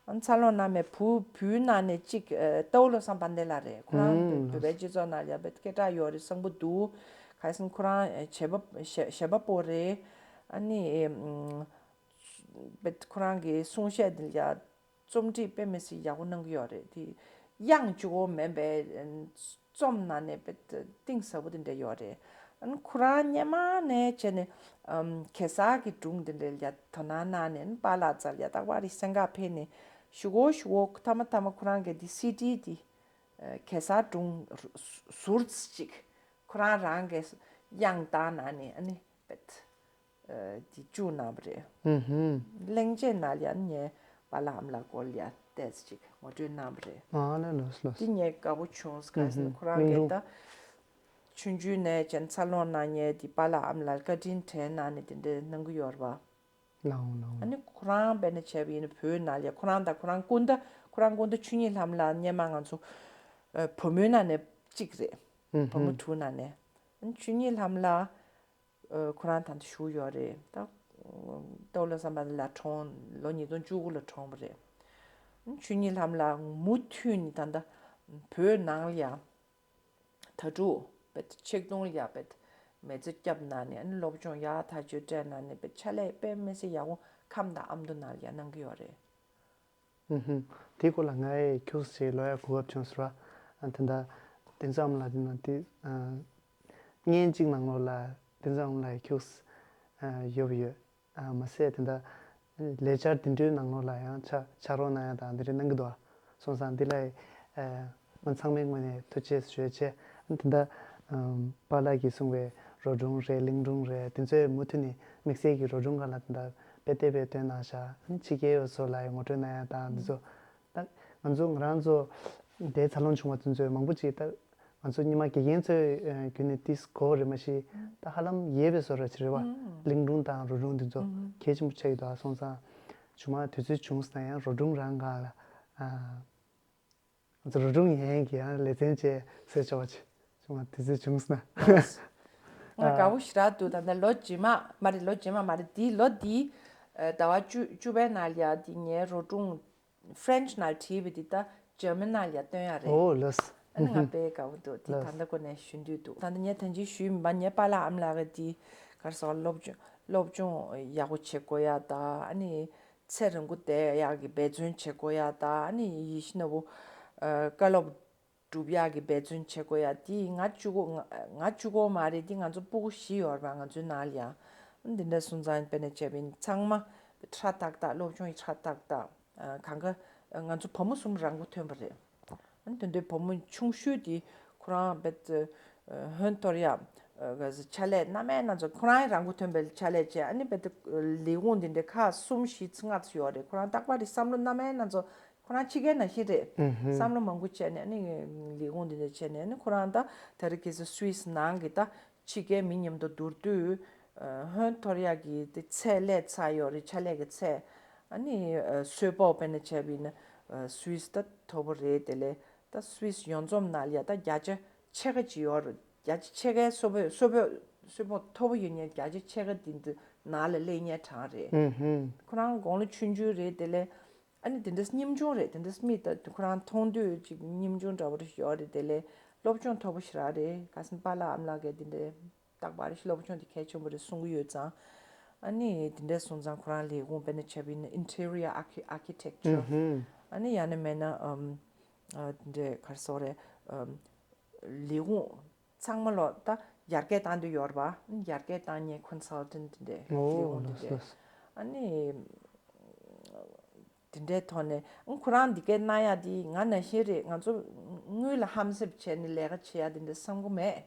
ཨ་འཚར་ལོངས་གནང་མེད་བུ་བུའི་ནང་ནས་གཅིག་ཨ་ཏའུ་བློ་བཟང་དཔལ་ལྡན་ལགས་རེད། ཁོ་རང་ཨུམ་བོད་པའི་སྤྱི་ཚོགས་ནང་ལ་ཡ་དཔེ་སྐད་གྲགས་ཡོད་རེད། བཟང་པོ་འདུག་ག་རེ་ཟེར་ན་ཁོ་རང་ཨ་བྱེད་པ་བྱེད་བྱེད་པ་པོ་རེད། ཨ་ནི་ཨུམ་དཔེ་ཁོ་རང་གི་གསུང་བཤད་འདི་ལ་ཡ་རྩོམ་སྒྲིག་དཔེ་མི་སྲིད་ཡག་པོ་གནང་གི་ཡོད་རེད། དེ་དབྱངས་གཅིག་པོ་མིན་པའི་རྩོམ་ནང་ནས་དཔེ་གཏིང་ཟབ་པོ་དེ་འདྲ་ཡོད་རེད། ཨ་ནི་ཁོ་རང་སྔོན་མ་ནས་བྱས་ནས་ཨམ་གེ་སར་གྱི་སྒྲུང་དེ་འདྲ་ལ་དོ་སྣང་གནང་ནས་པཱ་ལགས་རྩར་ཡ་རྟག་པར་རི་སེང་ག་ཕེབས་ནས་ཞུ་གོ་ཞུ་གོ་མཐའ་མ་མཐའ་མ་ཁོ་རང་གི་དེ་སི་ཌི་དེ་ཨ་གེ་སར་སྒྲུང་ཟུར་ཙམ་ཅིག་ཁོ་རང་རང་གིས་དབྱངས་བཏང་གནང་ནས་ཨ་ནི་དཔེ། ཨ་དེ་བཅུག་གནང་བ་རེད། ཨུ་ཧུམ། གླེང་བྱེད་ནང་ལ་ཡང་ངའི་པཱ་ལགས་ཨ་མ་ལགས་སྐོར་ལ་ཡང་ཏོག་ཙམ་ཅིག་ངོ་སྤྲོད་གནང་བ་རེད། ཨ་ལས་ལོས་ལོས། དེ་ངས་དགའ་པོ་བྱུང་། ག་རེ་ཟེར་ན་ཨུ་ཧུམ། ཁོ་རང་གིས་གླིང་ད་ཆུང་ཆུང་ནས་བྱས་འཚར་ལོངས་གནང་མཁན་དེ་པཱ་ལགས་ཨ་མ་ལགས་ལ་བཀའ་དྲིན་དྲན་གནང་ནས་དེ་འདྲ་གནང་གི་ཡོད་རེད་པ། ལའོ་ལའོ། ཨ་ནི་ཁོ་རང་དཔེར་ན་བྱས་པ་ཡིན་ན་བོད་ནང་ལ་ཡང་ཁོ་རང་དང་ཁོ་རང་སྐུ་ཟླ་ཁོ་རང་སྐུ་ཟླ་ཆོས་ཉིད་ལྷ་མོ་ལགས་སྔོན་མ་ང་ཚོ་ཨ་བུ་མོའི་ནང་ནས་གཅིག་རེད། ཨུ་ཧུམ། བུ་མོ་དྲུག་ནང་ནས། ཨ་ནི་ཆོས་ཉིད་ལྷ་མོ་ལགས། ཨ་ཁོ་རང་ད་ལྟ་བཞུགས་ཡོད་རེད། ད་ཏའུ་བློ་བཟང་དཔལ་ལྡན་ལགས་གྲོངས་ལོ་ཉིས་སྟོང་བཅུ་དགུ་ལ་གྲོངས་པ་རེད། ཨ་ནི་ཆོས་ཉིད་ལྷ་མོ་ལགས་མུ་མཐུད་ནས་ད་ལྟ་བོད་ནང་ལ་ཡང་དྭ་ཕྲུག་དཔེ་ཆིག་སྟོང་ལ་ཡང་དཔེ་མི་ཚེ་བསྐྱབས་གནང་ནས། ཨ་ནི་སློབ་སྦྱོང་ཡག་ཐག་ཆོད་སྤྲད་གནང་ནས་དཔེ་ཕྱག་ལས་དཔེ་མི་སྲིད་ཡག་པོ་ཁམས་དང་ཨ་མདོ་ནང་ལ་ཡང་གནང་གི་ཡོད་རེད། ཨུ་ཧུམ། དེའི་སྐོར་ལ་ང་ཡི་ཁྱུག་ཙམ་ཅིག་ལོ་ཡ་གོ་སྐབས་བྱུང་ཟེར་བ། ཨ་དེ་འདྲ་དེ་ཙམ་ལ་དེ་ན་དེ་ཨ་བརྙན་གཅིག་ནང་ལོགས་ལ་དེ་ཙམ་ལ་ཁྱུག་ཙམ་ཨ་ཡོད་པ་ཡོད། ཨ་མ་ཟད་དེ་འདྲ་ལས་འཆར་དེ་འདྲའི་ནང་ལོགས་ལ་ཡང་ཕྱག་ཕྱག་རོགས་གནང་ཡ་དང་དེ་འདྲ་གནང་གི་འདུག་ཨ། སོང་ཙང་འདི་ལ་ཨ་ང་ཚང་མའི་ངོས་ནས་ཐུགས་རྗེ་ཆེ་ཞུ་ཡ་བྱས། ཨ་དེ་འདྲ་ཨམ་པཱ་ལགས་ཀྱིས་གསུངས་པའི་རོ་སྒྲུང་རེད། གླིང་སྒྲུང་རེད། དེ་ཚོའི་མུ་མཐུད་ནས་དམིགས་བསལ་གྱི་རོ་སྒྲུང་སྒང་ལ་དེ་འདྲ་དཔེ་དེབ་དཔེ་བཏོན་གནང་ཤག་ཨ་ནི་ཕྱི་རྒྱལ་བ་ཚོ་ལ་ཡང་ངོ་སྤྲོད་གནང་ཡ་དང་འདི་ཚོ། ད་ང་ཚོ་ང་རང་ཚོ་འདིར་འཚར་ལོངས་བྱུང་བ་དེ་ཚོའི་མང་པོ་ཅིག་ད་ང་ཚོ་སྔོན་མ་དགེ་རྒན་ཚོའི་ཨ་བརྒྱུད་ནས་ཏིས་གོ་རེད་མ་གཞི། ད་ཧ་ལམ་ཡོད་པའི་བཟོ་འདྲ་ཅིག་རེད་བ། གླིང་སྒྲུང་དང་རོ་སྒྲུང་འདི་ཚོ་གལ་ཆེན་པོ་ཆགས་ཀྱི་འདུག་ཨ་སོང་ཙང་ཆུང་མ་དུས་ཚོད་བྱུང་སོང་ན་ཡང་རོ་སྒྲུང་རང་སྒང་ལ་ཨ། ང་ཚོ་རོ་སྒྲུང་ཡན་གྱི་ཡང་ལེ་ཚན་བཅས་ཟེར་ཆོག་པ་ཆེ། ཆུང་མ་དུས་ཚོད་བྱུང་སོང་ན། ང་དགའ་པོ་ཞེ་དྲག་འདུག་ད་ལྟ་ལོ་རྗེས་མ་མ་རེད། ལོ་རྗེས་མ་མ་རེད། འདི་ལོ་འདི་ཟླ་བ་བཅུ་བཅུ་པའི་ནང་ལ་ཡ་འདི་ངའི་རོ་སྒྲུང་French་ནང་བྲིས་པ་འདི་ད་German་ནང་ལ་ཡ་བཏོན་ཡ་རེད། ཨོ་ལགས། ཨ་ནི་ང་དཔེ་དགའ་པོ་འདུག་འདི་ད་ལྟ་ཁོ་ནས་ཞུ་འདོད་འདུག་ད་ལྟ་ངས་ད་ཅི་ཞུས་མིན་པ་ངའི་པཱ་ལགས་ཨ་མ་ལགས་ཀྱིས་འདི་ག་རེ་ཟེར་སློབ་སྦྱོང་སློབ་སྦྱོང་ཡག་པོ་བྱེད་དགོས་ཡ་ད་ཨ་ནི། ཚེ་རིང་པོ་བསྡད་ཡག་གི་འབད་བརྩོན་བྱེད་དགོས་ཡ་ད་ཨ་ནི་ཡིད་བཞིན་ནོར་བུ་ཨ་བཀའ་སློབ་སྒྲུབ་ཡག་གི་འབད་བརྩོན་བྱེད་དགོས་ཡ་དེ་ང་གཅིག་པོ་ང་ང་གཅིག་པོ་མ་རེད། དེ་ང་ཚོ་སྤུ་གུ་བཞི་ཡོད་རེད་པ། ང་ཚོའི་ནང་ལ་ཡང་འདི་འདྲ་སོང་ཙང་དཔེར་ན་བྱས་པ་ཡིན་ཚང་མ་ཧྲ་ཏག་ཏག་སློབ་སྦྱོང་ཧྲ་ཏག་ཏག་ཨ་གང་ག་ང་ཚོ་བུ་མོ་གསུམ་རང་མགོ་ཐོན་པ་རེད། ཨ་ནི་དེ་འདྲའི་བུ་མོ་ཆུང་ཤོས་དེ་ཁོ་རང་རྦད་དེ་ཧོན་ཐོར་ཡ་ཕྱག་ལས་གནམ་མེད་ས་མེད་ཁོ་རང་རང་མགོ་ཐོན་པའི་ཕྱག་ལས་བྱས། ཨ་ནི་རྦད་དེ་ལས་ཁུངས་དེ་འདྲའི་ཁག་གསུམ་བཞི་ལྔ་ཙམ་ཡོད་རེད། ཁོ་རང་རྟག་པར་རེ་བསམ་བློ་གནམ་མེད་ས་མེད་ཁོ་རང་ཕྱི་རྒྱལ་ནང་བཞིན་རེད། བསམ་བློ་མང་པོ་བྱས་ནས་ཨ་ནི་ལས་ཁུངས་དེ་འདྲ་བྱས་ནས་ཨ་ནི་ཁོ་རང་ད་དེ་རིང་ཁ་སང་སུད་སི་ནང་གི་ད། ཕྱི་རྒྱལ་མི་མཉམ་དུ་བསྡུར་དུས། ཧོན་ཐོར་ཡ་གི་དེ་ཚད་ལས་ཚ་ཡོད་རེད། ཕྱག་ལས་ཀྱི་ཚད། ཨ་ནི་གསོལ་ཕོགས་དཔེར་ན་བྱས་པ་ཡིན་ན་སུད་སི་ད་མཐོ་པོ་རེད། དེ་ལས་ད་སུད་སི་ཡོངས་རྫོགས་ནང་ལ་ཡ་ད་བརྒྱ་ཆ་ཕྱེད་ཀ་ཅིག་ཡོད་རེད། བརྒྱ་ཆ་ཕྱེད་ཀའི་གསོལ་ཕོགས་གསོལ་ཕོགས་གསོལ་ཕོགས་མཐོ་པོ་ཡོད་མཁན་བརྒྱ་ཆ་ཕྱེད་ཀ་དེ་འདི་ནང་ལ་སླེབས་མཁན་གྲངས་རེད། ཁོ་རང་དགུང་ལོ་ཆུང་ཆུང་རེད། དེ་ལས། ཨ་ནི་དེ་འདྲ་སྙིང་ཆུང་རེད། དེ་འདྲ་མི་ད་ཁོ་རང་མཐོང་དུས་ཅིག་སྙིང་ཆུང་འདྲ་བོ་རེ་ཞིག་ཡོད་རེད། དེ་ལས་སློབ་སྦྱོང་མཐོ་པོ་ཞེ་དྲག་རེད། ཁ་སང་པཱ་ལགས་ཨ་མ་ལགས་ཀྱིས་དེ་འདྲ་རྟག་པར་སློབ་སྦྱོང་དེ་གལ་ཆེན་པོ་རེད་གསུང་གི་ཡོད་ཙང་། ཨ་ནི་དེ་འདྲ་སོང་ཙང་ཁོ་རང་ལས་ཁུངས་དཔེར་ན་བྱས་པ་ཡིན་ན་Interior Archi- Architecture། ཨ་ནི་ཡང་ན་མེད་ན་ཨམ་ཨ་དེ་འདྲ་ག་རེ་ཟེར་དགོས་རེད། ཨམ་ལས་ཁུངས་ཚང་མ་ལོ་ད་ཡར་རྒྱས་བཏང་དུས་ཡོད་རེད་པ། ཡར་རྒྱས་བཏང་མཁན་Consultant་དེ་འདྲས། ཨོ་ལས་ཁུངས་དེ་ལགས་འདྲས། ལགས། ཨ་ནི་དེ་འདྲའི་ཐོག་ནས་ཨང་ཁོ་རང་འདི་གའི་གནང་ཡ་དེ་ང་ནང་བཞིན་རེད། ང་ཚོ་དངུལ་ལ་ཧམ་སེམས་བྱས་ནས་ལས་ཀ་བྱེད་ཡ་དེ་འདྲ་བསམ་གྱི་མེད།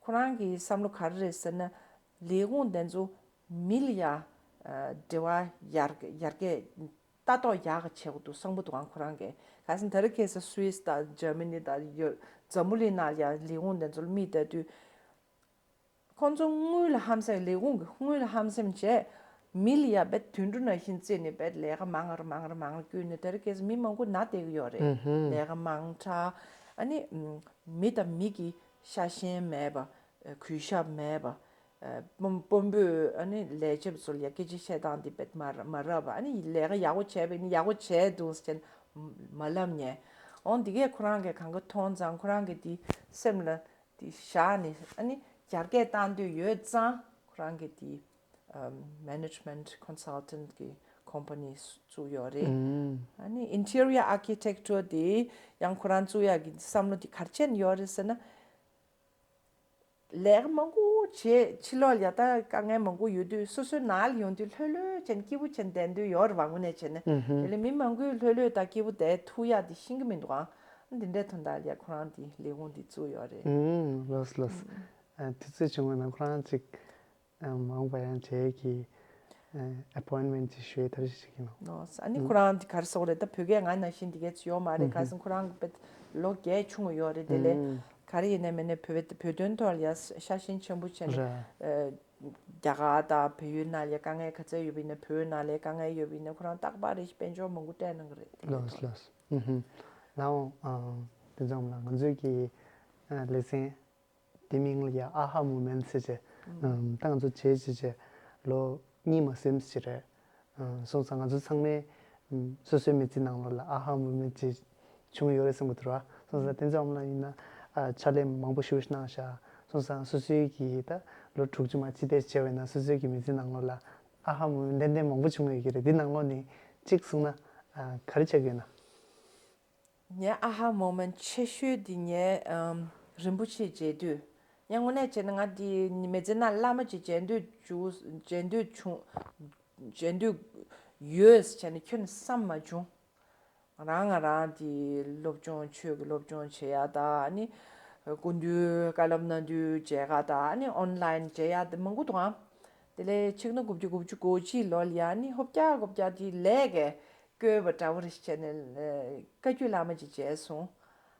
ཁོ་རང་གི་བསམ་བློ་ག་རེ་རེད་ཟེར་ན། ལས་ཁུངས་དེ་ཚོ་མི་ལ་ཡ་འབྲེལ་བ་ཡར་ཡར་རྒྱས། ལྟ་རྟོག་ཡག་ག་བྱེད་དགོས་འདུག་བསམ་གྱི་འདུག་ཨང་ཁོ་རང་གིས། ག་ཟེར་ན་ད་རེས་ཁ་སང་སུད་སི་དང་ཇར་མ་ནི་དང་ཡོད་འཛམ་བུ་གླིང་ནང་ཡང་ལས་ཁུངས་དེ་ཚོར་མིག་བལྟ་དུས། ཁོང་ཚོ་དངུལ་ལ་ཧམ་སེམས། ལས་ཁུངས་ཀྱི་དངུལ་ལ་ཧམ་སེམས་བྱས། མི་ལ་ཡ་བེད་དུད་འགྲོ་ནང་བཞིན་བརྩིས་ནས་བེད་ལས་ཀ་མང་རུ་མང་རུ་མང་རུ་བསྐྱོད་ནས་དེར་སྐྱེས་མི་མང་པོ་ན་བསྡད་ཀྱི་ཡོད་རེད། ལས་ཀ་མང་དྲགས། ཨ་ནི་མི་དང་མི་གི་ཤ་ཞེན་མེད་པ། གུས་ཞབས་མེད་པ། དཔོན་དཔོན་པོས་ཨ་ནི་ལས་བྱེད་པ་ཚོ་ལ་ཡ་སྐད་ཆ་བཤད་སྟངས་འདི་བེད་མ་མ་རབ་པ། ཨ་ནི་ལས་ཀ་ཡག་པོ་བྱས་པ་ཡིན་ན་ཡག་པོ་བྱས་འདུག་ཟེར་མ་ལབ་ཉན། འོང་འདི་གས་ཁོ་རང་གིས་གང་ག་མཐོང་ཙང་ཁོ་རང་གིས་འདི་སེམས་ལ་འདི་བཞག་ནས་ཨ་ནི་རྒྱ་སྐད་བཏང་འདོད་ཡོད་ཙང་ཁོ་རང་གིས་འདི་management consultant གི་company བཙུགས་ཡོད་རེད། ཨ་ནི་interior architecture དེ་ཡང་ཁོ་རང་བཙུགས་ཡག་གི་བསམ་བློ་དེ་ག་རེ་བྱས་ནས་ཡོད་རེད་ཟེར་ན། ལས་ཀ་མང་པོ་བྱེད་ཕྱི་ལོགས་ལ་ཡ་ད་དཀའ་ངལ་མང་པོ་ཡོད་དུས་སོ་སོའི་ནང་ལ་ཡོང་དུས་ལྷོད་ལྷོད་བྱས་ནས་སྐྱིད་པོ་བྱས་ནས་བསྡད་འདོད་ཡོད་རེད་བ། དངོས་གནས་བྱས་ན་དེ་ལས་མི་མང་པོས་ལྷོད་ལྷོད་དང་སྐྱིད་པོ་བསྡད་ཐུབ་ཡག་དེ་ཤེས་ཀྱི་མི་འདུག་ཨང་། འདི་འདྲའི་དོན་དག་ལ་ཡ་ཁོ་རང་དེ་ལས་ཁུངས་དེ་བཙུགས་ཡོད་རེད། ལགས་ལགས། དུས་ཚོད་བྱུང་བ་ན་ཁོ་རང་ཅིག་མང་བ་ཡང་བྱས་ཀྱི་appointment ཅིག་ཞུ་ཡའི་ཐབས་ཤེས་བྱེད་ཀྱི་ཡིན་ནོ། ཨ་ནི་ཁོ་རང་དེ་ག་རེ་ཟེར་དགོས་རེད། ད་བོད་སྐད་ང་ནང་བཞིན་དེ་གས་ཡོད་མ་རེད། ཁ་སང་ཁོ་རང་གི་ལོ་བརྒྱད་ཆུང་ངུ་ཡོད་རེད། དེ་ལས་ག་རེ་ཡིན་ནའི་མིན་ནའི་བོད་བོད་དོན་ཐོག་ལ་ཡ་ཤ་ཞེན་ཆེན་པོ་བྱས་ནས་རྒྱ་གར་དང་བལ་ཡུལ་ནང་ལ་ཡ་དཀའ་ངལ་ག་ཚད་ཡོད་པ་ཡིན་ན། བོད་ནང་ལ་ཡ་དཀའ་ངལ་ཡོད་པ་ཡིན་ན་ཁོ་རང་རྟག་པར་རེ་ཞིག་དཔལ་འབྱོར་མང་པོ་སྤྲད་གནང་གི་རེད། ལགས་ལགས། ལའོ། དེ་ཙམ་ལ་ང་ཚོའི་གི་ལེ་ཚན། དེ་མིང་ལ་ཡ་ཨ་ཧ་མོ་མེན་ཟེར་བྱས། ད་ང་ཚོ་བྱས་བྱས་བྱས་ལོ་གཉིས་མ་ཟིན་ཟེར་རེད། སོང་ཙང་ང་ཚོ་ཚང་མས་སོ་སོའི་མི་ཚེ་ནང་ལོགས་ལ་ཨ་ཧ་མོ་མེན་ཅིག་བྱུང་ཡོད་རེད་བསམ་གྱི་འདུག་ར། སོང་ཙང་དེ་ཚོའམ་ལ་ཡིན་ན་ཕྱག་ལས་མང་པོ་ཞེ་པོ་ཞིག་གནང་ཤག་སོང་ཙང་སོ་སོའི་གི་ད་ལོ་དྲུག་ཅུ་མ་ཕྱི་བལྟས་བྱས་པ་ཡིན་ན་སོ་སོའི་གི་མི་ཚེ་ནང་ལོགས་ལ་ཨ་ཧ་མོ་མེན་ཏན་ཏན་མང་པོ་བྱུང་ཡོད་ཀྱི་རེད། འདི་ནང་ལོགས་ནས་གཅིག་གསུངས་ན་ག་རེ་ཆགས་ཀྱི་ཡོད་ན། ངའི་ཨ་ཧ་མོ་མེན་ཆེ་ཤོས་དེ་ངས་ཨམ་རིན་པོ་ཆེ་མཇལ་དུས། ངས་དངོས་གནས་བྱས་ན་ང་དེ་མི་ཚེ་ནང་བླ་མ་ཅིག་མཇལ་འདོད་བྱུང་། མཇལ་འདོད་བྱུང་། མཇལ་འདོད་ཡོད་ཟེར་བྱས་ནས་ཁྱོན་ནས་བསམ་མ་བྱུང་། ང་རང་ང་རང་དེ་སློབ་སྦྱོང་ཆོས་ཀྱི་སློབ་སྦྱོང་བྱེད་ཡ་དང་ཨ་ནི་སྐུ་མདུན་བཀའ་སློབ་གནང་དུས་མཇལ་ཁ་དང་ཨ་ནི་ཨོན་ལའིན་མཇལ་ཡ་དེ་མང་པོ་འདུག་ཨང་། དེ་ལས་ཆིག་སྟོང་དགུ་བརྒྱ་དགུ་བཅུ་གོ་གཅིག་ལོ་ལ་ཡ་ཨ་ནི་ཧོབ་རྒྱག་ཧོབ་རྒྱག་དེ་ལས་ཀའི་བསྐོས་པ་འདྲ་བོ་རེ་བྱས་ནས་བཀའ་བརྒྱུད་བླ་མ་ཅིག་མཇལ་སོང་།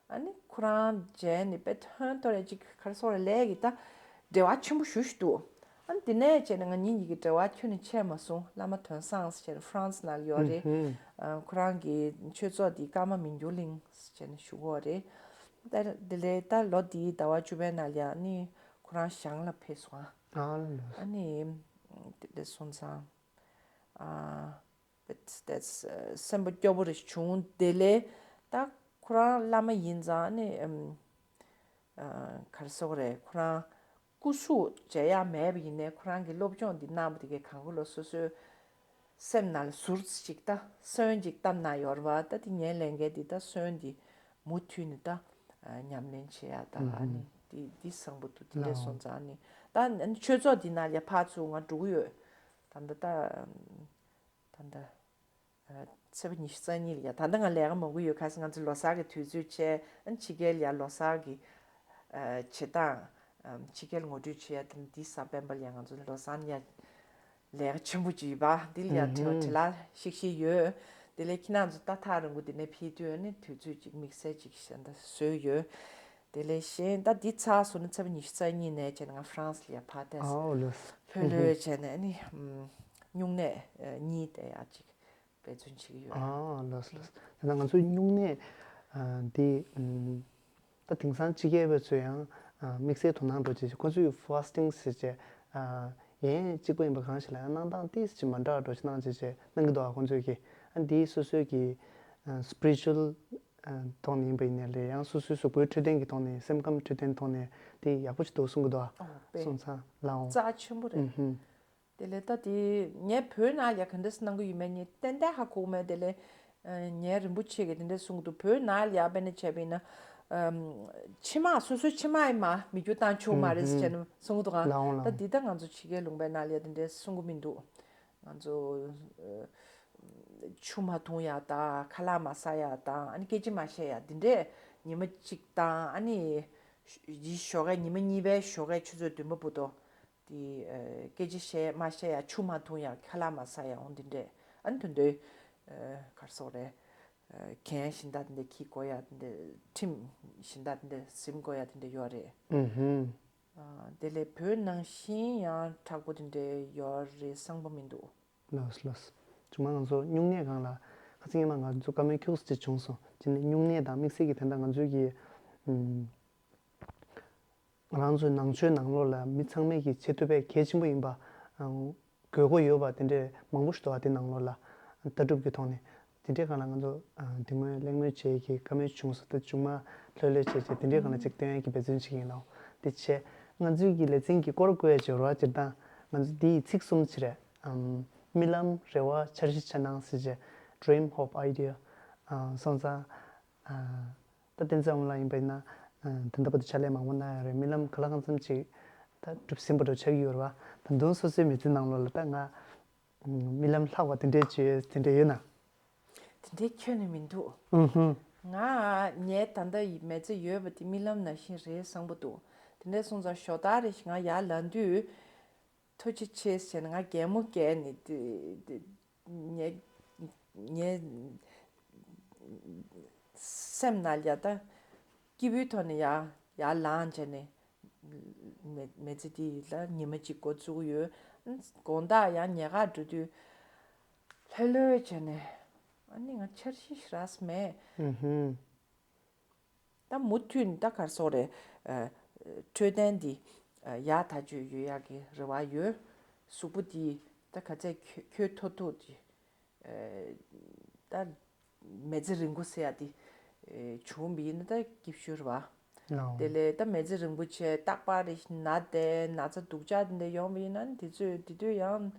ཨ་ནི་ཁོ་རང་མཇལ་ནས་དཔེ་ཐོན་ཐོ་རེ་ཅིག་ག་རེ་ཟེར་དགོས་རེད། ལས་ཀྱི་ད་འབྲེལ་བ་ཆེན་པོ་ཞེ་པོ་ཞིག་འདུག་ཨ་ནི་དེ་ནས་བྱས་ནས་ང་གཉིས་གཉིས་ཀྱི་འབྲེལ་བ་ཁྱོན་ནས་ཆད་མ་སོང་། བླ་མ་དོན་བཟང་ཟེར་བྱས་ནས་ཧྥ་རན་སི་ནང་ལ་ཡོད་རེད། ཨ་ཁོ་རང་གི་ཆོས་ཚོགས་འདི་ཀརྨ་མི་འགྱུར་གླིང་ཟེར་བྱས་ནས་ཞུ་གི་ཡོད་རེད། ད་དེ་ལས་ད་ལོ་འདིའི་ཟླ་བ་བཅུ་པའི་ནང་ལ་ཡ་ཨ་ནི་ཁོ་རང་ཞང་ལ་ཕེབས་སོང་ཨ། ཨ་ལ། ཨ་ནི་དེ་ལས་སོང་ཙང་ཨ། དེ་སེམས་པ་སྐྱོ་པོ་རེ་བྱུང་། དེ་ལས་ད་ཁོ་རང་བླ་མ་ཡིན་ཙང་ནི་ཨམ་ཨ་ག་རེ་ཟེར་དགོས་རེད། ཁོ་རང་སྐུ་གཟུགས་མཇལ་ཡག་མེད་པ་ཡིན་ནའི་ཁོ་རང་གི་སློབ་སྦྱོང་འདི་གནང་བ་དེ་གའི་གང་ག་ལོ་སོ་སོའི་སེམས་ནང་ལ་ཟུར་ཅིག་ད་སོན་ཅིག་བཏབ་གནང་ཡོད་རེད་བ། ད་དེ་ངའི་ལས་འགན་འདི་ད་སོན་འདི་མུ་མཐུད་ནས་ད་ཨ་ཉམས་ལེན་བྱེད་ཡག་ད་ཨ་ནི་འདི་འདི་བཟང་པོ་འདུག་དེ་འདྲས་སོང་ཙང་ནི་ད་ཆོས་ཚོགས་འདི་ནང་ལ་ཡ་ཕར་ཚུར་ང་འགྲོ་གི་ཡོད། ད་ལྟ་ད། ད་ལྟ། ཨ། ཚེས་པ་ཉི་ཤུ་རྩ་གཉིས་ལ་ཡ། ད་ལྟ་ང་ལས་ཀ་མང་པོ་ཡོད། ཁ་སང་ང་ཚོ་ལོ་གསར་གྱི་དུས་ཚོད་བྱས། ཨ་ནི་ཕྱི་རྒྱལ་ལ་ཡ་ལོ་གསར་གྱི་ཨ་བྱེད་སྟངས། ཨམ་ཕྱི་རྒྱལ་ངོ་སྤྲོད་བྱེད་ཡ་དེ་ནི་འདི་སེབ་ཊེམ་བར་ལ་ཡ་ང་ཚོ་ལོ་གསར་ལ་ཡ་ལས་ཀ་ཆེན་པོ་ཅིག་ཡོད་པ། འདི་ལ་ཡ་དྲི་བ་དྲི་ལན་བཤད་བཤད་ཡོད། དེ་ལས་ཁྱེད་རང་ཚོ་ད་ཐག་རིང་པོ་འདི་ནས་ཕེབས་དུས་ཨ་ནི་དུས་ཚོད་ཅིག་དམིགས་བསལ་ཅིག་གཞན་དག་བཟོས་ཡོད། དེ་ལས་གཞན་ད་འདི་ཚར་སོང་ན་ཚེས་པ་ཉི་ཤུ་རྩ་གཉིས་ནས་བྱས་ན་ང་ཧྥ་རན་སི་ལ་ཡ་ཕར་ཏེ། ཨོ་ལགས། ལྷོད་ལྷོད་བྱས་ནས་ཨ་ནི་ཨམ་སྨྱུང་གནས་ཨ་གཉིས་དེ་ཡ་ཅིག་འབད་བརྩོན་བྱེད་ཀྱི་ཡོད། ཨ་ལགས་ལགས། ད་ལྟ་ང་ཚོའི་སྨྱུང་གནས་ཨ་འདི་ཨམ་ད་དེང་སང་ཕྱི་རྒྱལ་བ་ཚོས་ཡང་ཨ་དམིགས་བསལ་དོ་སྣང་འགྲོ་བྱེད་ཁོ་ཚོས་ཕ་སི་ཊིང་ཟེར་བྱས་ཨ་ཡན་གཅིག་པ་ཡིན་པ་གང་ཞིག་ལ་ཡང་གནང་སྟངས་ཏོག་ཙམ་མ་འདྲ་བ་འགྲོ་བྱེད་གནང་བྱས་བྱས་གནང་གི་འདུག་ཨ་ཁོ་ཚོས་ཀྱིས་ཨ་འདི་སོ་སོའི་གི་ཨ་སི་པི་རི་ཅུ་ཨལ་ཨ་ཐོག་ནས་ཡིན་པ་ཡིན་ནའི་ལས་ཡང་སོ་སོའི་གཟུགས་པོའི་འཕྲོད་བསྟེན་གྱི་ཐོག་ནས་སེམས་ཁམས་འཕྲོད་བསྟེན་ཐོག་ནས་དེ་ཡག་པོ་ཞིག་འདུག་གསུང་གི་འདུག་ཨ། ཨོ་དཔེ་སོང་ཙང་ལའོ། རྩ་ཆེན་པོ་རེད། ཨུ་ཧུམ། དེ་ལས་ད་དེ་ངས་བོད་ནང་ལ་ག་འདྲས་གནང་གི་ཡོད་མེད་ངས་ཏན་ཏན་ཧ་གོ་གི་མེད། དེ་ལས་ཨ་ངའི་རིན་པོ་ཆེ་གིས་དེ་འདྲས་གསུང་གི་འདུག་བོད་ནང་ལ་ཡ་དཔེར་ན་བྱས་པ་ཡིན་ན་ཨམ་ཕྱི་མ་སོ་སོའི་ཕྱི་མ་ཡི་མ་མི་རྒྱུ་བཏང་ཆོག་མ་རེད་ཟེར་བྱས་ནས་གསུང་གི་འདུག་ག་ལའོ་ལའོ། ད་འདི་ད་ང་ཚོ་ཕྱི་རྒྱལ་ལུང་པའི་ནང་ལ་ཡ་དེ་འདྲས་གསུང་གི་མི་འདུག་ང་ཚོ་ཨ་ཆུ་མ་འཐུང་ཡག་དང་ཁ་ལག་མ་ཟ་ཡག་དང་ཨ་ནི་སྐད་ཆ་མ་བཤད་ཡག་འདི་འདྲས་ཉི་མ་གཅིག་དང་ཨ་ནི་ཞོགས་ཀས་ཉི་མ་གཉིས་པའི་ཞོགས་ཀས་ཆུ་ཚོད་བདུན་པ་བར་དུ་དེ་ཨ་སྐད་ཆ་བཤད་མ་བཤད་ཡག་ཆུ་མ་འཐུང་ཡག་ཁ་ལག་མ་ཟ་ཡག་འོང་འདི་འདྲས་ཨ་ནི་དོན་དུ་ཨ་ག་རེ་ཟེར་དགོས་རེད། ཨ་འགན་གཞན་དག་འདི་འདྲས་འཁྱེར་དགོས་ཡག་འདི་འདྲས་ཁྲིམས་གཞན་དག་འདི་འདྲས་ཟིན་དགོས་ཡག་འདི་འདྲས་ཡོད་རེད། ཨུ་ཧུམ། ཨ་དེ་ལས་བོད་ནང་བཞིན་ཡང་དྲག་པོ་དེ་འདྲས་ཡོད་རེད་བསམ་པ་མི་འདུག་ལགས་ལགས། ཅུང་མ་ང་ཚོ་སྨྱུང་གནས་སྒང་ལ་ཁ་སང་ཉི་མ་ང་ཚོ་བཀའ་མོལ་ཁྱུག་ཙམ་ཅིག་བྱུང་སོང་། ཅི་ནས་སྨྱུང་གནས་དང་དམིགས་བསལ་གྱི་དེ་འདྲ་ང་ཚོའི་གི་ཨམ། ང་རང་ཚོའི་ནང་ཆོས་ནང་ལོགས་ལ་མི་ཚང་མས་ཀྱི་བྱེད་ཐུབ་པའི་གལ་ཆེན་པོ་ཡིན་པ། ཨ། དགོས་མཁོ་ཡོད་པ་དེ་འདྲས་མང་པོ་ཞིག་འདུག་ཨ། དེ་ནང་ལོགས་ལ་ལྟ་གྲུབ་ཀྱི་ཐོག་ནས་དེ་འདྲས་སྒང་ལ་ང་ཚོ་ཨ། དེ་སྔོན་གླེང་མོལ་བྱས་ཀྱི་བཀའ་མོལ་བྱུང་སོང་། དེ་ཅུང་མ་ལྷོད་ལྷོད་བྱས་བྱས་དེ་འདྲས་སྒང་ལ་ཅིག་སྟོན་ཡས་ཀྱི་འབད་བརྩོན་བྱེད་ཀྱི་ཡིན་ལགས། དེ་བྱས་ང་ཚོའི་གི་ལེ་ཚན་གྱི་སྐོར་བཀོད་ཡས་བྱེད་རོགས། སྤྱིར་བཏང་ང་ཚོ་འདི་ཡི་ཚིག་གསུམ་ཅིག་རེད། ཨམ། རྨི་ལམ། རེ་བ། འཆར་གཞི། འཆར་སྣང་ཟེར་བྱས། Dream, Hope, Idea། ཨ། སོང་ཙང་ཨ། ད་བསྟན་འཛིན་ཨ་མ་ལགས་ཡིན་པ་ཡིན་ན། ཨ། ད་ལྟ་བར་དུ་ཕྱག་ལས་མང་པོ་གནང་ཡོད་རེད། རྨི་ལམ་ག་ལ་གང་འཚམ་ཅིག་ད་གྲུབ་ཟིན་པ་འདྲ་ཆགས་ཀྱི་ཡོད་རེད་བ། ད་དུང་སོ་སོའི་མི་ཚེ་ནང་ལོགས་ལ་ད་ང་རྨི་ལམ་ལྷག་པ་དེ་འདྲས་བྱོས་དེ་འདྲས་ཡོད་ན། དེ་འདྲས་ཁྱོན་ནས་མི་འདུག་ཨུ་ཧུ། ང་ངའི་ད་ལྟ་ཡི་མི་ཚེ་ཡོད་པ་དེ་རྨི་ལམ་ནང་བཞིན་རེད་བསམ་གྱི་འདུག་དེ་འདྲས་སོང་ཙང་ཞོགས་ད་རེ་ཞིག་ང་ཡར་ལངས་དུས། ཐུགས་རྗེ་ཆེ་ཟེར་ནས་ང་གད་མོ་བགད་ནས་དེ་དེ་ངའི་ངའི་སེམས་ནང་ཡ་ད་སྐྱིད་པོའི་ཐོག་ནས་ཡར་ཡར་ལངས་བྱས་ནས་མི་མི་ཚེ་འདི་ལ་ཉི་མ་གཅིག་འགོ་བཙུགས་ཡོད། དགོང་དག་ཡང་ཉལ་ཁར་འགྲོ་དུས་ལྷོད་ལྷོད་བྱས་ནས་ཨ་ནི་ང་འཆར་གཞི་ཞེ་དྲག་མེད། ཨུ་ཧུ། ད་མུ་མཐུད་ད་གར་སོགས་རེད། ཨ། འཕྲོད་བསྟེན་འདི་ཨ། ཡག་ཐག་ཆོད་ཡོད་ཡག་གི་རེ་བ་ཡོད། གཟུགས་པོ་འདི་ད་ག་ཚད་འཁྱོལ་འཁྱོལ་ཐུབ་ཐུབ་འདི། ཨ། ད་མི་ཚེ་རིང་པོ་ཟེར་ཡག་འདི་ཨ། བྱུང་བ་ཡིན་ན་ད་སྐྱིད་ཤོས་རེད་བ། ལའོ། དེ་ལས་ད་མི་ཚེ་རིང་པོ་བྱས་རྟག་པར་རེ་ན་བསྡད་ན་ཚ་སྡུག་ཅག་འདི་འདྲ་ཡོང་བ་ཡིན་ན་དེ་ཚོས་དེ་དུས་ཡང་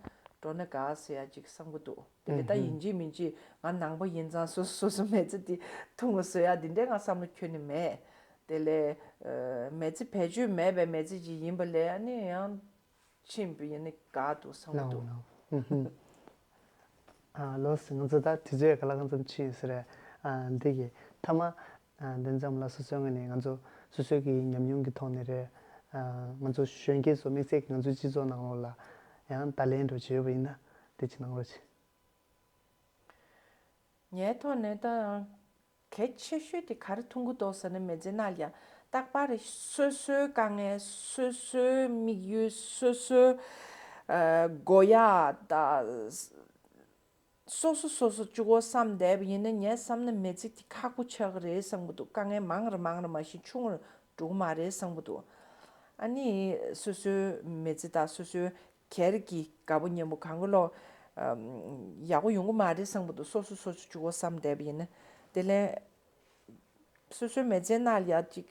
འགྲོ་ན་དགའ་ཟེར་ཡག་ཅིག་བསམ་གྱི་འདུག་དེ་ལས་ད་ཨུ་ཧུ། ཡིན་གཅིག་མིན་གཅིག་ང་ནང་པ་ཡིན་ཙང་སོ་སོ་སོ་སོ་མི་ཚེ་འདི་ཐུང་ངུ་བཟོ་ཡག་འདི་འདྲའི་ང་བསམ་བློ་ཁྱོན་ནས་མེད། དེ་ལས་ཨ། མི་ཚེ་བེད་སྤྱོད་མེད་པའི་མི་ཚེ་ཅིག་ཡིན་པ་ལས་ཨ་ནི་ཡང་ཕྱིན་པ་ཡིན་ན་དགའ་འདུག་བསམ་གྱི་ལའོ་འདུག་ལའོ། ཨུ་ཧུ། ཨ། ལགས་སོ། ང་ཚོ་ད་དུས་ཚོད་ག་ལ་གང་འཚམ་ཕྱིན་ཡོད་ས་རེད། ཨ། འདི་གི་མཐའ་མ། ཨ། བསྟན་འཛིན་ལགས་སོ་སོའི་ངོས་ནས་ང་ཚོ་སོ་སོའི་གི་ཉམས་མྱོང་གི་ཐོག་ནས་རེད། ཨ། ང་ཚོ་གཞོན་སྐྱེས་ཚོ་དམིགས་བསལ་གྱི་ང་ཚོའི་སྤྱི་ཚོགས་ནང་ལོགས་ལ་ཡང་བརྡ་ལན་འདྲ་བྱས་ཡོད་པ་ཡིན་ན་དེ་ཅིག་གནང་རོགས་བྱེད། ངའི་ཐོག་ནས་ད་གལ་ཆེ་ཤོས་དེ་ག་རེ་མཐོང་གི་འདུག་ཟེར་ན་མི་ཚེ་ནང་ལ་ཡ་རྟག་པར་སོ་སོའི་དཀའ་ངལ་སོ་སོའི་དམིགས་ཡུལ་སོ་སོའི་ཨ། དགོས་ཡག་ད། སོ་སོ་སོ་སོ་གཅིག་པོ་བསམ་བསྡད་པ་ཡིན་ན་ངས་བསམ་ན་མི་ཚེ་འདི་ཁག་པོ་ཆགས་ཀྱི་རེད་བསམ་གྱི་འདུག་དཀའ་ངལ་མང་རུ་མང་རུ་མ་གཞི་ཆུང་རུ་འགྲོ་གི་མ་རེད་བསམ་གྱི་འདུག་ཨ་ནི་སོ་སོའི་མི་ཚེ་དང་སོ་སོའི་སྒེར་གྱི་དགའ་པོ་ཉེ་པོ་གང་ག་ལོ་ཡག་པོ་ཡོང་གི་མ་རེད་བསམ་གྱི་འདུག་སོ་སོ་སོ་སོ་གཅིག་པོ་བསམ་བསྡད་པ་ཡིན་ན། དེ་ལས་སོ་སོའི་མི་ཚེ་ནང་ལ་ཡ་གཅིག་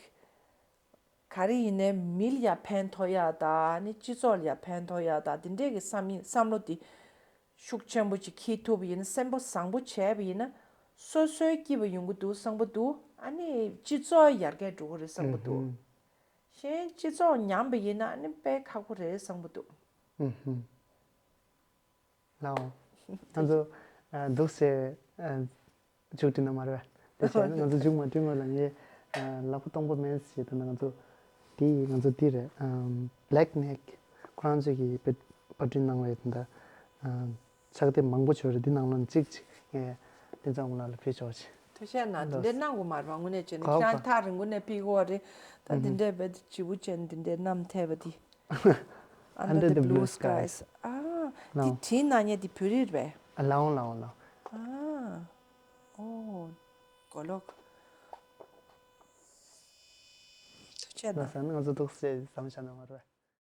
ག་རེ་ཡིན་ནའི་མི་ལ་ཡང་ཕན་ཐོགས་ཡག་དང་ནི་སྤྱི་ཚོགས་ལ་ཡང་ཕན་ཐོགས་ཡག་དང་དེ་འདྲས་ཀྱི་བསམ་ཡིན་བསམ་བློ་དེ་ཤུགས་ཆེན་པོ་ཅིག་འཁྱེར་ཐུབ་པ་ཡིན་ན་སེམས་པ་བཟང་པོ་བྱས་པ་ཡིན་ན་སོ་སོའི་སྐྱིད་པ་ཡོང་གི་འདུག་བསམ་གྱི་འདུག་ཨ་ནི་སྤྱི་ཚོགས་ཡར་རྒྱས་འགྲོ་གི་རེད་བསམ་གྱི་འདུག་ཨུ་ཧུ། གཞན་སྤྱི་ཚོགས་ཉམས་པ་ཡིན་ན་ཨ་ནི་དཔེ་ཁག་པོ་རེད་བསམ་གྱི་འདུག་ཨུ་ཧུ། ལའོ། ང་ཚོ་ཨ། འདུག་སེ་ཨ། མཇུག་སྒྲིལ་ན་མ་རེད་པས། དེ་བྱས་ན་ང་ཚོ་མཇུག་མ་སྒྲིལ་སྔོན་ལ་ངས་ཨ། ལག་པ་སྟོང་པ་མེད་ཟེར་ད་ནི་ང་ཚོ་དེ་ང་ཚོ་དེ་རེད། ཨམ། Black Neck ཁོ་རང་ཚོས་ཀྱི་པར་སྐྲུན་གནང་བའི་ད་ལྟ་ཨ། ཕྱག་དེབ་མང་པོ་བྱོས་རེད། འདི་ནང་ལོགས་ནས་གཅིག་ཅིག་ངས་བསྟན་འཛིན་ལགས་ལ་ཕུལ་ཆོག་ཅིག་ཐུགས་རྗེ་གནང་། འདི་འདྲས་གནང་དགོས་མ་རེད་པ། དངོས་གནས་བྱས་ན་ཁྱེད་རང་ཐག་རིང་པོ་ནས་ཕུལ་དགོས་པ་རེད། ད་འདི་འདྲས་བས་ལྗིད་པོ་བྱས་ནས་འདི་འདྲས་བསྣམས་ཐལ་བ་འདི། Under the Blue Skies. ཨ། འདི་བྲིས་གནང་མཁན་འདི་བོད་རིགས་རེད་པས། ཨ། ལའོ་ལའོ་ལའོ། ཨ། ཨོ། མགོ་ལོག་ཐུགས་རྗེ་གནང་། ལགས་སོ། ང་ཚོ་འདུག་སེ་ཟམ་བཞག་ན་མ་རེད་པས།